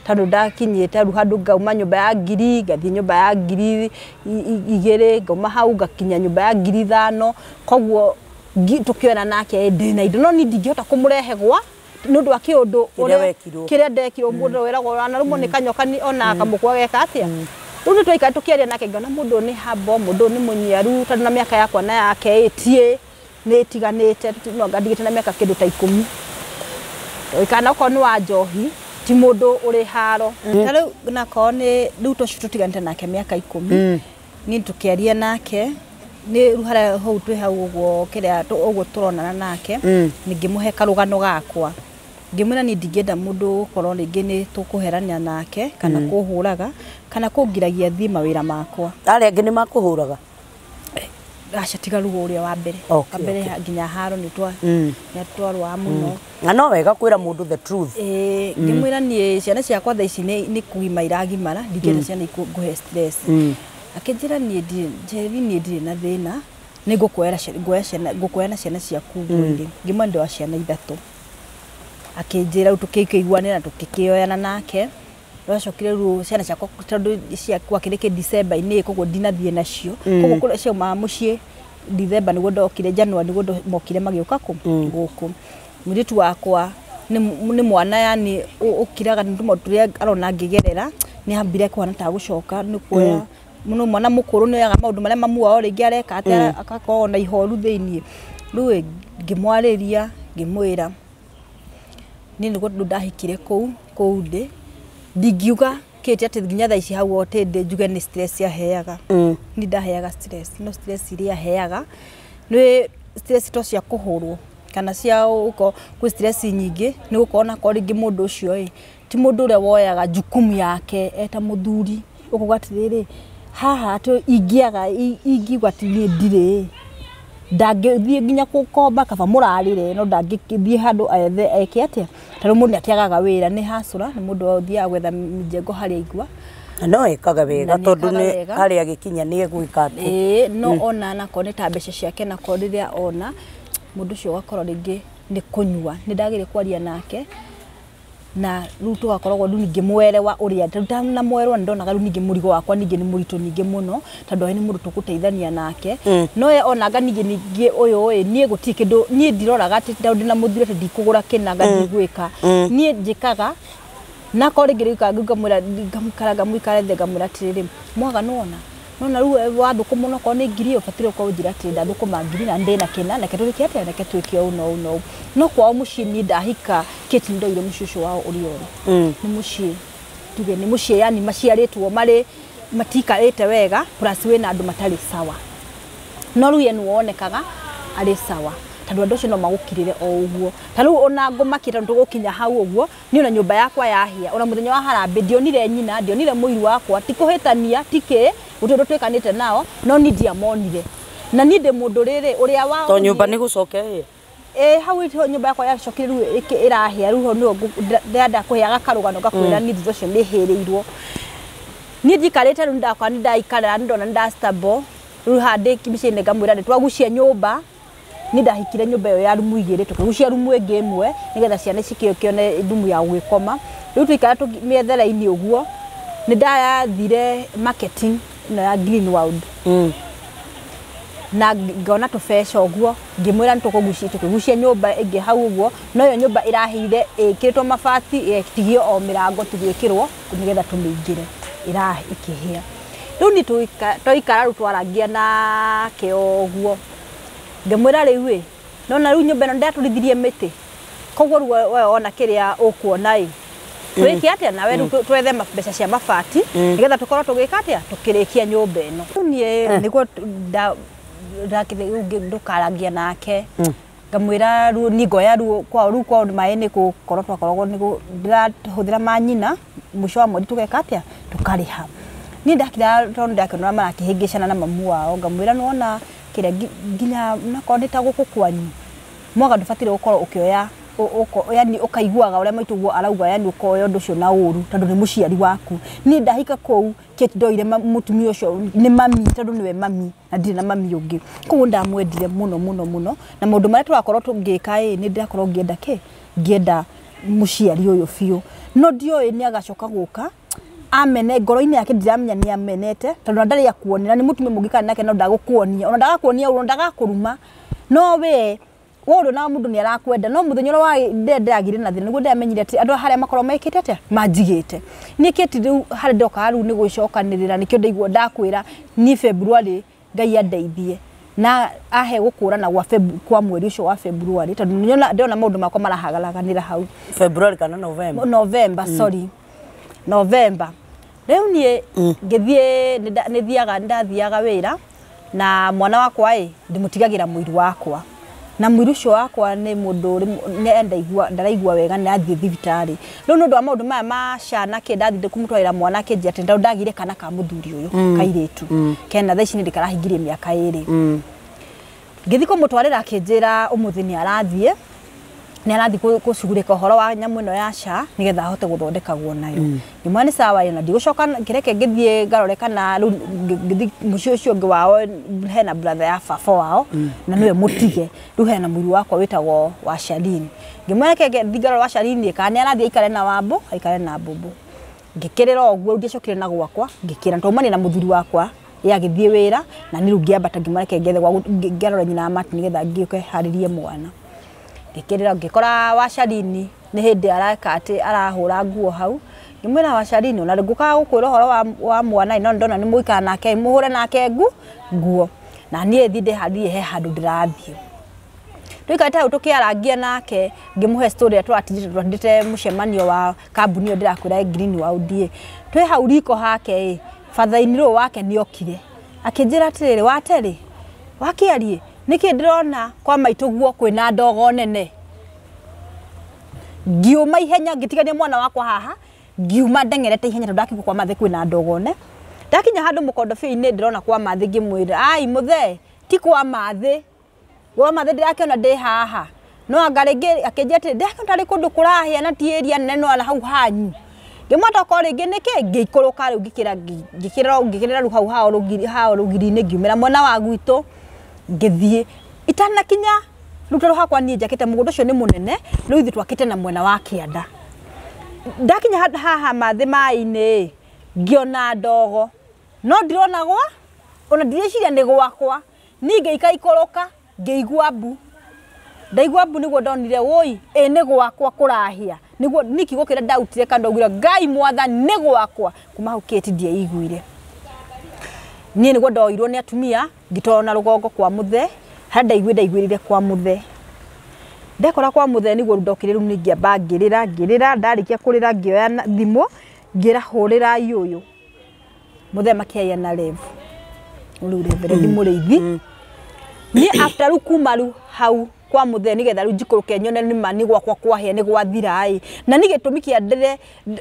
Speaker 3: tondu ndakinyite riu handu ngauma nyumba ya 1000 ngathie nyumba ya 2000 ngauma hau ngakinya nyumba ya 5000 koguo tukiona nake ndi na indo no ni ndingihota kumurehe gwa ni undu wa kiundu kiria ndekirwo mundu wiragwo anarumwo ni kanyoka ona kamukwa geka atia riu ni twaikara tukiaria nake ngona mundu ni hambo mundu ni munyiaru tondu na miaka yakwa na yake itie ni itiganite no ngandigite na miaka kindu ta 10 kana okorwo ni wa njohi ti mundu uri haro ta riu nakorwo ni riu tocio tutiganite nake miaka 10 ni tukiaria nake ni riu haria hau twi hau uguo kiria uguo turonana nake ningimuhe karugano gakwa ngimwira ni ndingĩenda mundu gukorwo ringi ni tukuherania nake kana kuhuraga kana kungiragia thie mawira makwa
Speaker 1: aria angi ni makuhuraga
Speaker 3: aca tiga ruo uria wa mbere mbere nginya haro ni twa ni twarwa muno
Speaker 1: na no wega kwira mundu the truth
Speaker 3: ngimwira ni ciana ciakwa thaa ici ni kugima iragimara ndingĩenda ciana ikuhe stress akinjira ni njeri ni ndirĩ na thĩna ni ngukuoya na ciana ciaku ngwĩrĩ ngimwira ndi wa ciana 3 akinjira tukikiguanira tukikioyana nake rwacokire ru ciana ciakwa tondu ciakwa kiriki December-inĩ koguo ndinathie nacio koguo kũrĩa ciaumaga mũciĩ December nĩguo ndokire January nĩguo mokire magĩũka kũ gũkũ mũirĩtu wakwa nĩ mwana yani ũkiraga nĩ tũmaũndũ tũrĩa arona ngĩgerera nĩ ambire kũhana ta gũcoka nĩ kuoya mũno mwana mũkũrũ nĩ oyaga maũndũ marĩa mamu wao rĩngĩ areka atĩ agakorwo na ihoru thĩiniĩ
Speaker 2: Rĩu ngĩmwarĩria ngĩmwĩra niĩ nĩguo tondũ ndahikire kũu kũu ndĩ ndingiuga kĩte atĩ nginya thaa ici hau ote ndĩ njuge nĩ stress yaheaga. Ni ndaheaga stress, no stress iria heaga nĩ stress to cia kũhũrwo kana cia ũko kwĩ stress nyingĩ nĩ gũkorwo na korwo rĩngĩ mũndũ ũcio ĩ ti mũndũ ũrĩa woyaga jukumu yake eta mũthuri ũkuga atĩrĩrĩ haha atĩ ingĩaga ingiuga atĩ niĩ ndirĩ ndangĩthiĩ nginya gũkomba kaba mũrarĩre no ndangĩthiĩ handũ ethe eke atĩa tondũ mũndũ nĩateagaga wĩra nĩ hacũra nĩ mũndũ ũthiaga gwetha mĩjengo harĩa aigua.
Speaker 1: Na no ekaga wega tondũ nĩ harĩa agĩkinya nĩ egwĩka atĩ.
Speaker 2: Ĩĩ no ona nakorwo nĩ ta mbeca ciake nakorwo rĩrĩa ona mũndũ ũcio ũgakorwo rĩngĩ nĩ kũnyua nĩ ndagĩrĩire kwaria nake na rĩu tũgakoragwo rĩu ningĩ mwerewa ũrĩa rĩu ndanamwerwo nĩ ndonaga rĩu ningĩ mũrigo wakwa ningĩ nĩ mũritũ ningĩ mũno tondũ we nĩ mũndũ tũgũteithania nake. No ye onanga ningĩ ningĩ ũyũ ĩ niĩ gũtirĩ kĩndũ niĩ ndiroraga atĩ tondũ ndĩna mũthuri atĩ ndikũgũra kĩna ndigwĩka niĩ njĩkaga nakorwo rĩngĩ rĩu ngamwĩra ngamũikara ngamũikara thĩ ngamwĩra atĩrĩrĩ mwaga nĩwona nona rĩu wathũkũma onokorwo nĩ ngiri ũbataire gũkorwo ũnjĩra atĩrĩ ndathũkũma ngiri na ndĩna kĩna reke tũrĩke atĩa reke twĩke ũũ na ũũ na ũũ. No kwao mũciĩ niĩ ndahika Kate nĩndoire mũciĩ ũcio wao ũrĩa ũrĩ. Nĩ mũciĩ tuge nĩ mũciĩ yani maciarĩtwo marĩ matiikarĩte wega plus wĩna andũ matarĩ sawa no rĩu ye nĩwe wonekaga arĩ sawa tondũ andũ acio no magũkirĩre o ũguo. Ta rĩu ona ngũmakĩra tondũ tũgũkinya hau ũguo niĩ ona nyũmba yakwa yahĩa ona mũthenya wa harambĩ ndionire nyina ndionire mũiru wakwa ti kũhĩtania ti kĩ gũtirĩ ũndũ twĩkanĩte nao no niĩ ndiamonire na niĩ ndĩ mũndũ rĩrĩ ũrĩa wa
Speaker 1: To nyũmba nĩ gũcoka ĩhĩe?
Speaker 2: Ĩĩ hau nĩho nyũmba yakwa yacokire rĩu ĩrahĩa rĩu hau nĩho ndĩrenda kũheaga karũgano ngakwĩra niĩ thutha ũcio nĩ hĩrĩirwo. Niĩ njikarĩte rĩu ndakwa nĩ ndaikara nĩ ndona nĩ nda stable rĩu haha ndĩ mĩciĩ-inĩ ngamwĩra nĩ twagucia nyũmba niĩ ndahikire nyũmba ĩyo ya rumu igĩrĩ tũkĩgucia rumu ĩngĩ ĩmwe nĩgetha ciana cikĩone rumu ya gwĩkoma. Rĩu twaikara mĩethere-inĩ ũguo nĩ ndathire marketing ĩno ya Green World. Na ngona tũbeca ũguo ngĩmwĩra nĩ tũkũgucia tũkĩgucia nyũmba ĩngĩ hau ũguo no ĩyo nyũmba ĩrahĩire ĩkĩrĩtwo mabati ĩtigio o mĩrango tu gwĩkĩrwo nĩgetha tũmĩingĩre ĩkĩhĩa. Rĩu niĩ twaikara rĩu twarangia nake ũguo ngĩmwĩra rĩu ĩ nona rĩu nyũmba ĩno ndatũrithirie mĩtĩ koguo rĩu we wona kĩrĩa ũkuona ĩ twĩke atĩa nawe rĩu twethe mbeca cia mabati nĩgetha tũkorwo tũgĩka atĩa tũkĩrĩkia nyũmba ĩno. Rĩu niĩ nĩguo ndũkarangia nake ngamwĩra rĩu niĩ ngoya rĩu kwao rĩu kwao maĩ nĩ gũkorwo twakoragwo nĩ ndĩrahũthĩra ma nyina mũico wa mweri tũgeka atĩa tũkarĩha. Niĩ ndakira tondũ ndakĩona marakĩhĩngĩcana na mamu wao ngamwĩra nĩwona kĩrĩa nginya nakorwo nĩ ta gũkũ kwanyu mwaga ndũbataire gũkorwo ũkĩoya yani ũkaiguaga ũrĩa maitũ arauga yani ũkoya ũndũ ũcio na ũru tondũ nĩ mũciari waku. Niĩ ndahika kũu Kate ndoire mũtumia ũcio nĩ mami tondũ nĩwe mami na ndirĩ na mami ũngĩ koguo ndamwendire mũno mũno mũno na maũndũ marĩa tũrakorwo tũngĩka ĩ nĩ ndĩrakorwo ngĩenda kĩ ngĩenda mũciari ũyũ biũ no ndioĩ nĩ agacoka gũka amene ngoro-inĩ yake ndiramenya nĩ amenete tondũ ndarĩ akuonia na nĩ mũtumia mũngĩikara nake no ndagũkuonia ona ndagakuonia ũru ndagakũruma no we woru na mũndũ nĩ arakwenda no mũthenya ũrĩa ndagire na thĩna nĩguo ndamenyire atĩ andũ harĩa makorwo mekĩte atĩa manjigĩte. Niĩ Kate rĩu harĩa ndokaga rĩu nĩ gwĩcokanĩrĩra nĩkĩo ndaigua ndakwĩra niĩ February Ngai andeithie na ahe gũkũrana gwa kwa mweri ũcio wa February tondũ ndĩrona maũndũ makwa marahagaraganĩra hau.
Speaker 1: February kana November?
Speaker 2: November, sorry. November. Rĩu niĩ ngĩthiĩ nĩ ndathiaga wĩra na mwana wakwa ĩ ndĩmũtigagĩra mũiru wakwa na mũiru ũcio wakwa nĩ mũndũ nĩ ndaraigua wega nĩ athiĩ thibitarĩ. Rĩu nĩ ũndũ wa maũndũ maya ma SHA na kĩ ndathiĩ kũmũtwarĩra mwana kĩnjĩra atĩ ndagire kana ka mũthuri ũyũ kairĩtu kena thaa ici nĩ karahingirie mĩaka ĩrĩ. Ngĩthiĩ kũmũtwarĩra akĩnjĩra ũmũthĩ nĩ arathiĩ gũcugurĩka ũhoro wa nyamũ ĩno ya SHA nĩgetha ahote gũthondekagwo nayo. Ngĩmwĩra nĩ sawa ĩno ndigũcoka kĩreke ngĩthiĩ ngarore kana rĩu ngĩthiĩ mũciĩ ũcio ũngĩ wao hena brother ya baba wao na nĩwe mũtige rĩu hena mũiru wakwa wĩtagwo wa Shalini. Ngĩmwĩra reke ngĩthiĩ ngarore wa Shalini kana nĩ arathiĩ aikare na Wambũ aikare na Mbũmbũ. Ngĩkĩrĩra ũguo rĩu ndiacokire na gwakwa ngĩkĩra tondũ na mũthuri wakwa ye agĩthiĩ wĩra na niĩ rĩu ngĩambata ngĩmwĩra reke ngethe gwa ngarore nyina wa Martin nĩgetha ngĩũke harĩrie mwana. Ngĩkĩrĩra ngĩkora wa Shalini nĩ hĩndĩ areka atĩ arahũra nguo hau ngĩmwĩra wa Shalini ona ngũkaga gũkwĩra ũhoro wa mwana no ndona nĩ mũikara nake mũhũre nake nguo na niĩ thiĩ ndĩharĩrie he handũ ndĩrathiĩ. Tũikarĩte hau tũkĩarangia nake ngĩmũhe story ĩrĩa tũratindĩte mũcemanio wa kambuni ĩyo ndĩrakwĩra Green World ĩ. Twĩ hau riko hake ĩ, father-in-law wake nĩokire akĩnjĩra atĩrĩrĩ, waterĩ wakĩarie nĩkĩ ndĩrona kwa maitũ guo kwĩna ndogo nene. Ngiuma ihenya ngĩtigania mwana wakwa haha, ngiuma ndeng'erete ihenya tondũ ndakiuga kwa mathe kwĩna ndogo ne. Ndakinya handũ mũkondobia-inĩ ndĩrona kwa mathĩ ngĩmwĩra, ai mũthee ti kwa mathĩ, kwa mathĩ ndĩrakĩona ndĩ haha. No anga rĩngĩ akĩnjĩra atĩrĩ, ndĩrakĩona tarĩ kũndũ kũrahĩa na ti area nene no na hau hanyu. Ngĩmwĩra tokorwo rĩngĩ nĩkĩ, ngĩikũrũka rĩu ngĩkĩra ngĩkĩrĩra rĩu hau hao rũgiri hao rũgiri-inĩ ngiumĩra mwena wa gwitũ ngĩthiĩ itanakinya rĩu tondũ hakwa niĩ njakĩte mũgũnda ũcio nĩ mũnene, rĩu ithuĩ twakĩte na mwena wa kĩanda. Ndakinya haha mathĩ maĩ-inĩ ngĩona ndogo no ndirona gwa ona ndireciria nĩ gwakwa. Niĩ ngĩikaikũrũka ngĩigua mbu, ndaigua mbu nĩguo ndonire woi ĩ nĩ gwakwa kũrahĩa, nĩguo niĩ kiugo kĩrĩa ndautire kana ndaugire Ngai mwathani nĩ gwakwa. Kuma hau kĩti ndiaiguire. Niĩ nĩguo ndoirwo nĩ atumia ngĩtwarwo na rũgongo kwa mũthee, harĩa ndaiguĩrĩire kwa mũthee. Ndekora kwa mũthee nĩguo rĩu ndokire rĩu ningĩamba ngĩrĩra ngĩrĩra, ndarĩkia kũrĩra ngĩoya thimũ ngĩra hũrĩrai ũyũ mũthee makĩaria na Rev rĩu Reverend Mũrĩithi. Niĩ after rĩu kuma rĩu hau kwa mũthee nĩgetha rĩu njikũrũke nyone nĩma nĩ gwakwa kwahĩa nĩ gwathira ĩ. Na nĩ gĩtũmi kĩa ndĩre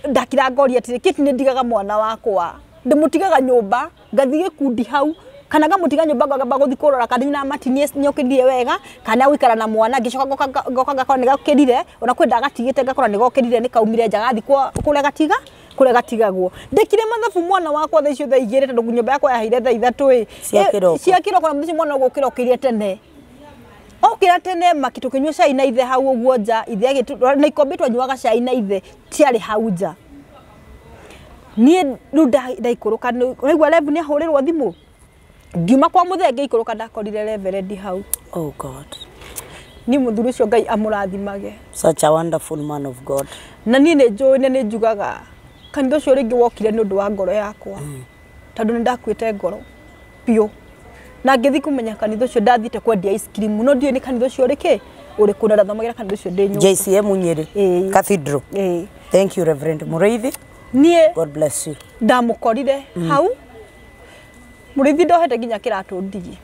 Speaker 2: ndakira ngoria atĩrĩ, kĩti nĩ ndigaga mwana wakwa, ndĩmũtigaga nyũmba ngathiĩ gĩkundi hau kana ngamũtiga nyũmba ngamba gũthiĩ kũrora kana nyina matinie nĩokĩrire wega kana gũikara na mwana, ngĩcoka ngoka ngakora nĩgokĩrire, ona kwĩ ndagatigĩte ngakora nĩgokĩrire nĩkaumire nja gathiĩ kũrĩa gatiga kũrĩa gatigagwo. Ndĩkire mathabu mwana wakwa thaa icio thaa 2 tondũ nyũmba yakwa yaheire thaa 3 ĩ cia kĩroko, na mũthenya mwana ũgũkĩra okĩrire tene. Okĩra tene maki tũkĩnyua cai na ithe hau ũguo nja, ithe na ikombe twanyuaga cai na ithe ciarĩ hau nja. Niĩ rĩu ndaikũrũka nĩguo Rev nĩ ahũrĩrwo thimũ, ngiuma kwa mũthee ngĩikũrũka ndakorire Reverend hau.
Speaker 1: Oh God.
Speaker 2: Niĩ mũthuri ũcio Ngai amũrathimage.
Speaker 1: Such a wonderful man of God.
Speaker 2: Na niĩ nĩ njũĩ na nĩ njugaga kanitha ũcio rĩngĩ wokire nĩ ũndũ wa ngoro yakwa, tondũ nĩ ndakuĩte ngoro biũ. Na ngĩthiĩ kũmenya kanitha ũcio ndathiĩte kwendia ice cream, no ndiũĩ nĩ kanitha ũcio ũrĩkĩ ũrĩkũ, na ndathomagĩra kanitha ũcio ndĩ nyũmba.
Speaker 1: JCM Nyeri Cathedral. Thank you Reverend Mũrĩithi.
Speaker 2: Niĩ
Speaker 1: God bless you.
Speaker 2: Ndamũkorire hau Mũrĩithi ndohete nginya kĩratũ ndigi.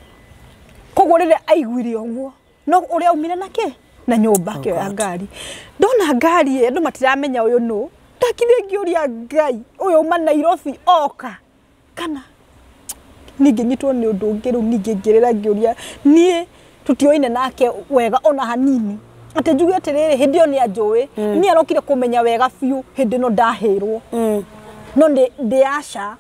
Speaker 2: Koguo rĩrĩa aiguire ũguo no ũrĩa aumire nake na nyũmba akĩoya ngari. Ndona ngari ĩ andũ matiramenya ũyũ nũ, ndakire ngĩũria Ngai ũyũ auma Nairobi oka kana ningĩ nyitwo nĩ ũndũ ũngĩ. Rĩu ningĩ ngĩrĩra ngĩũria niĩ tũtioine nake wega ona hanini, atĩ njuge atĩrĩrĩ hĩndĩ ĩyo nĩ anjũĩ, niĩ arokire kũmenya wega biũ hĩndĩ ĩno ndahĩrwo, no ndĩ aca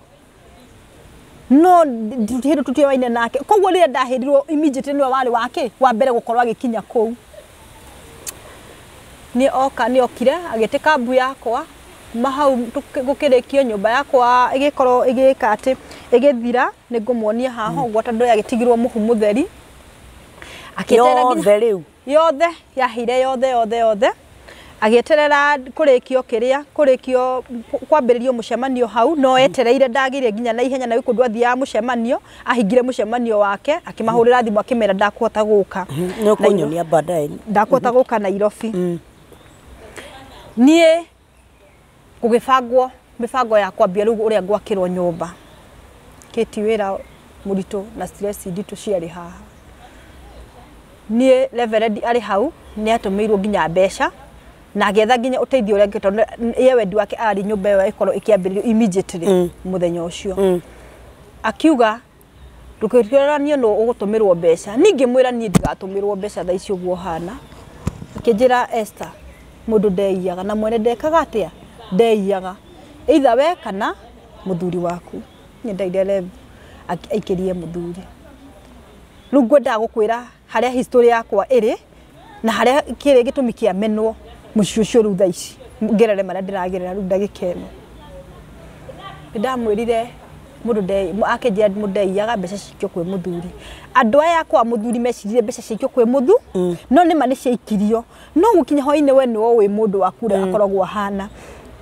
Speaker 2: no hĩndĩ tũtioine nake. Koguo rĩrĩa ndahĩrirwo immediately nĩwe warĩ wake wa mbere gũkorwo agĩkinya kũu. Nĩ oka nĩ okire agĩtĩka mbu yakwa kuma hau gũkĩrĩkio nyũmba yakwa ĩgĩkorwo ĩgĩka atĩ ĩgĩthira, nĩ ngũmuonia haha ũguo tondũ yagĩtigirwo mũhu mũtheri.
Speaker 1: Yothe rĩu
Speaker 2: yothe yahire yothe yothe yothe. Agĩeterera kũrĩkio kĩrĩa kũrĩkio kwambĩrĩrio mũcemanio hau, no etereire ndagĩire nginya na ihenya na gũkũ athiaga mũcemanio, ahingire mũcemanio wake akĩmahũrĩra thimũ akĩmera ndakũhota gũka.
Speaker 1: Nĩ ũkũnyonia baadaye
Speaker 2: ndakũhota gũka Nairobi. Niĩ gũgĩbangwo mĩbango ya kwambia rĩu ũrĩa ngwakĩrwo nyũmba, kĩti wĩra mũritũ na stress nditũ ciarĩ haha. Niĩ Reverend arĩ hau nĩ atũmĩirwo nginya mbeca na agĩetha nginya ũteithio ũrĩa tondũ ye wendi wake arĩ nyũmba ĩyo ĩkorwo ĩkĩambĩrĩrio immediately mũthenya ũcio. Akiuga ndũkĩroranie nũ ũgũtũmĩrwo mbeca, niĩ ngĩmwĩra niĩ ndigatũmĩrwo mbeca thaa ici ũguo hana. Akĩnjĩra Esther mũndũ ndeiyaga na mwene ndekaga atĩa, ndeiyaga either we kana mũthuri waku. Niĩ ndaire Rev aikĩrie mũthuri. Rĩu ngwendaga gũkwĩra harĩa history yakwa ĩrĩ na harĩa kĩrĩ gĩtũmi kĩa menwo mũciĩ ũcio rĩu thaa ici ngerere marĩa ndĩragerera rĩu ndagĩka ĩno. Nĩ ndamwĩrire mũndũ akĩnjĩra mũndũ ndeiyaga mbeca cikio kwĩ mũthuri. Andũ aya kwa mũthuri mecirire mbeca cikio kwĩ mũthu, no nĩma nĩ ciaikirio, no gũkinya hwainĩ we nĩwe wĩ mũndũ waku ũrĩa akoragwo ahana.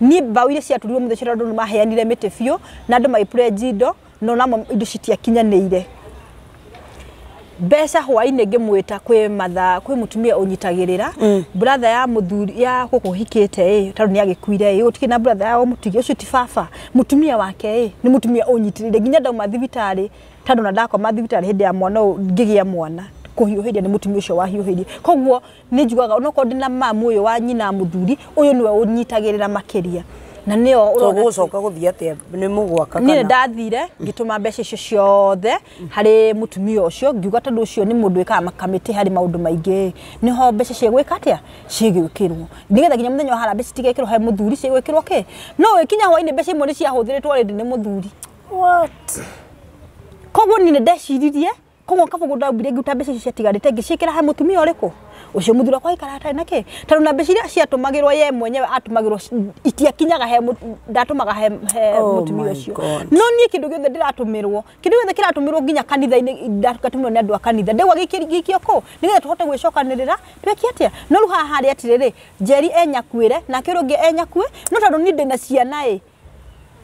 Speaker 2: Niĩ mbaũ iria ciaturirwo mũthenya ũcio tondũ nĩmaheanire mĩtĩ biũ na andũ magĩpledge indo, no namo indo citiakinyanĩire.
Speaker 3: Mbeca hwainĩ ngĩmwĩta kwĩ matha kwĩ mũtumia ũnyitagĩrĩra brother ya mũthuri ya gũkũ hikĩte ĩ tondũ nĩ agĩkuire ĩ gũtikĩ na brother ya mũtigi ũcio ti baba mũtumia wake ĩ nĩ mũtumia ũnyitĩrĩire nginya ndauma thibitarĩ tondũ na ndakoma thibitarĩ hĩndĩ ya mwana ũyũ ngĩgĩa mwana kũhiũhĩria nĩ mũtumia ũcio wahiũhĩrie koguo nĩ njugaga onokorwo ndĩna mamu ũyũ wa nyina mũthuri ũyũ nĩwe ũnyitagĩrĩra makĩria na nĩo
Speaker 1: So gũcoka gũthiĩ atĩa nĩ mũgwaka
Speaker 3: niĩ
Speaker 1: kana
Speaker 3: ndathire ngĩtũma mbeca icio ciothe harĩ mũtumia ũcio ngiuga tondũ ũcio nĩ mũndũ wĩkaga makamĩtĩ harĩ maũndũ maingĩ nĩho mbeca ciegwĩka atĩa ciĩgwĩkĩrwo nĩgetha nginya mũthenya wa harambee citigekĩrwo he mũthuri ciĩgwĩkĩrwo kĩ no wĩkinya hwainĩ mbeca imwe nĩ ciahũthĩrĩtwo already nĩ mũthuri.
Speaker 1: What?
Speaker 3: Koguo niĩ nĩ ndeciririe koguo kabũgũ ndambire ngĩruta mbeca icio ciatigarĩte ngĩciĩkĩra he mũtumia ũrĩkũ ũcio mũthuri wakwa aikaraga atarĩ na kĩ tondũ na mbeca iria ciatũmagĩrwo ye mwenyewe atũmagĩrwo itiakinyaga he ndatũmaga he
Speaker 1: Oh
Speaker 3: mũtumia
Speaker 1: my
Speaker 3: ũcio.
Speaker 1: God.
Speaker 3: No niĩ kĩndũ gĩothe ndĩratũmĩrwo kĩndũ gĩothe kĩratũmĩrwo nginya kanitha-inĩ ndatũmĩrwo nĩ andũ a kanitha ndĩgwa gĩkio kũ nĩgetha tũhote gwĩcokanĩrĩra twĩke atĩa no rĩu haha harĩ atĩrĩrĩ Njeri enyakuĩre nake ũrĩa ũngĩ enyakue no tondũ niĩ ndĩna ciana ĩ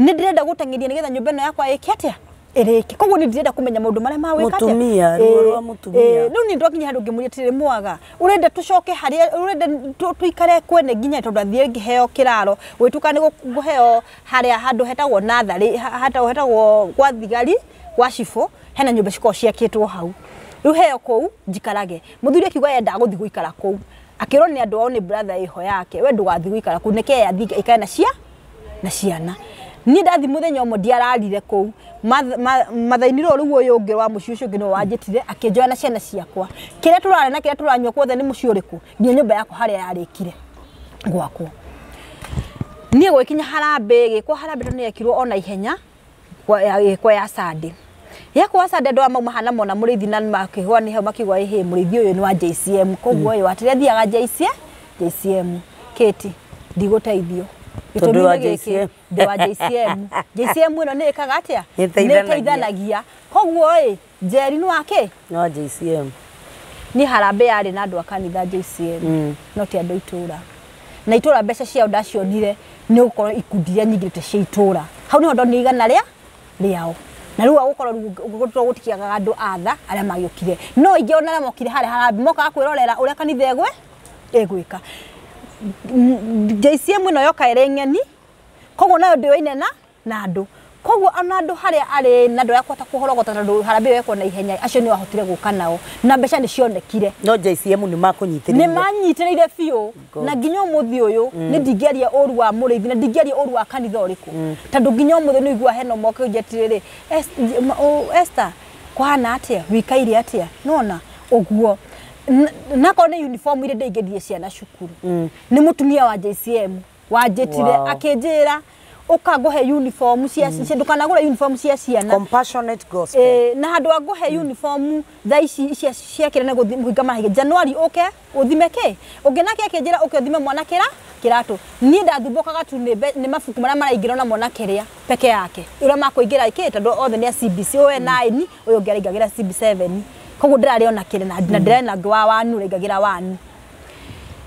Speaker 3: nĩ ndĩrenda gũteng'eria nĩgetha nyũmba ĩno yakwa ĩke atĩa ĩrĩke koguo nĩ ndĩrenda kũmenya maũndũ marĩa mawĩka atĩa.
Speaker 1: Mũtumia, ruo rwa mũtumia.
Speaker 3: Rĩu niĩ ndwakinya handũ ngĩmũria atĩrĩrĩ mwaga ũrenda tũcoke harĩa ũrenda tũikare kwene nginya tondũ athiĩ ngĩheo kĩraro gwĩtuka nĩ ngũheo harĩa handũ hetagwo natharĩ hetagwo gwa thigari gwa cibũ hena nyũmba cikoragwo ciakĩtwo hau rĩu heo kũu njikarage mũthuri akiuga yendaga gũthiĩ gũikara kũu akĩrwo nĩ andũ ao nĩ brother ĩho yake we ndũgathiĩ gũikara kũu nĩke athiĩ aikare na cia na ciana niĩ ndathi mũthenya ũmwe ndiararire kũu mathainirwo rĩu ũyũ ũngĩ wa mũciĩ ũcio ũngĩ nĩwe wanjĩtire akĩnjoya na ciana ciakwa kĩrĩa tũrarĩa na kĩrĩa tũranyua kuothe nĩ mũciĩ ũrĩkũ nginya nyũmba yakwa harĩa yarĩkire gwakwo niĩ gwĩkinya harambee gĩkwo harambee tondũ nĩyekirwo ona ihenya gĩkwo ya Sunday yakwa Sunday andũ aya mauma hana mona mũrĩithi na makĩgwa nĩ hau makiuga ĩhĩ mũrĩithi ũyũ nĩ wa JCM koguo ũyũ atĩrĩ athiaga JCM Kate ndigũteithio
Speaker 1: Tondũ wa
Speaker 3: Gĩtũmi nĩ gĩkĩ,
Speaker 1: JCM.
Speaker 3: ndĩ wa JCM JCM ĩno nĩ ĩkaga atĩa
Speaker 1: Nĩ ĩteithanagia.
Speaker 3: ĩteithanagia koguo ĩ Njeri nĩ wa kĩ
Speaker 1: Nĩ wa JCM.
Speaker 3: Niĩ harambee yarĩ na andũ a kanitha JCM no ti andũ a itũra na itũra mbeca ciao ndacionire nĩ gũkorwo ikundi iria nyingĩrĩte cia itũra hau nĩho ndonire igana rĩa rĩao na rĩu agũkorwo rĩu gũtikĩagaga andũ atha arĩa magĩũkire no ingĩ ona arĩa mokire harĩa harambee mokaga kwĩrorera ũrĩa kanitha ĩgwe ĩgwĩka JCM ĩno yoka ĩrĩ ng'eni koguo nayo ndĩoine na andũ koguo ona andũ harĩa arĩ na andũ arĩa kũhota kũhorogota tondũ harambee ĩyo yekwo na ihenya acio nĩo ahotire gũka nao na mbeca nĩ cionekire
Speaker 1: No JCM nĩ makũnyitĩrĩire.
Speaker 3: nĩ manyitĩrĩire biũ na nginya ũmũthĩ ũyũ nĩ ndingĩaria ũru wa mũrĩithi na ndingĩaria ũru wa kanitha ũrĩkũ tondũ nginya ũmũthĩ nĩ ũiguaga hena ũmwe ũkĩnjia atĩrĩrĩ Esther kũhana atĩa wĩikaire atĩa nona ũguo nakorwo nĩ uniform iria ndaingĩririe ciana cukuru nĩ mũtumia wa JCM wanjĩtire
Speaker 1: Wow.
Speaker 3: akĩnjĩra ũka ngũhe uniform cia ndũkanagũre uniform cia ciana
Speaker 1: Compassionate gospel.
Speaker 3: Na handũ wa ngũhe uniform thaa ici cia cia kĩrĩa nĩ kũhinga mahinga January ũke ũthime kĩ ũngĩ nake akĩnjĩra ũke ũthime mwana kĩra kĩratũ niĩ ndathumbũkaga tu nĩ mabuku marĩa maraingĩra namo na kĩrĩa peke yake ũrĩa makũingĩra kĩ tondũ othe nĩ a CBC ũyũ e 9 ũyũ ũngĩ araingagĩra CB7 koguo ndĩrarĩ ona kĩrĩa na ndĩrarĩ na ũngĩ wa wanu ũraingagĩra wanu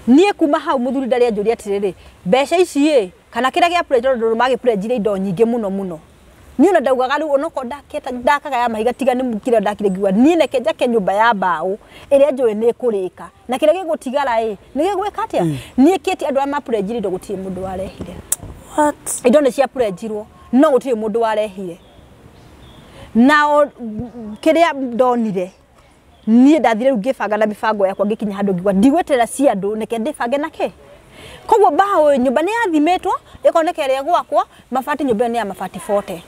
Speaker 3: niĩ kuma hau mũthuri ndarĩ anjũria atĩrĩrĩ mbeca ici ĩ kana kĩrĩa gĩa pledge tondũ magĩpledgire indo nyingĩ mũno mũno niĩ ona ndaugaga rĩu onokorwo ndakaga ya mahiga tiga nĩ kĩrĩa ndakire ngiuga niĩ neke njake nyũmba ya mbaũ ĩrĩa njũĩ nĩ ĩkũrĩka na kĩrĩa gĩgũtigara ĩ nĩ gĩgwĩka atĩa niĩ kĩti andũ arĩa mapledgire indo gũtirĩ mũndũ warehire.
Speaker 1: What?
Speaker 3: Indo nĩ ciapledgirwo no gũtirĩ mũndũ warehire nao kĩrĩa ndonire niĩ ndathire rĩu ngĩbanga na mĩbango yakwa ngĩkinya handũ ngiuga ndigweterera cia andũ neke ndĩbange na kĩ koguo mbaũ nyũmba nĩ yathimĩtwo ĩkoneka ĩrĩa ĩgwakwo mabati nyũmba ĩyo nĩ ya mabati 40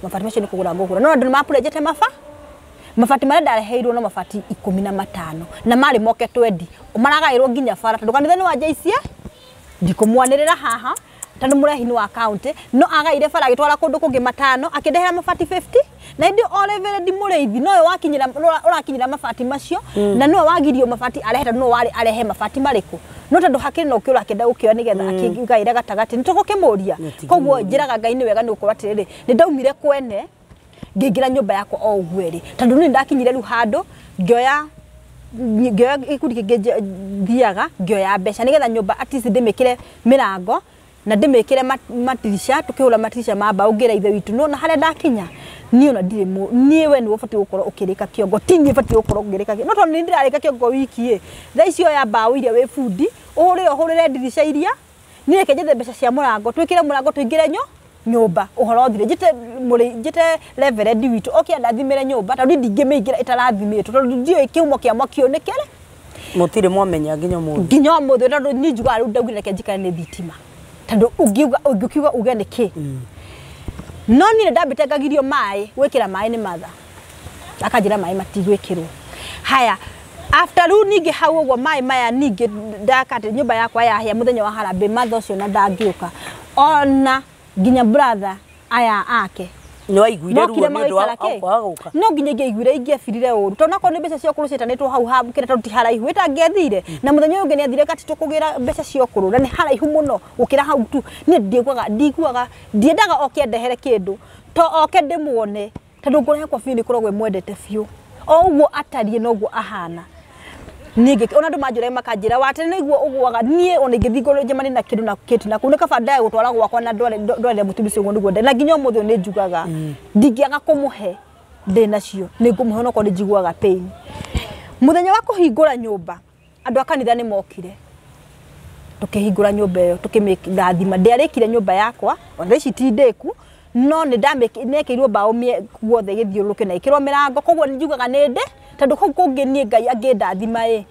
Speaker 3: mabati macio nĩ kũgũra ngũgũra no andũ nĩ mapurejete mabati marĩa ndareheirwo no mabati 15 na marĩ moke 20 maragaĩrwo nginya bara tondũ kanitha nĩ wa JCA ndikũmwanĩrĩra haha tondũ mũrehi nĩ wa county no agaire bara agĩtwara kũndũ kũngĩ matano akĩndehera mabati 50 na hĩndĩ o Reverend Mũrĩithi nowe wakinyĩra ũrakinyĩra mabati macio na nowe wagirio mabati arehe tondũ nowe warĩ arehe mabati marĩkũ no tondũ hakĩrĩ na ũkĩ ũrakĩenda gũkĩoya nĩgetha akĩgaĩre gatagatĩ nĩ tũgũkĩmũria koguo njĩraga Ngai nĩ wega nĩ gũkorwo atĩrĩrĩ nĩ ndaumire kwene ngĩingĩra nyũmba yakwa o ũguo ĩrĩ tondũ niĩ ndakinyire rĩu handũ ngĩoya ngĩoya gĩkundi kĩngĩ thiaga ngĩoya mbeca nĩgetha nyũmba at least ndĩmĩkĩre mĩrango Na ndĩmĩkĩre matirisha tukĩhũra matirisha ma mbaũ ngĩra ithe witũ no na harĩa ndakinya niĩ ona ndirĩ niĩ we nĩwe ũbatiĩ gũkorwo ũkĩrĩka kĩongo ti niĩ batiĩ gũkorwo ngĩrĩka kĩongo no tondũ nĩ ndĩrarĩka kĩongo wiki ĩ thaa icio ya mbaũ iria wĩ bundi ũhũrĩre ũhũrĩre ndirica iria niĩ reke njethe mbeca cia mũrango twĩkĩre mũrango tũingĩre nyũmba ũhoro ũthire njĩte njĩte reverend witũ oke andathimĩre nyũmba tondũ ndingĩmĩingĩra ĩtarathimĩtwo tondũ ndiũĩ kĩhumo kĩa mwaki ũyũ nĩ kĩrĩ
Speaker 1: Mũtirĩ mwamenya nginya ũmũthĩ.
Speaker 3: Nginya ũmũthĩ tondũ niĩ njugaga rĩu ndaugire reke njikare nĩ thitima tondũ ũngiuga uge nĩ kĩ no niĩ ndambĩte ngagirio maĩ gwĩkĩra maĩ nĩ matha akanjĩra maĩ matigwĩkĩrwo haya after rĩu ningĩ hau ũguo maĩ maya ningĩ ndakatĩ nyũmba yakwa yahĩa mũthenya wa harambĩ matha ũcio na ndangĩũka ona nginya brother aya ake
Speaker 1: Nĩ waiguire ruo
Speaker 3: mokire
Speaker 1: nĩ ũndũ wa
Speaker 3: magaikara kĩ
Speaker 1: kwaga gũka.
Speaker 3: No nginya ingĩaiguire ingĩebirire ũru tondũ onakorwo nĩ mbeca cia ũkũrũ ciĩtanĩtwo hau kĩrĩa tondũ ti haraihu ĩtangĩathire na mũthenya ũyũ ũngĩ nĩathire Katitũ kũgĩra mbeca cia ũkũrũ na nĩ haraihu mũno gũkĩra hau tu niĩ ndiguaga ndiendaga oke andehere kĩndũ to oke ndĩmuone tondũ ngoro yakwa biũ nĩ ĩkoragwo ĩmwendete biũ o ũguo atariĩ noguo ahana niĩ ona andũ manjũraga makanjĩra watene nĩguo ũgũaga niĩ ona ingĩthiĩ ngorwo njemanie na kĩndũ na kĩndũ na kũu nĩ kaba ndae gũtwara gwakwa na ndwarĩre mũtumia ũcio ũguo nĩguo na nginya ũmũthĩ ũyũ nĩ njugaga ndingĩaga kũmũhe ndĩ nacio nĩ ngũmũhe onakorwo nĩ njiguaga pain. Mũthenya wa kũhingũra nyũmba andũ a kanitha nĩ mokire tũkĩhingũra nyũmba ĩyo tũkĩmĩrathima ndiarĩkire nyũmba yakwa ona thaa ici ti ndĩku no nĩ ndamĩkĩirwo mbaũ guothe gĩthiũrũrũke na ĩkĩrwo mĩrango koguo nĩ njugaga nĩ ndĩ tondũ kũu kũngĩ niĩ Ngai angĩndathima ĩ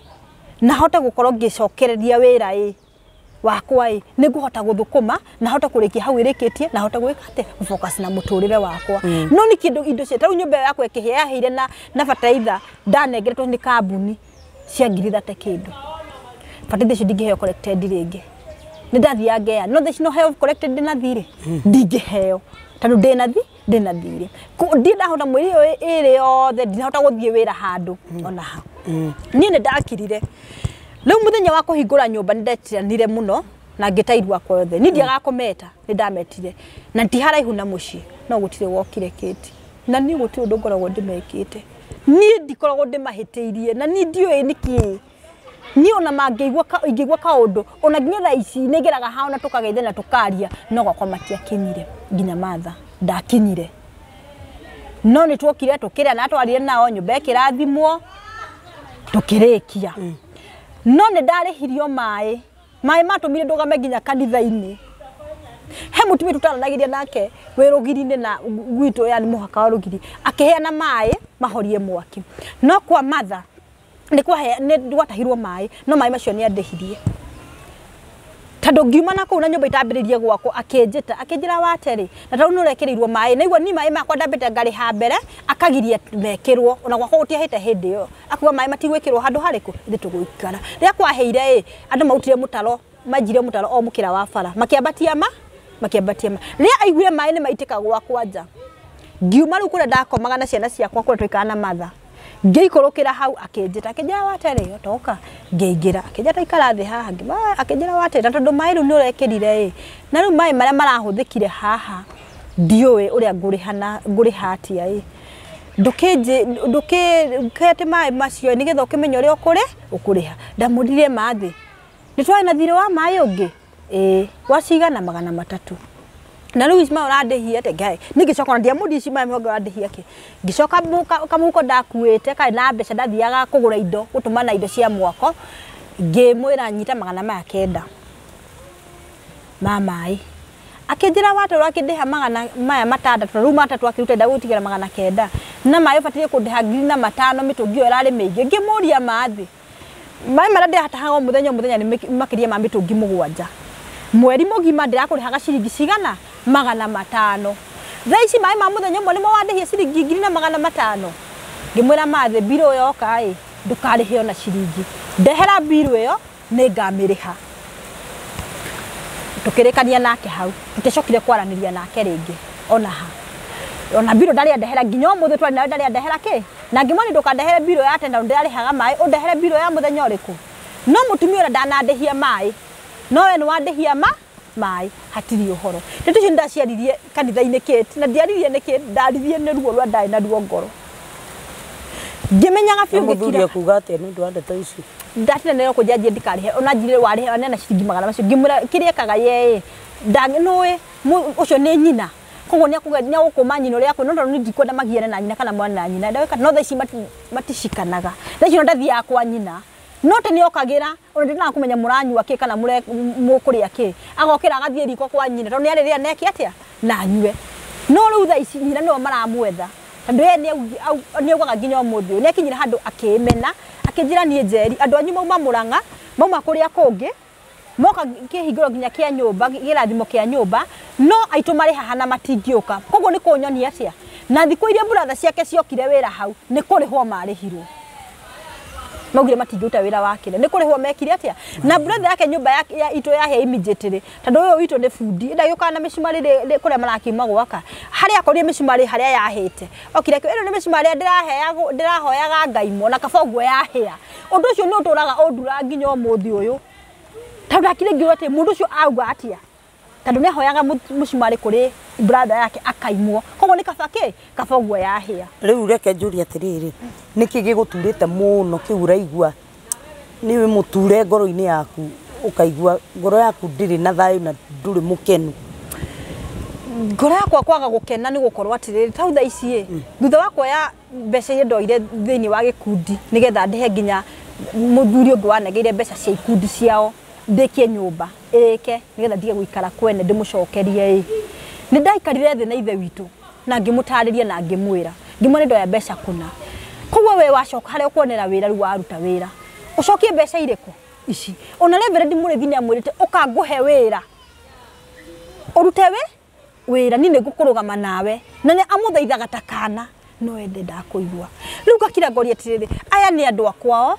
Speaker 3: na hote gũkorwo ngĩcokereria wĩra ĩ wakwa ĩ nĩ ngũhota gũthũkũma na hote kũrĩkia hau ĩrĩkĩtie na hote gwĩka atĩ focus na mũtũrĩre wakwa no nĩ kĩndũ indo cia tarĩu nyũmba ĩyo yakwa ĩkĩhĩa yahĩire na bataraitha ndanengeretwo nĩ kambuni cia 30,000 kĩndũ bataraitha icio ndingĩheo collected rĩngĩ nĩ ndathiaga ngeya no thaa ici no heo collected ndĩna thirĩ ndingĩheo tondũ ndĩna thirĩ ndirĩ ndahota mweri ũyũ ĩrĩ yothe ndinahota gũthiĩ wĩra handũ ona ha niĩ nĩ ndakirire rĩu mũthenya wa kũhingũra nyũmba nĩ ndetiranire mũno na ngĩta irua akwa yothe niĩ ndiagaga kũmeta nĩ ndametire na ti haraihu na mũciĩ no gũtirĩ wokire kĩti na niĩ gũtirĩ ũndũ ngoragwo ndĩmekĩte niĩ ndikoragwo ndĩmahĩtĩirie na niĩ ndiũĩ nĩkĩĩ niĩ ona mangĩigua ingĩigua kaũndũ ona nginya thaa ici nĩngeraga hao na tũkageithania na tũkaria no gwakwa matiakinyire nginya matha ndakinyire no nĩ tuokire tũkĩrĩa na twarire nao nyũmba ĩkĩrathimwo tũkĩrĩkia no nĩ ndarĩhirio maĩ maĩ matũmire ndũgame nginya kanitha-inĩ he mũtumia tũtaranagĩria nake wĩ rũgiri-inĩ na gwitũ yani mũhaka wa rũgiri akĩheana maĩ mahorie mwaki no kwa matha nĩ gwatahirwo maĩ no maĩ macio nĩ andĩhirie tondũ ngiuma na kũu na nyũmba itambĩrĩrie gwakwo akĩnjĩta akĩnjĩra waterĩ na tondũ nĩ ũrekĩrĩirwo maĩ naigua ni maĩ makwa ndambĩte ngarĩha mbere akagiria mekĩrwo ona gwakwa gũtiahĩte hĩndĩ ĩyo akuga maĩ matigwĩkĩrwo handũ harĩkũ ithuĩ tũgũikara rĩrĩa kwahĩire ĩ andũ marutire mũtaro manjire mũtaro o mũkĩra wa bara makĩambatia ma rĩrĩa aiguire maĩ nĩ maitĩka gwakwa nja ngiuma rĩu kũrĩa ndakomaga na ciana ciakwa kũrĩa twaikaraga na matha ngĩikũrũkĩra hau akĩnjĩta akĩnjĩra waterĩ toka ngĩingĩra akĩnjĩra taikara thĩ haha akĩnjĩra waterĩ na tondũ maĩ rĩu nĩ ũrekĩrire ĩ na rĩu maĩ marĩa marahũthĩkire haha ndiũĩ ũrĩa ngũrĩha na ngũrĩha atĩa ĩ ndũkĩte maĩ macio nĩgetha ũkĩmenye ũrĩa ũkũrĩha ndamũririe mathĩ nĩ twarĩ na thirĩ wa maĩ ũngĩ ĩĩ wacigana 300 na rĩu ici maĩ ũrandĩhia atĩa ngai ningĩcoka ndiamũria ici maĩ mĩongo ũrandĩhia kĩ ngĩcoka kamũhuko ndakuĩte karĩ na mbeca ndathiaga kũgũra indo gũtũmana indo cia mwako ngĩmwĩra nyita 900 ma maĩ akĩnjĩra watũra akĩndĩha 600 rĩu 300 akĩruta ndagũtigĩra 900 na maĩ ũbataire kũndĩha 5,000 mĩtũngi ĩyo ĩrarĩ mĩingĩ ngĩmũria mathĩ maĩ marĩa ndĩratahaga o mũthenya nĩ makĩria ma mĩtũngi 7 mweri mũgima ndĩrakũrĩhaga ciringi cigana 500 thaa ici maĩ ma mũthenya ũmwe nĩmo wandĩhia ciringi 1,500 ngĩmwĩra mathĩ mbirũ yoka ĩ ndũkarĩhe ona ciringi ndehera mbirũ ĩyo nĩ ngamĩrĩha tũkĩrĩkania nake hau tũtiacokire kwaranĩria nake rĩngĩ ona ha ona mbirũ ndarĩ andehera nginya ũmũthĩ twarĩ nayo ndarĩ andehera kĩ na ngĩmwĩra ndũkandehere mbirũ ya tene ndĩrarĩhaga maĩ ũndehere mbirũ ya mũthenya ũrĩkũ no mũtumia ũrĩa ndanandĩhia maĩ no we nĩ wandĩhia maĩ hatirĩ ũhoro ndeto icio
Speaker 2: Ngĩmenyaga biũ
Speaker 1: Mũthuri
Speaker 2: ngĩkira.
Speaker 1: Akuga atĩa nĩ ũndũ wa ndeto ici?
Speaker 2: Ndatinda kũnjanjia ndikarĩhe ona njire warĩhe nena ciringi magana macio ngĩmwĩra kĩrĩa ekaga yee nũĩ ũcio nĩ nyina koguo nĩagũkũma nyina ũrĩa akũ no tondũ niĩ ndikwenda magiane na nyina kana mwana na nyina ndawĩka no thaa ici maticikanaga thaa ici no ndathiaga kwa nyina no tene okagĩra ona ndinaga kũmenya mũranyua kĩ kana mũkũrĩa kĩ agokĩra agathiĩ riko kwa nyina tondũ nĩarĩrĩa neke atĩa na anyue no rĩu thaa ici nyina nĩwe maramwetha tondũ ye nĩaugaga nginya ũmũthĩ ũyũ nĩakinyire handũ akĩmena akĩnjĩra niĩ Njeri andũ anyu mauma Mũrang'a mauma kũrĩa kũngĩ moka kĩhingũro nginya kĩa nyũmba kĩrathimo kĩa nyũmba no aitũ marĩ haha na matingĩũka koguo nĩ kũnyonia atĩa na thikũ iria brother ciake ciokire wĩra hau nĩ kũrĩhwo marĩhirwo maugire matingĩruta wĩra wa kĩrĩa nĩ kũrĩhwo mekire atĩa na brother yake nyũmba ya itũ yahĩa immediately tondũ ũyũ witũ nĩ bundi ndagĩũkaga na mĩcumarĩ kũrĩa marakiuma gwaka harĩa akorire mĩcumarĩ harĩa yahĩte okire ĩno nĩ mĩcumarĩ ĩrĩa ndĩrahoyaga Ngai na kaba ũguo yahĩa ũndũ ũcio nĩ ũtũraga ũnduraga nginya ũmũthĩ ũyũ tondũ ndakire ngiuga atĩ mũndũ ũcio auga atĩa tondũ nĩahoyaga mũcumarĩ kũrĩ brother yake akaimwo koguo nĩ kaba kĩ kaba ũguo yahĩa.
Speaker 1: Rĩu reke njũrie atĩrĩrĩ nĩkĩ gĩgũturĩte mũno kĩu ũraigua nĩ mũture ngoro-inĩ yaku ũkaigua ngoro yaku ndĩrĩ na thayũ na ndũrĩ mũkenu?
Speaker 2: Ngoro yakwa kwaga gũkena nĩ gũkorwo atĩrĩrĩ tau thaa ici ĩ thutha wa kuoya mbeca iria ndoire thĩinĩ wa gĩkundi nĩgetha ndĩhe nginya mũthuri ũngĩ wanegeire mbeca cia ikundi ciao ndĩkie nyũmba ĩrĩke nĩgetha ndige gũikara kwene ndĩmũcokerie ĩ nĩ ndaikarire thĩ na ithe witũ na ngĩmũtarĩria na ngĩmwĩra ngĩmwĩra ndoya mbeca kũna koguo we wacoka harĩa ũkuonera wĩra rĩu waruta wĩra ũcokie mbeca irĩkũ ici ona Reverend Mũrĩithi nĩamwĩrĩte ũkangũhe wĩra ũrute wĩra niĩ nĩngũkũrũgama nawe na nĩ amũthaithaga ta kana no ende ndakũigua rĩu ngakira ngoria atĩrĩrĩ aya nĩ andũ akwao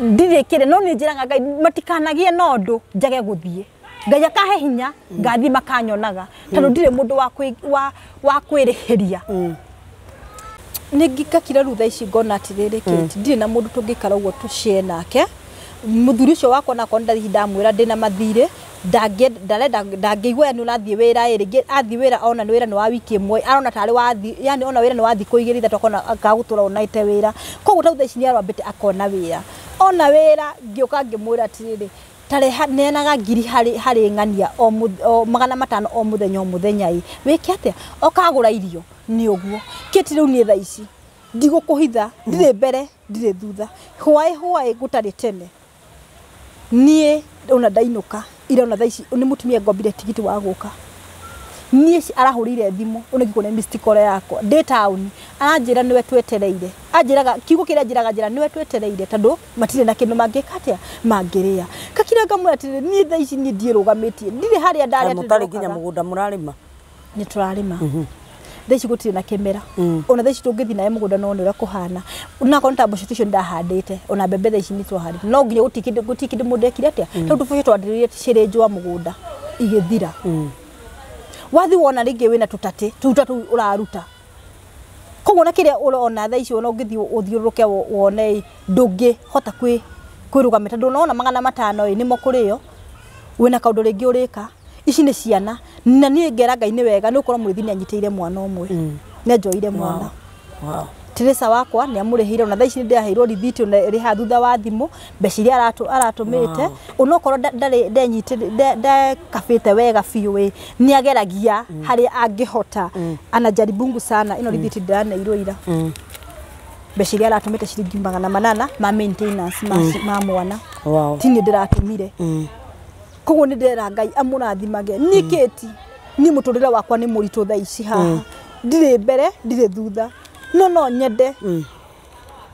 Speaker 2: ndirĩ kĩrĩ no nĩ njĩraga Ngai matikanagie na ũndũ njage gũthiĩ Ngai akahe hinya ngathiĩ makanyonaga tondũ ndirĩ mũndũ wa kwĩrĩhĩria. Nĩ ngakira rĩu thaa ici ngona atĩrĩrĩ Kate ndirĩ na mũndũ tũngĩikara ũguo tũshare nake mũthuri ũcio wakwa onakorwo ndathiĩ ndamwĩra ndĩna mathirĩ ndarenda ndangĩigua yani ũrathiĩ wĩra ĩ rĩngĩ athiĩ wĩra ona nĩ wĩra nĩ wa wiki ĩmwe arona tarĩ wathi yani ona wĩra nĩ wa thikũ igĩrĩ ithatũ akona akagũtũra onaite wĩra koguo tau thaa ici nĩarambĩte akona wĩra ona wĩra ngĩũka ngĩmwĩra atĩrĩrĩ tareha neanaga ngiri harĩ ng'ania o 500 o mũthenya o mũthenya ĩ wĩke atĩa okagũra irio nĩ ũguo Kate rĩu niĩ thaa ici ndigũkũhitha ndirĩ mbere ndirĩ thutha hwaĩ hwaĩ gũtarĩ tene niĩ ona ndainũka ira ona thaa ici nĩ mũtumia ngombire tigiti wa gũka niĩ arahũrĩire thimũ ona ngĩkuona missed call yakwa ndĩ taũni aranjĩra nĩwe twetereire anjĩraga kiugo kĩrĩa anjĩraga njĩra nĩwe twetereire tondũ matirĩ na kĩndũ mangĩka atĩa mangĩrĩa kakira ngamwĩra atĩrĩrĩ niĩ thaa ici niĩ ndiĩrũgamĩtie ndirĩ harĩa ndarĩa
Speaker 1: Mũtarĩ nginya mũgũnda mũrarĩma?
Speaker 2: Nĩ tũrarĩma thaa ici gũtirĩ na kĩmera ona thaa ici tũngĩthiĩ nawe mũgũnda no nĩ ũrĩa kũhana onakorwo nĩ ta mboco icio nĩndahandĩte ona mbembe thaa ici nĩ twahandĩte no nginya gũtirĩ kĩndũ mũndũ ekire atĩa tondũ tũboco twambĩrĩirie cirĩnjwa mũgũnda igĩthira wathi wona rĩngĩ wĩna tũtatĩ tũruta tũu ũraruta koguo na kĩrĩa ũrona thaa ici ona ũngĩthiĩ ũthiũrũrũke wone ĩ ndũngĩhota kwĩrũgamia tondũ ũnona 500 ĩ nĩmo kũrĩo wĩna kaũndũ rĩngĩ ũrĩka ici nĩ ciana na niĩ ngera Ngai nĩ wega nĩ gũkorwo Mũrĩithi nĩ anyitĩire mwana ũmwe nĩ anjoire mwana. Teresa wakwa nĩ amũrĩhĩire ona thaa ici nĩ ndĩraheirwo rithiti ona ĩrĩ haha thutha wa thimũ mbeca iria aratũmĩte onokorwo ndarĩ ndekabĩte wega biũ ĩ nĩ ageragia harĩa angĩhota anajaribungu sana ĩno rithiti ndĩraneirwo ira mbeca iria aratũmĩte ciringi 800 ma maintenance ma mwana ti niĩ ndĩratũmire koguo nĩ ndĩrera Ngai amũrathimage niĩ Kate niĩ mũtũrĩre wakwa nĩ mũritũ thaa ici haha ndirĩ mbere ndirĩ thutha no no nyende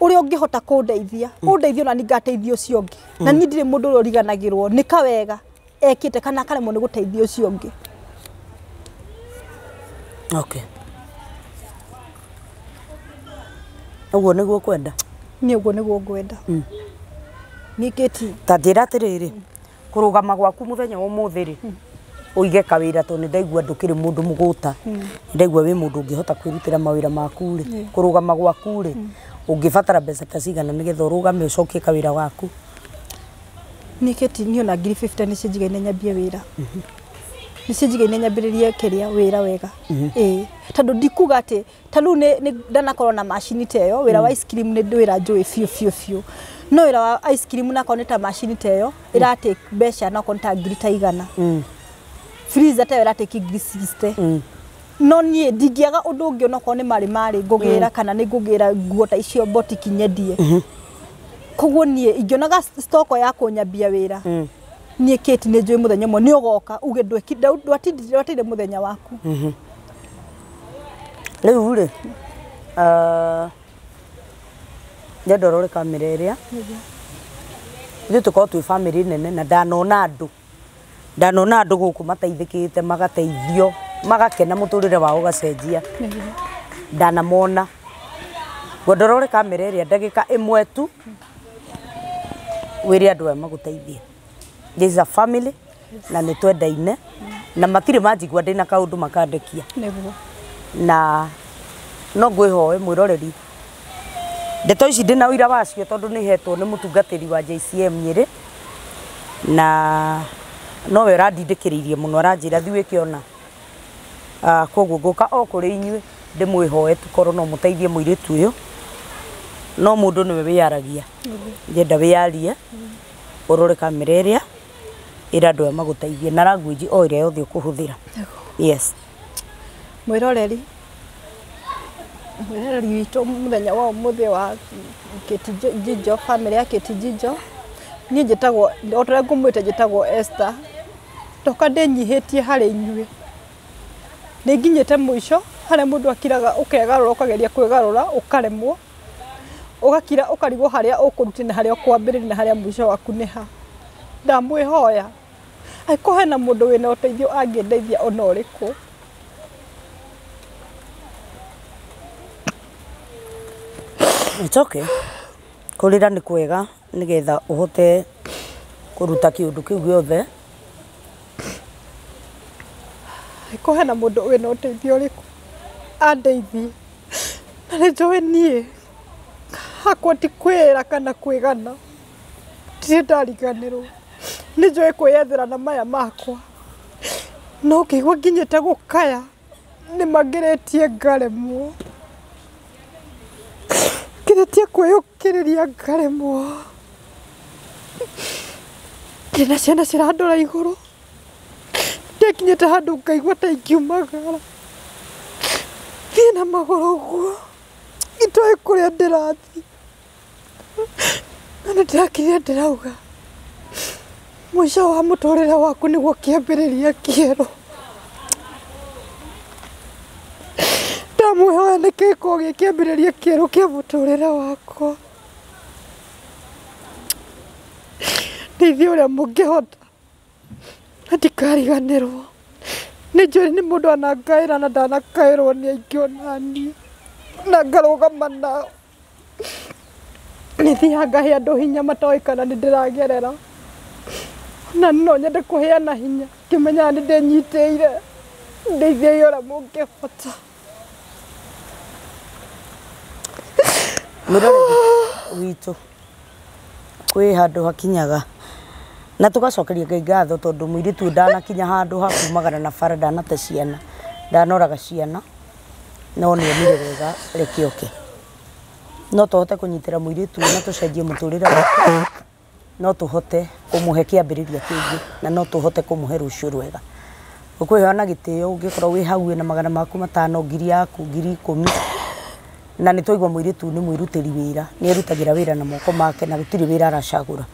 Speaker 2: ũrĩa ũngĩhota kũndeithia ũndeithie ona niĩ ngateithia ũcio ũngĩ na niĩ ndirĩ mũndũ ũrĩa ũriganagĩrwo nĩ kawega ekĩte kana akaremwo nĩ gũteithia ũcio ũngĩ.
Speaker 1: Okay. Ũguo nĩguo kwenda?
Speaker 2: Niĩ ũguo nĩguo ngwenda. Niĩ Kate
Speaker 1: ta njĩra atĩrĩrĩ kũrũgama gwaku mũthenya wa ũmũthĩ rĩ ũige kawĩra tondũ nĩ ndaigua ndũkĩrĩ mũndũ mũgũta ndaigua wĩ mũndũ ũngĩhota kwĩrutĩra mawĩra maku rĩ kũrũgama gwaku rĩ ũngĩbatara mbeca ta cigana nĩgetha ũrũgame ũcokie kawĩra gaku?
Speaker 2: Niĩ Kate niĩ ona ngiri 50 nĩ cinjigaine nyambie wĩra.
Speaker 3: Nĩ cinjigaine nyambĩrĩrie kĩrĩa wĩra wega. Ĩĩ tondũ ndikuga atĩ ta rĩu nĩ ndanakorwo na macini ta ĩyo wĩra wa ice cream nĩ wĩra njũĩ biũ biũ biũ. No wĩra wa ice cream nakorwo nĩ ta macini ta ĩyo ĩratake mbeca nakorwo nĩ ta ngiri ta 100. Freezer ta ĩyo ĩratake ngiri 60. No niĩ ndingĩaga ũndũ ũngĩ onokorwo nĩ marĩ marĩ ngũgĩra kana nĩ ngũgĩra nguo ta icio botiki nyendie. Koguo niĩ ingĩonaga stock ya kũnyambia wĩra niĩ Kate nĩ njũĩ mũthenya ũmwe nĩ ũgoka uge ndwatinde mũthenya waku.
Speaker 1: Rĩu rĩ ndenda ũrore kamera ĩrĩa ithuĩ tũkorwo twĩ bamĩrĩ nene na ndanona andũ gũkũ mateithĩkĩte magateithio magakena mũtũrĩre wao ũgacenjia. Ndanamona ngwenda ũrore kamera ĩrĩa ndagĩka ĩmwe tu wĩre andũ aya magũteithie. This is a family na nĩ twendaine na matirĩ manjigua ndĩna kaũndũ makandekia. Na no ngwĩhoe mwĩroreri ndeto ici ndĩna ũira wacio tondũ nĩ hetwo nĩ mũtungatĩri wa JCM Nyĩrĩ na nowe ũrandindĩkĩrĩirie mũno aranjĩra thiĩ wĩke ona. Koguo ngũka o kũrĩ inyuĩ ndĩmwĩhoe tu korwo no mũteithie mũirĩtu ũyũ no mũndũ nĩwe wĩyaragia. Ngenda wĩyarie ũrore kamera ĩrĩa ĩra andũ aya magũteithie na language o ĩrĩa yothe ũkũhũthĩra. Yes.
Speaker 3: Mwĩroreri witũ mũthenya wa ũmũthĩ wa Kate Jijo, family ya Kate Jijo. Niĩ njĩtagwo o ta ũrĩa ngũmwĩte njĩtagwo Esther. Ndoka ndĩnyihĩtie harĩ inyuĩ. Nĩ nginyĩte mũico harĩa mũndũ akiraga ũkegarũra ũkageria kwĩgarũra ũkaremwo. Ũgakira ũkarigwo harĩa ũkũrutĩra na harĩa ũkwambĩrĩria na harĩa mũico waku nĩ ha. Ndamwĩhoya angĩkorwo hena mũndũ wĩna ũteithio angĩndeithia ona ũrĩkũ.
Speaker 1: It's okay. Kũrĩra nĩ kwega nĩgetha ũhote kũruta kĩũndũ kĩu gĩothe.
Speaker 3: Angĩkorwo hena mũndũ wĩna ũteithio ũrĩkũ andeithie. Na nĩ njũĩ niĩ hakwa ti kwĩra kana kwĩgana ndirĩ ndariganĩrwo. Nĩ njũĩ kwĩyethera na maya makwa no ngĩigua nginyĩte gũkaya nĩ mangĩrĩtie ngaremwo. Ngĩrĩtie kwĩyũkĩrĩria ngaremwo. Ndĩna ciana cirandora igũrũ. Ndekinyĩte handũ ngaigua ta ingiumagara thiĩ na magũrũ ũguo itoĩ kũrĩa ndĩrathiĩ. Na nĩ ndĩrakirire ndĩrauga mũico wa mũtũrĩre waku nĩguo kĩambĩrĩria kĩerũ. Ndamwĩhoya nĩ gĩkorwo gĩ kĩambĩrĩria kĩerũ kĩa mũtũrĩre wakwa. Ndeithia ũrĩa mũngĩhota na ndikariganĩrwo. Nĩ njũĩ nĩ mũndũ anangaĩra na ndanakaĩrwo nĩ aingĩ ona niĩ na ngarũgama nao. Nĩ thiaga ngahe andũ hinya matoĩ kana nĩ ndĩragerera. Na no nyende kũheana hinya ngĩmenyaga nĩ ndĩnyitĩire. Ndeithiai ũrĩa mũngĩhota.
Speaker 1: Mwĩroreri witũ kwĩ handũ hakinyaga na tũgacokeria Ngai ngatho tondũ mũirĩtu ũyũ ndanakinya handũ ha kumagara na bara ndanate ciana ndanoraga ciana no nĩ onire wega reke oke. No tũhote kũnyitĩra mũirĩtu ũyũ na tũcenjie mũtũrĩre wake. No tũhote kũmũhe kĩambĩrĩria kĩngĩ na no tũhote kũmũhe rũciũ rwega. Ũkwĩheana gĩtĩo ũngĩkorwo wĩ hau wĩna 500 ngiri yaku ngiri 10 na nĩ twaigua mũirĩtu nĩ mwĩrutĩri wĩra nĩ erutagĩra wĩra na moko make na gũtirĩ wĩra aracagũra.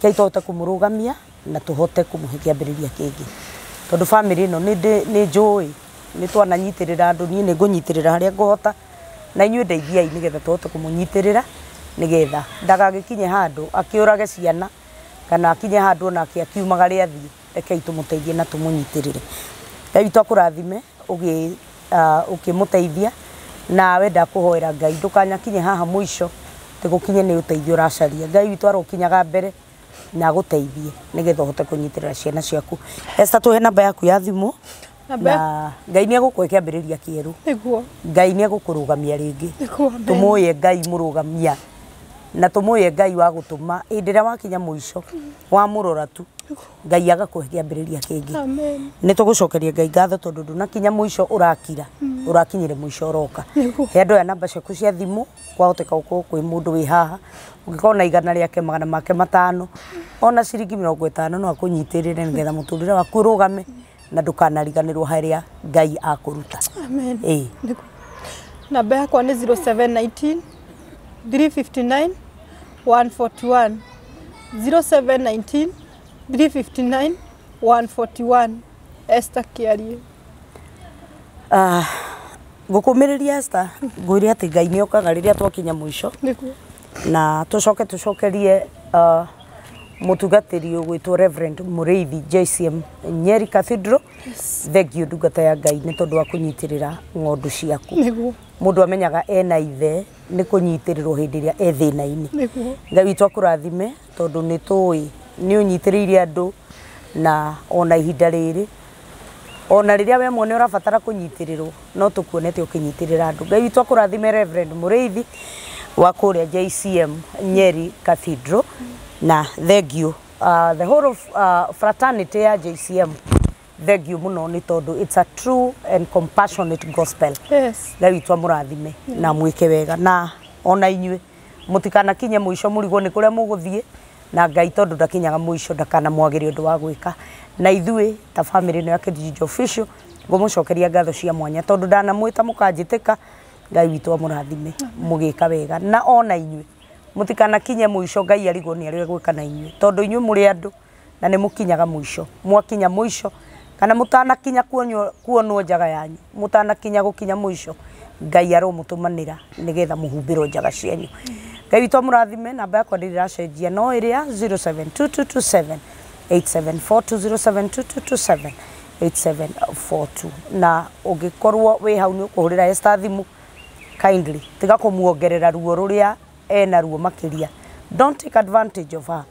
Speaker 1: Kei tũhote kũmũrũgamia na tũhote kũmũhe kĩambĩrĩria kĩngĩ tondũ bamĩrĩ ĩno nĩ njũĩ nĩ twananyitĩrĩra andũ niĩ nĩ ngũnyitĩrĩra harĩa ngũhota na inyuĩ ndeithiai nĩgetha tũhote kũmũnyitĩrĩra nĩgetha ndagagĩkinye handũ akĩũrage ciana kana akinye handũ onake akiumagare athiĩ. Rekei tũmũteithie na tũmũnyitĩrĩre. Ngai witũ akũrathime ũkĩmũteithia nawe ndakũhoera Ngai ndũkanyakinye haha mũico atĩ gũkinye nĩ ũteithio ũracaria. Ngai witũ arokinyaga mbere na agũteithie nĩgetha ũhote kũnyitĩrĩra ciana ciaku. Esther tũhe namba yaku ya thimũ na Ngai nĩ egũkũhe kĩambĩrĩria kĩerũ. Ngai nĩ egũkũrũgamia rĩngĩ. Tũmũye Ngai mũrũgamia na tũmũye Ngai wa gũtũma hĩndĩ ĩrĩa wakinya mũico wamũrora tu Ngai agakũhe kĩambĩrĩria kĩngĩ.
Speaker 3: Amen.
Speaker 1: Nĩ tũgũcokeria Ngai ngatho tondũ ndũnakinya mũico ũrakira, ũrakinyire mũico ũroka.
Speaker 3: Nĩguo.
Speaker 1: He andũ aya namba ciaku cia thimũ, kwahoteka gũkorwo kwĩ mũndũ wĩ haha ũngĩkorwo na 100 rĩake 500 ona ciringi 50 no akũnyitĩrĩre nĩgetha mũtũrĩre waku ũrũgame na ndũkanariganĩrwo harĩa Ngai akũruta.
Speaker 3: Amen.
Speaker 1: Ĩĩ.
Speaker 3: Nĩguo. Namba yakwa nĩ 0719 359 141. 0719 359 141. Esther Kĩarie.
Speaker 1: Ngũkũmĩrĩria Esther, ngwĩre atĩ Ngai nĩ okaga rĩrĩa twakinya mũico.
Speaker 3: Nĩguo.
Speaker 1: Na tũcoke tũcokerie mũtungatĩri ũgwĩtwo Reverend Mũrĩithi JCM Nyeri Cathedral. Thank you ndungata ya Ngai nĩ tondũ wa kũnyitĩrĩra ng'ondu ciaku.
Speaker 3: Nĩguo.
Speaker 1: Mũndũ amenyaga ena ithe nĩ kũnyitĩrĩrwo hĩndĩ ĩrĩa e thĩna-inĩ.
Speaker 3: Nĩguo.
Speaker 1: Ngai witũ akũrathime tondũ nĩ tũĩ nĩ ũnyitĩrĩire andũ na ona ihinda rĩrĩ ona rĩrĩa we mwene ũrabatara kũnyitĩrĩrwo no tũkuonete ũkĩnyitĩrĩra andũ. Ngai witũ akũrathime Reverend Mũrĩithi wa kũrĩa JCM Nyeri Cathedral, na thank you the whole of fraternity ya JCM, thank you mũno nĩ tondũ it's a true and compassionate gospel.
Speaker 3: Yes.
Speaker 1: Ngai witũ amũrathime na mwĩke wega, na ona inyuĩ mũtikanakinye mũico mũrigwo nĩ kũrĩa mũgũthiĩ, na Ngai tondũ ndakinyaga mũico ndakanamwagĩre ũndũ wa gwĩka. Na ithuĩ ta family ĩno ya Kijiji Official ngũmũcokeria ngatho cia mwanya tondũ ndanamwĩta mũkanjĩtĩka. Ngai witũ amũrathime mũgĩka wega, na ona inyuĩ mũtikanakinye mũico Ngai arigwo nĩ arĩa egwĩka na inyuĩ tondũ inyuĩ mũrĩ andũ na nĩ mũkinyaga mũico. Mwakinya mũico kana mũtanakinya kuonwo njaga yanyu, mũtanakinya gũkinya mũico, Ngai aromũtũmanĩra nĩgetha mũhumbĩrwo njaga cianyu. Ngai witũ amũrathime. Namba yakwa ndĩrĩ ĩracenjia no ĩrĩa 072227 8742 072227 8742, na ũngĩkorwo wĩ hau nĩ ũkũhũrĩra Esther thimũ, kindly tiga kũmuongerera ruo rũrĩa ena ruo makĩria. Don't take advantage of her,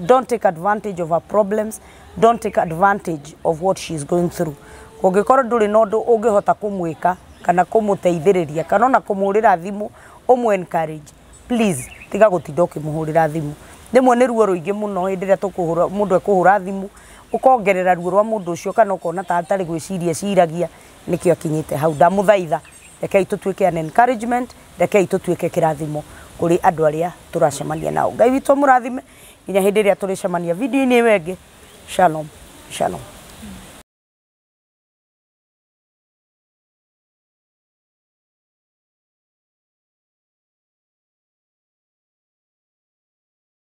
Speaker 1: don't take advantage of her problems, don't take advantage of what she is going through. Kũngĩkorwo ndũrĩ na ũndũ ũngĩhota kũmwĩka kana kũmũteithĩrĩria kana ona kũmũhũrĩra thimũ ũmũ encourage, please tiga gũtinda ũkĩmũhũrĩra thimũ. Rĩmwe nĩ ruo rũingĩ mũno hĩndĩ ĩrĩa tũkũhũra mũndũ ekũhũra thimũ ũkongerera ruo rwa mũndũ ũcio kana ũkona ta atarĩ gwĩciria eciragia nĩkĩo akinyĩte hau. Ndamũthaitha, rekei tũtuĩke an encouragement, rekei tũtuĩke kĩrathimo kũrĩ andũ arĩa tũracemania nao. Ngai witũ amũrathime nginya hĩndĩ ĩrĩa tũrĩcemania video-inĩ ĩyo ĩngĩ. Shalom, shalom.